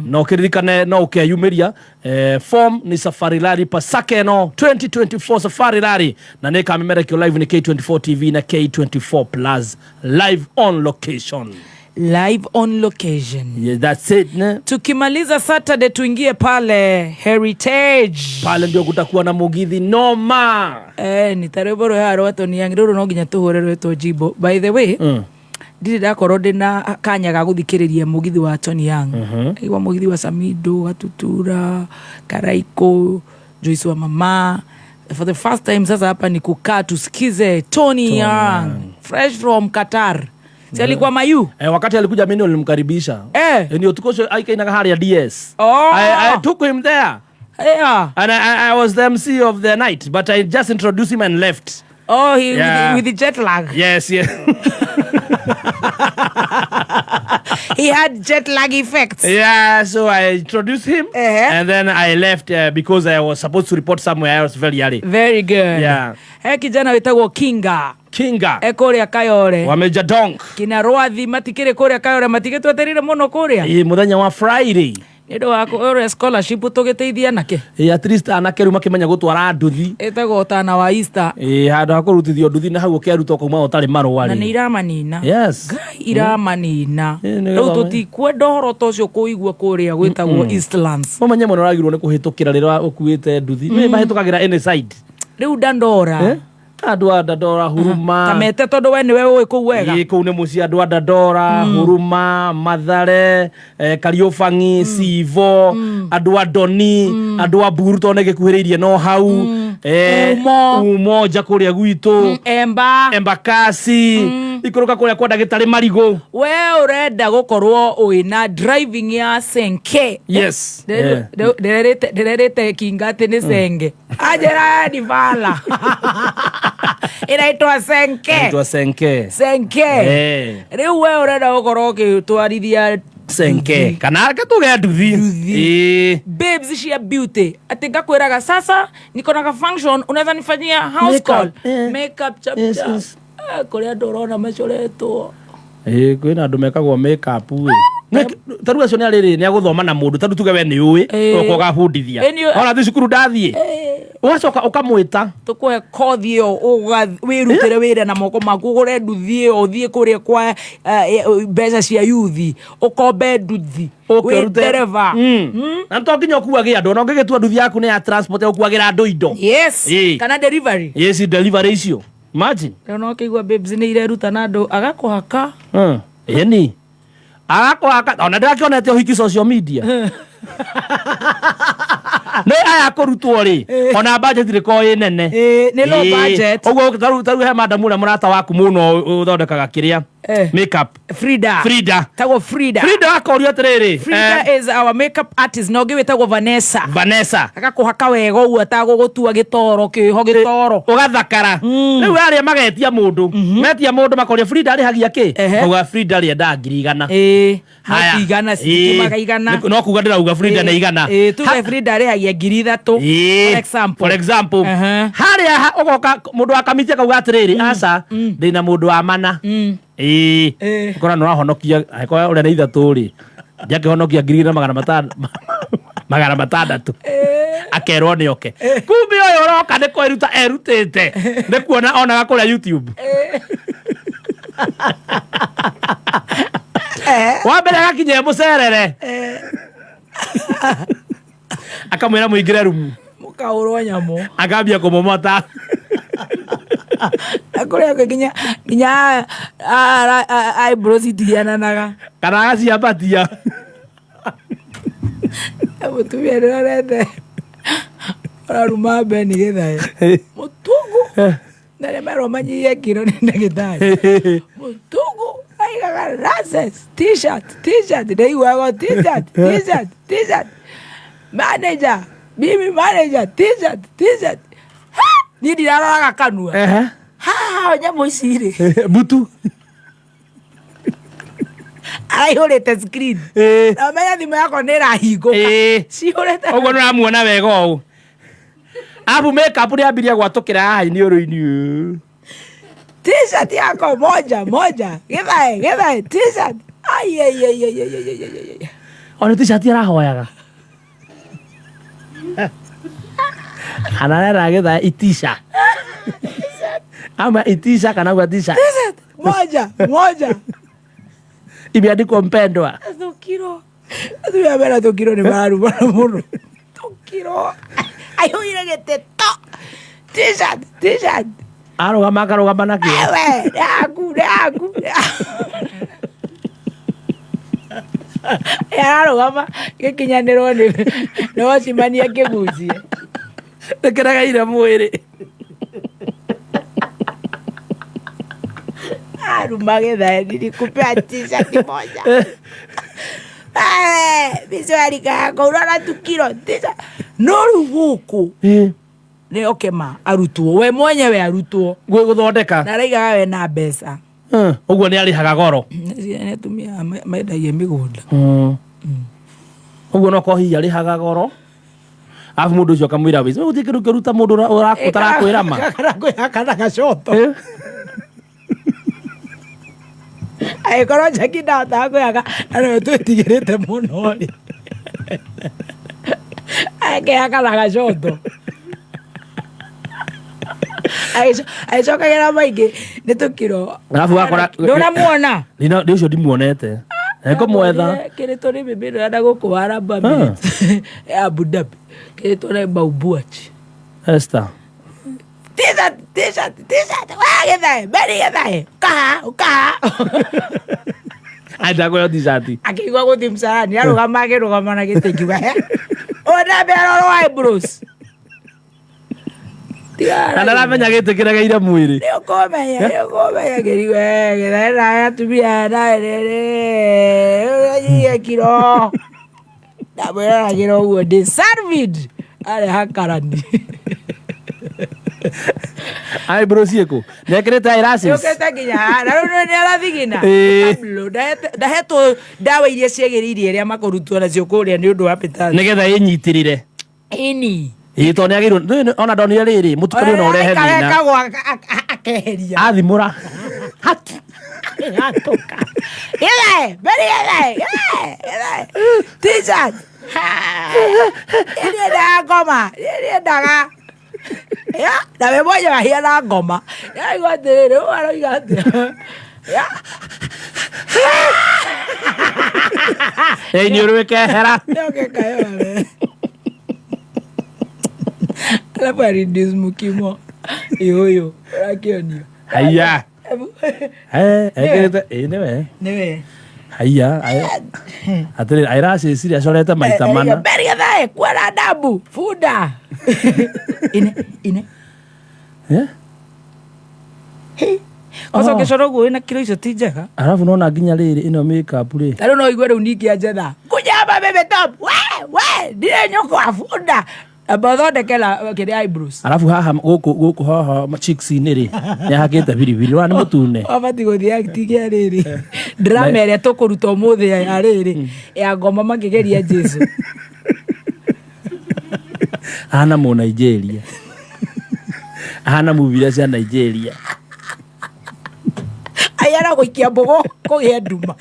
Na ũkĩririkane no ũkeyumĩria, form ni Safari Rally Pasaka ĩno 2024 Safari Rally, na nĩ ĩkamemerekio live nĩ K24 TV na K24 Plus, live on location. Live on location. Yeah, that's it, ne? Tukimaliza Saturday tuingie pale Heritage. Pale ndio kutakuwa na mugithi noma. Ni tarĩmbo rwĩha rwa Tony Young rũrũ no nginya tũhũre rwĩtwo Jimbo. By the way, ndirĩ ndakorwo ndĩna kanya ga gũthikĩrĩria mũgithi wa Tony Young. Aigua mũgithi wa Samido, Gatutura, Karaiko, Joyce wa Mama. For the first time sasa hapa ni kukaa tusikize Tony Young, fresh from Qatar. Si alikuwa Mayu? Wakati alikuja mimi nilimkaribisha. Ndio tuko aikainaga harĩa DS. Oh. I took him there. Yeah. And I was the MC of the night, but I just introduced him and left. Oh, he, Yeah. with the jet lag. Yes, yes. He had jet lag effects. Yeah, so I introduced him and then I left because I was supposed to report somewhere else very early. Very good. Yeah. He kijana wĩtagwo Kinga. Kinga. E kũrĩa Kayore. Wa Major Donk. Kina Rwathi matikĩrĩ kũrĩa Kayore, matigĩtweterire mũno kũrĩa. Ĩ mũthenya wa Friday. Nĩ ũndũ wa kũrĩa scholarship tũgĩteithia anake. Ĩ at least anake rĩu makĩmenya gũtwara nduthi. Ĩtagwo ũtana wa Easter. Ĩ handũ ha kũrutithio nduthi na hau ũkeruta ũkauma ũtarĩ marũa Na rĩ. nĩ iramanina. Yes. Ngai iramanina. Ĩ, nĩ Rĩu gĩthomo. tũtikwenda ũhoro ta ũcio kũigua kũrĩa gwĩtagwo Eastlands. Ũmenye mũno ũragirwo nĩ kũhĩtũkĩra rĩrĩa ũkuĩte nduthi. Nĩ mahĩtũkagĩra any side. Rĩu Dandora. Andũ a Dandora, Huruma. Kamete tondũ we nĩwe ũĩ kũu wega. Ĩ kũu nĩ mũciĩ andũ a Dandora, Huruma, Mathare, Kariũbangi, Civo, andũ a Doni, andũ a Buru tondũ nĩ gĩkuhĩrĩirie no hau. Umo. Umo nja kũrĩa gwitũ. Emba. Embakasi. Ikũrũka kũrĩa kwa ndagĩtarĩ Marigũ. We ũrenda gũkorwo wĩna driving ya Senke. Yes. Ndĩrerĩte Kinga atĩ nĩ Senge. Anjĩra ni bala. Ĩraitwa Senke. Ĩraitwa Senke. Senke. Rĩu we ũrenda gũkorwo ũgĩtwarithia Senke. Kana reke tuge nduthi. Ĩĩ. Babes cia beauty. Ati ngakwĩraga sasa niko na ka function unaweza nifanyia house Makeup. call. Makeup chap chap. Kũrĩa andũ ũrona macoretwo. Ĩĩ kwĩna andũ mekagwo makeup ĩ. Ta rĩu acio nĩ arĩrĩ nĩ agũthoma na mũndũ, ta rĩu tuge we nĩ ũĩ, ũgoka ũgabundithia. Ona thiĩ cukuru ndathiĩ. Ũgacoka ũkamwĩta. Tũkũhe kothi ĩyo wĩrutĩre wĩra na moko maku, ũgũre nduthi ĩyo, ũthiĩ kũrĩa kwa mbeca cia yuthi, ũkombe nduthi, Ũke wĩ ũrute. ndereba. Na to nginya ũkuage andũ, ona ũngĩgĩtua nduthi yaku nĩ ya transport ya gũkuagĩra andũ indo. Yes. Ĩĩ. Kana delivery. Yes, delivery icio. Imagine. Rĩu no ũkĩigua babes nĩ ireruta na andũ agakũhaka. Ĩni. Agakũhaka, ona ndĩrakĩonete ũhiki social media. Nĩ aya kũrutwo rĩ, ona budget ndĩkoragwo ĩ nene. Nĩ low budget. Ũguo ta rĩu he madam ũrĩa mũrata waku mũno ũthondekaga kĩrĩa. Makeup. Frida. Frida. Tagwo Frida. Frida akorio atĩrĩrĩ. Frida is our makeup artist na ũngĩ wĩtagwo Vanessa. Vanessa. Agakũhaka wega ũguo atagũgũtua gĩtoro kĩho gĩtoro. Ũgathakara. Rĩu arĩa magetia mũndũ. Metia mũndũ makoria Frida arĩhagia kĩ? Auga Frida arĩendaga ngiri igana. Haya. No ti igana, citikiumaga igana. No kuga ndĩrauga Frida nĩ igana. Tuge Frida arĩhagia ngiri ithatũ. For example. For example. Harĩa ũgoka mũndũ wa kamiti akauga atĩrĩrĩ, aca, ndĩna mũndũ wa mana. Ĩĩ. Ũkora nĩ ũrahonokia, angĩkorwo ũrĩa nĩ ithatũ rĩ, ndiakĩhonokia ngiri igĩrĩ na magana matano. 600 akerwo nĩ oke kumbe ũyũ ũroka nĩ kwĩruta erutĩte nĩ kuona onaga kũrĩa YouTube. Wa mbere agakinya mũcerere akamwĩra mũingĩre rumu mũkaũrwo nyamũ akambia kũmomota na kũrĩa kwĩ nginya nginya eyebrows itihiananaga kana agaciambatia. Mũtumia ndĩrorete ũraruma Beni Gĩthaĩ mũtungu na nĩ merwo manyihie kiro nĩ ndagĩtarĩ mũtungu aigaga nonsense t-shirt t-shirt ndaiguaga t-shirt t-shirt t-shirt manager mimi manager t-shirt t-shirt niĩ ndiraroraga kanua ha nyamũ ici rĩ butu araihũrĩte screen na ũmenya thimũ yakwa nĩ ĩrahingũka cihũrĩte ũguo nĩ ũramuona wega ũũ abu makeup nĩ ambirie gwatũkĩra haha iniũrũ-inĩ. T-shirt yako moja moja Githae Githae t-shirt ai ai ai ai ai ai ai ai ona t-shirt arahoyaga anarera Githae itisha ama itisha kana gwa t-shirt t-shirt moja moja imeandikwa mpendwa. Thukiro atumia mena thukiro nĩ mararumana mũno thukiro aihũire gĩtĩ to t-shirt t-shirt arũgama akarũgama nakĩo ewe yaku yaku ararũgama gĩkinyanĩrwo nĩ wacimania kĩgucie nĩkĩregeire mwĩrĩ aruma Githae nilikupea t-shirt moja micwarika yako urona tukiro t-shirt no rĩu gũkũ nĩ oke ma arutwo we mwenyewe arutwo gũthondeka na araigaga we na mbeca ũguo nĩ arĩhaga goro nĩ atumia mendagia mĩgũnda ũguo no korwo hihi arĩhaga goro arabu mũndũ ũcio akamwĩra wĩci gũtirĩ kĩndũ kĩruta mũndũ ũtarakwĩra ma kana gacoto angĩkorwo Jackie ndahotaga kwĩhaka na nĩwe twĩtigĩrĩte mũno rĩ akehaka na gacoto agĩcokagĩra maingĩ nĩ tũkiro arabu wakora ndũramuona nĩ ũcio ndimuonete ekũmwetha kĩrĩtwo nĩ mĩmĩ ĩno ya gũkũ Arab Emirates Abu Dhabi kĩrĩtwo nĩ Baubuachi Esther t-shirt t-shirt t-shirt wa Githae Beni Githae ũkaha ũkaha andakwĩyo t-shirt akĩigua gũthiĩ msalani arũgama akĩrũgama na gĩtĩ ngiuga ona mbere rora eyebrows na ndaramenya gĩtĩ kĩregeire mwĩrĩ nĩ ũkũmenya nĩ ũkũmenya kĩriwe Githae na atumia na rĩrĩ ũranyihie kiro ndamwĩroragĩra ũguo ndĩ served arĩ hakarani eyebrows ciĩkũ nĩekĩrĩte eyelashes yũkĩte nginya haha na rĩu nĩ arathigina ndahetwo ndawa iria ciagĩrĩire iria makũrutwo nacio kũrĩa nĩ ũndũ wa pitathi nĩgetha ĩnyitĩrĩre ĩni ĩĩ tondũ nĩagĩrĩirwo ona ndonire rĩrĩ mũtukanio no ũrehe thĩna ekagwo akeheria athimũra atũka Githae Beni Githae Githae Githae t-shirt niĩ ndiendaga ngoma niĩ ndiendaga ya na we mwenyewe ahiana ngoma yaigua atĩrĩrĩ ũũ aroiga atĩa ya iniũrũ ĩkehera nĩokekayore alafu areduce mukimo iũyũ ũrakĩonio haiya ekĩrĩte ĩ nĩwe nĩwe haiya atĩrĩrĩ eyelashes iria acorete maita mana Beni Githae kuwa na adabu funda ine ine Kwanza ũngĩcora ũguo wĩna kiro icio ti njega arabu nona nginya rĩrĩ ĩno makeup rĩ ta rĩu no ũigue rĩu ningĩ anjetha kunyamba bebe top we we ndirĩ nyũkwa bunda amba ũthondeke na kĩrĩa eyebrows arabu haha gũkũ gũkũ haha cheeks-inĩ rĩ nĩahakĩte biribiri wa nĩ mũtune wabatiĩ gũthiĩ acting ya rĩrĩ drama ĩrĩa tũkũruta ũmũthĩ ya rĩrĩ ya ngoma makĩgeria Jesu ahana mũ Nigeria ahana movie iria cia Nigeria ayara gũikia mbogo kũgĩe nduma.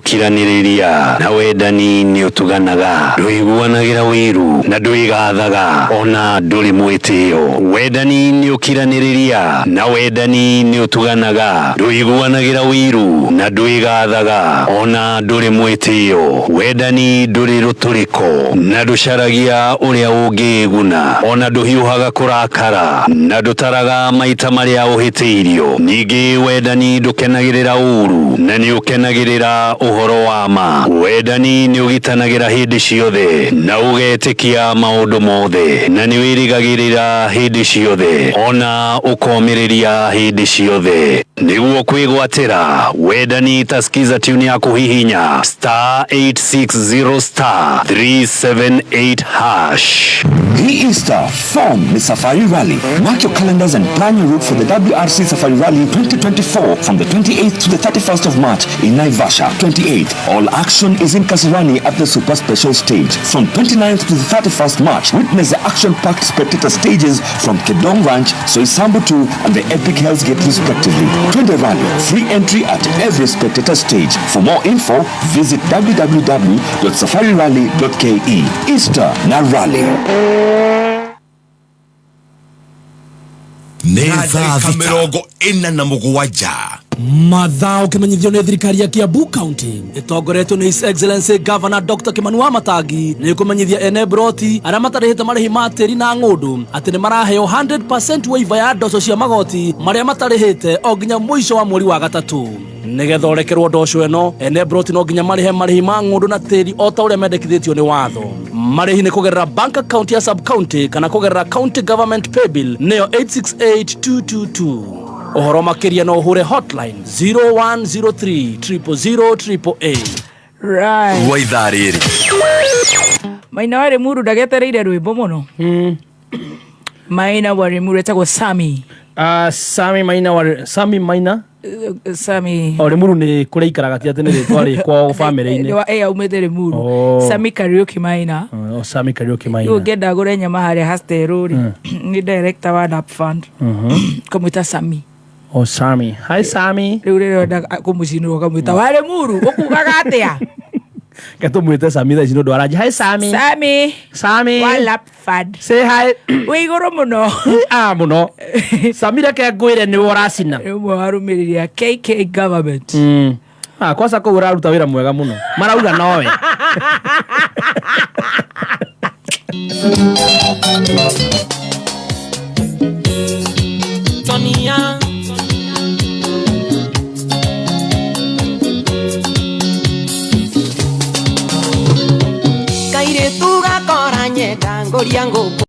Ũkiranĩrĩria na wendani nĩ ũtuganaga, ndũiguanagĩra wĩiru na ndwĩgathaga, ona ndũrĩ mwĩtĩo. Wendani nĩ ũkiranĩrĩria na wendani nĩ ũtuganaga, ndũiguanagĩra wĩiru na ndwĩgathaga, ona ndũrĩ mwĩtĩo. Wendani ndũrĩ rũtũrĩko na ndũcaragia ũrĩa ũngĩĩguna, ona ndũhiũhaga kũrakara na ndũtaraga maita marĩa ũhĩtĩirio. Ningĩ wendani ndũkenagĩrĩra ũũru na nĩ ũkenagĩrĩra ũhoro wa ma. Wendani nĩ ũgitanagĩra hĩndĩ ciothe na ũgetĩkia maũndũ mothe, na nĩ wĩrĩgagĩrĩra hĩndĩ ciothe, ona ũkomĩrĩria hĩndĩ ciothe. Nĩguo kwĩgwatĩra wendani, ta skiza tune ya kũhihinya *860 *378#. Hii Easter, form the Safari Rally. Mark your calendars and plan your route for the WRC Safari Rally 2024 from the 28th to the 31st of March in Naivasha. 28th, all action is in Kasarani at the Super Special Stage. From 29th to the 31st March, witness the action-packed spectator stages from Kedong Ranch, Soysambu 2 and the Epic Hell's Gate respectively. Twende Rally, free entry at every spectator stage. For more info, visit www.safarirally.ke. Easter na Rally. Nĩ thaa 47. Mathaa ũkĩmenyithio nĩ thirikari ya Kiambu County ĩtongoretio nĩ His Excellency Governor Dr. Kimani Wamatangi, nĩ kũmenyithia ene broti arĩa matarĩhĩte marĩhi ma tĩri na ng'ũndũ atĩ nĩ maraheo 100% waiver ya ndoco cia magoti marĩa matarĩhĩte o nginya mũico wa mweri wa gatatũ. Nĩgetha ũrekerwo ndoco ĩno, ene broti no nginya marĩhe marĩhi ma ng'ũndũ na tĩri o ta ũrĩa mendekithĩtio nĩ watho. Marĩhi nĩ kũgerera bank account ya sub county kana kũgerera county government paybill, nĩyo 868222. Ũhoro makĩria no ũhũre hotline 0103 000 888. Right. Rwa ithaa rĩrĩ. Maina wa Rimuru ndagetereire rwĩmbo mũno. Maina wa Rimuru etagwo Sami. Sami Maina wa Sami Maina. Sami. O Rimuru nĩ kũrĩa ikaraga, ti atĩ nĩ rĩtwa rĩ kwao bamĩrĩ-inĩ. Ĩ, aumĩte Rimuru. Oh. Sami Kariuki Maina. Oh, Sami Kariuki Maina. Rĩu ũngĩenda agũre nyama harĩa Hastero rĩ, nĩ director wa NAP Fund. Kamwĩta Sami. Oh, Sami. Hi Sami. Rĩu rĩrĩa wenda kũmũcinĩrwo ũkamwĩta wa Rimuru, ũkugaga atĩa? Ke tũmwĩte Sami thaa ici nĩ ũndũ aranjia. Hi Sami. Sami. Sami. Wa NAP Fund. Say hi. Wĩ igũrũ mũno. Ah, mũno. Sami, reke ngwĩre nĩwe ũracina. Nĩ ũmwe wa arũmĩrĩri a KK government. Ah, kwanza kũu ũraruta wĩra mwega mũno. Marauga nowe. Sonia. Kairĩtu gakora nyenda ngũria ngũkũ.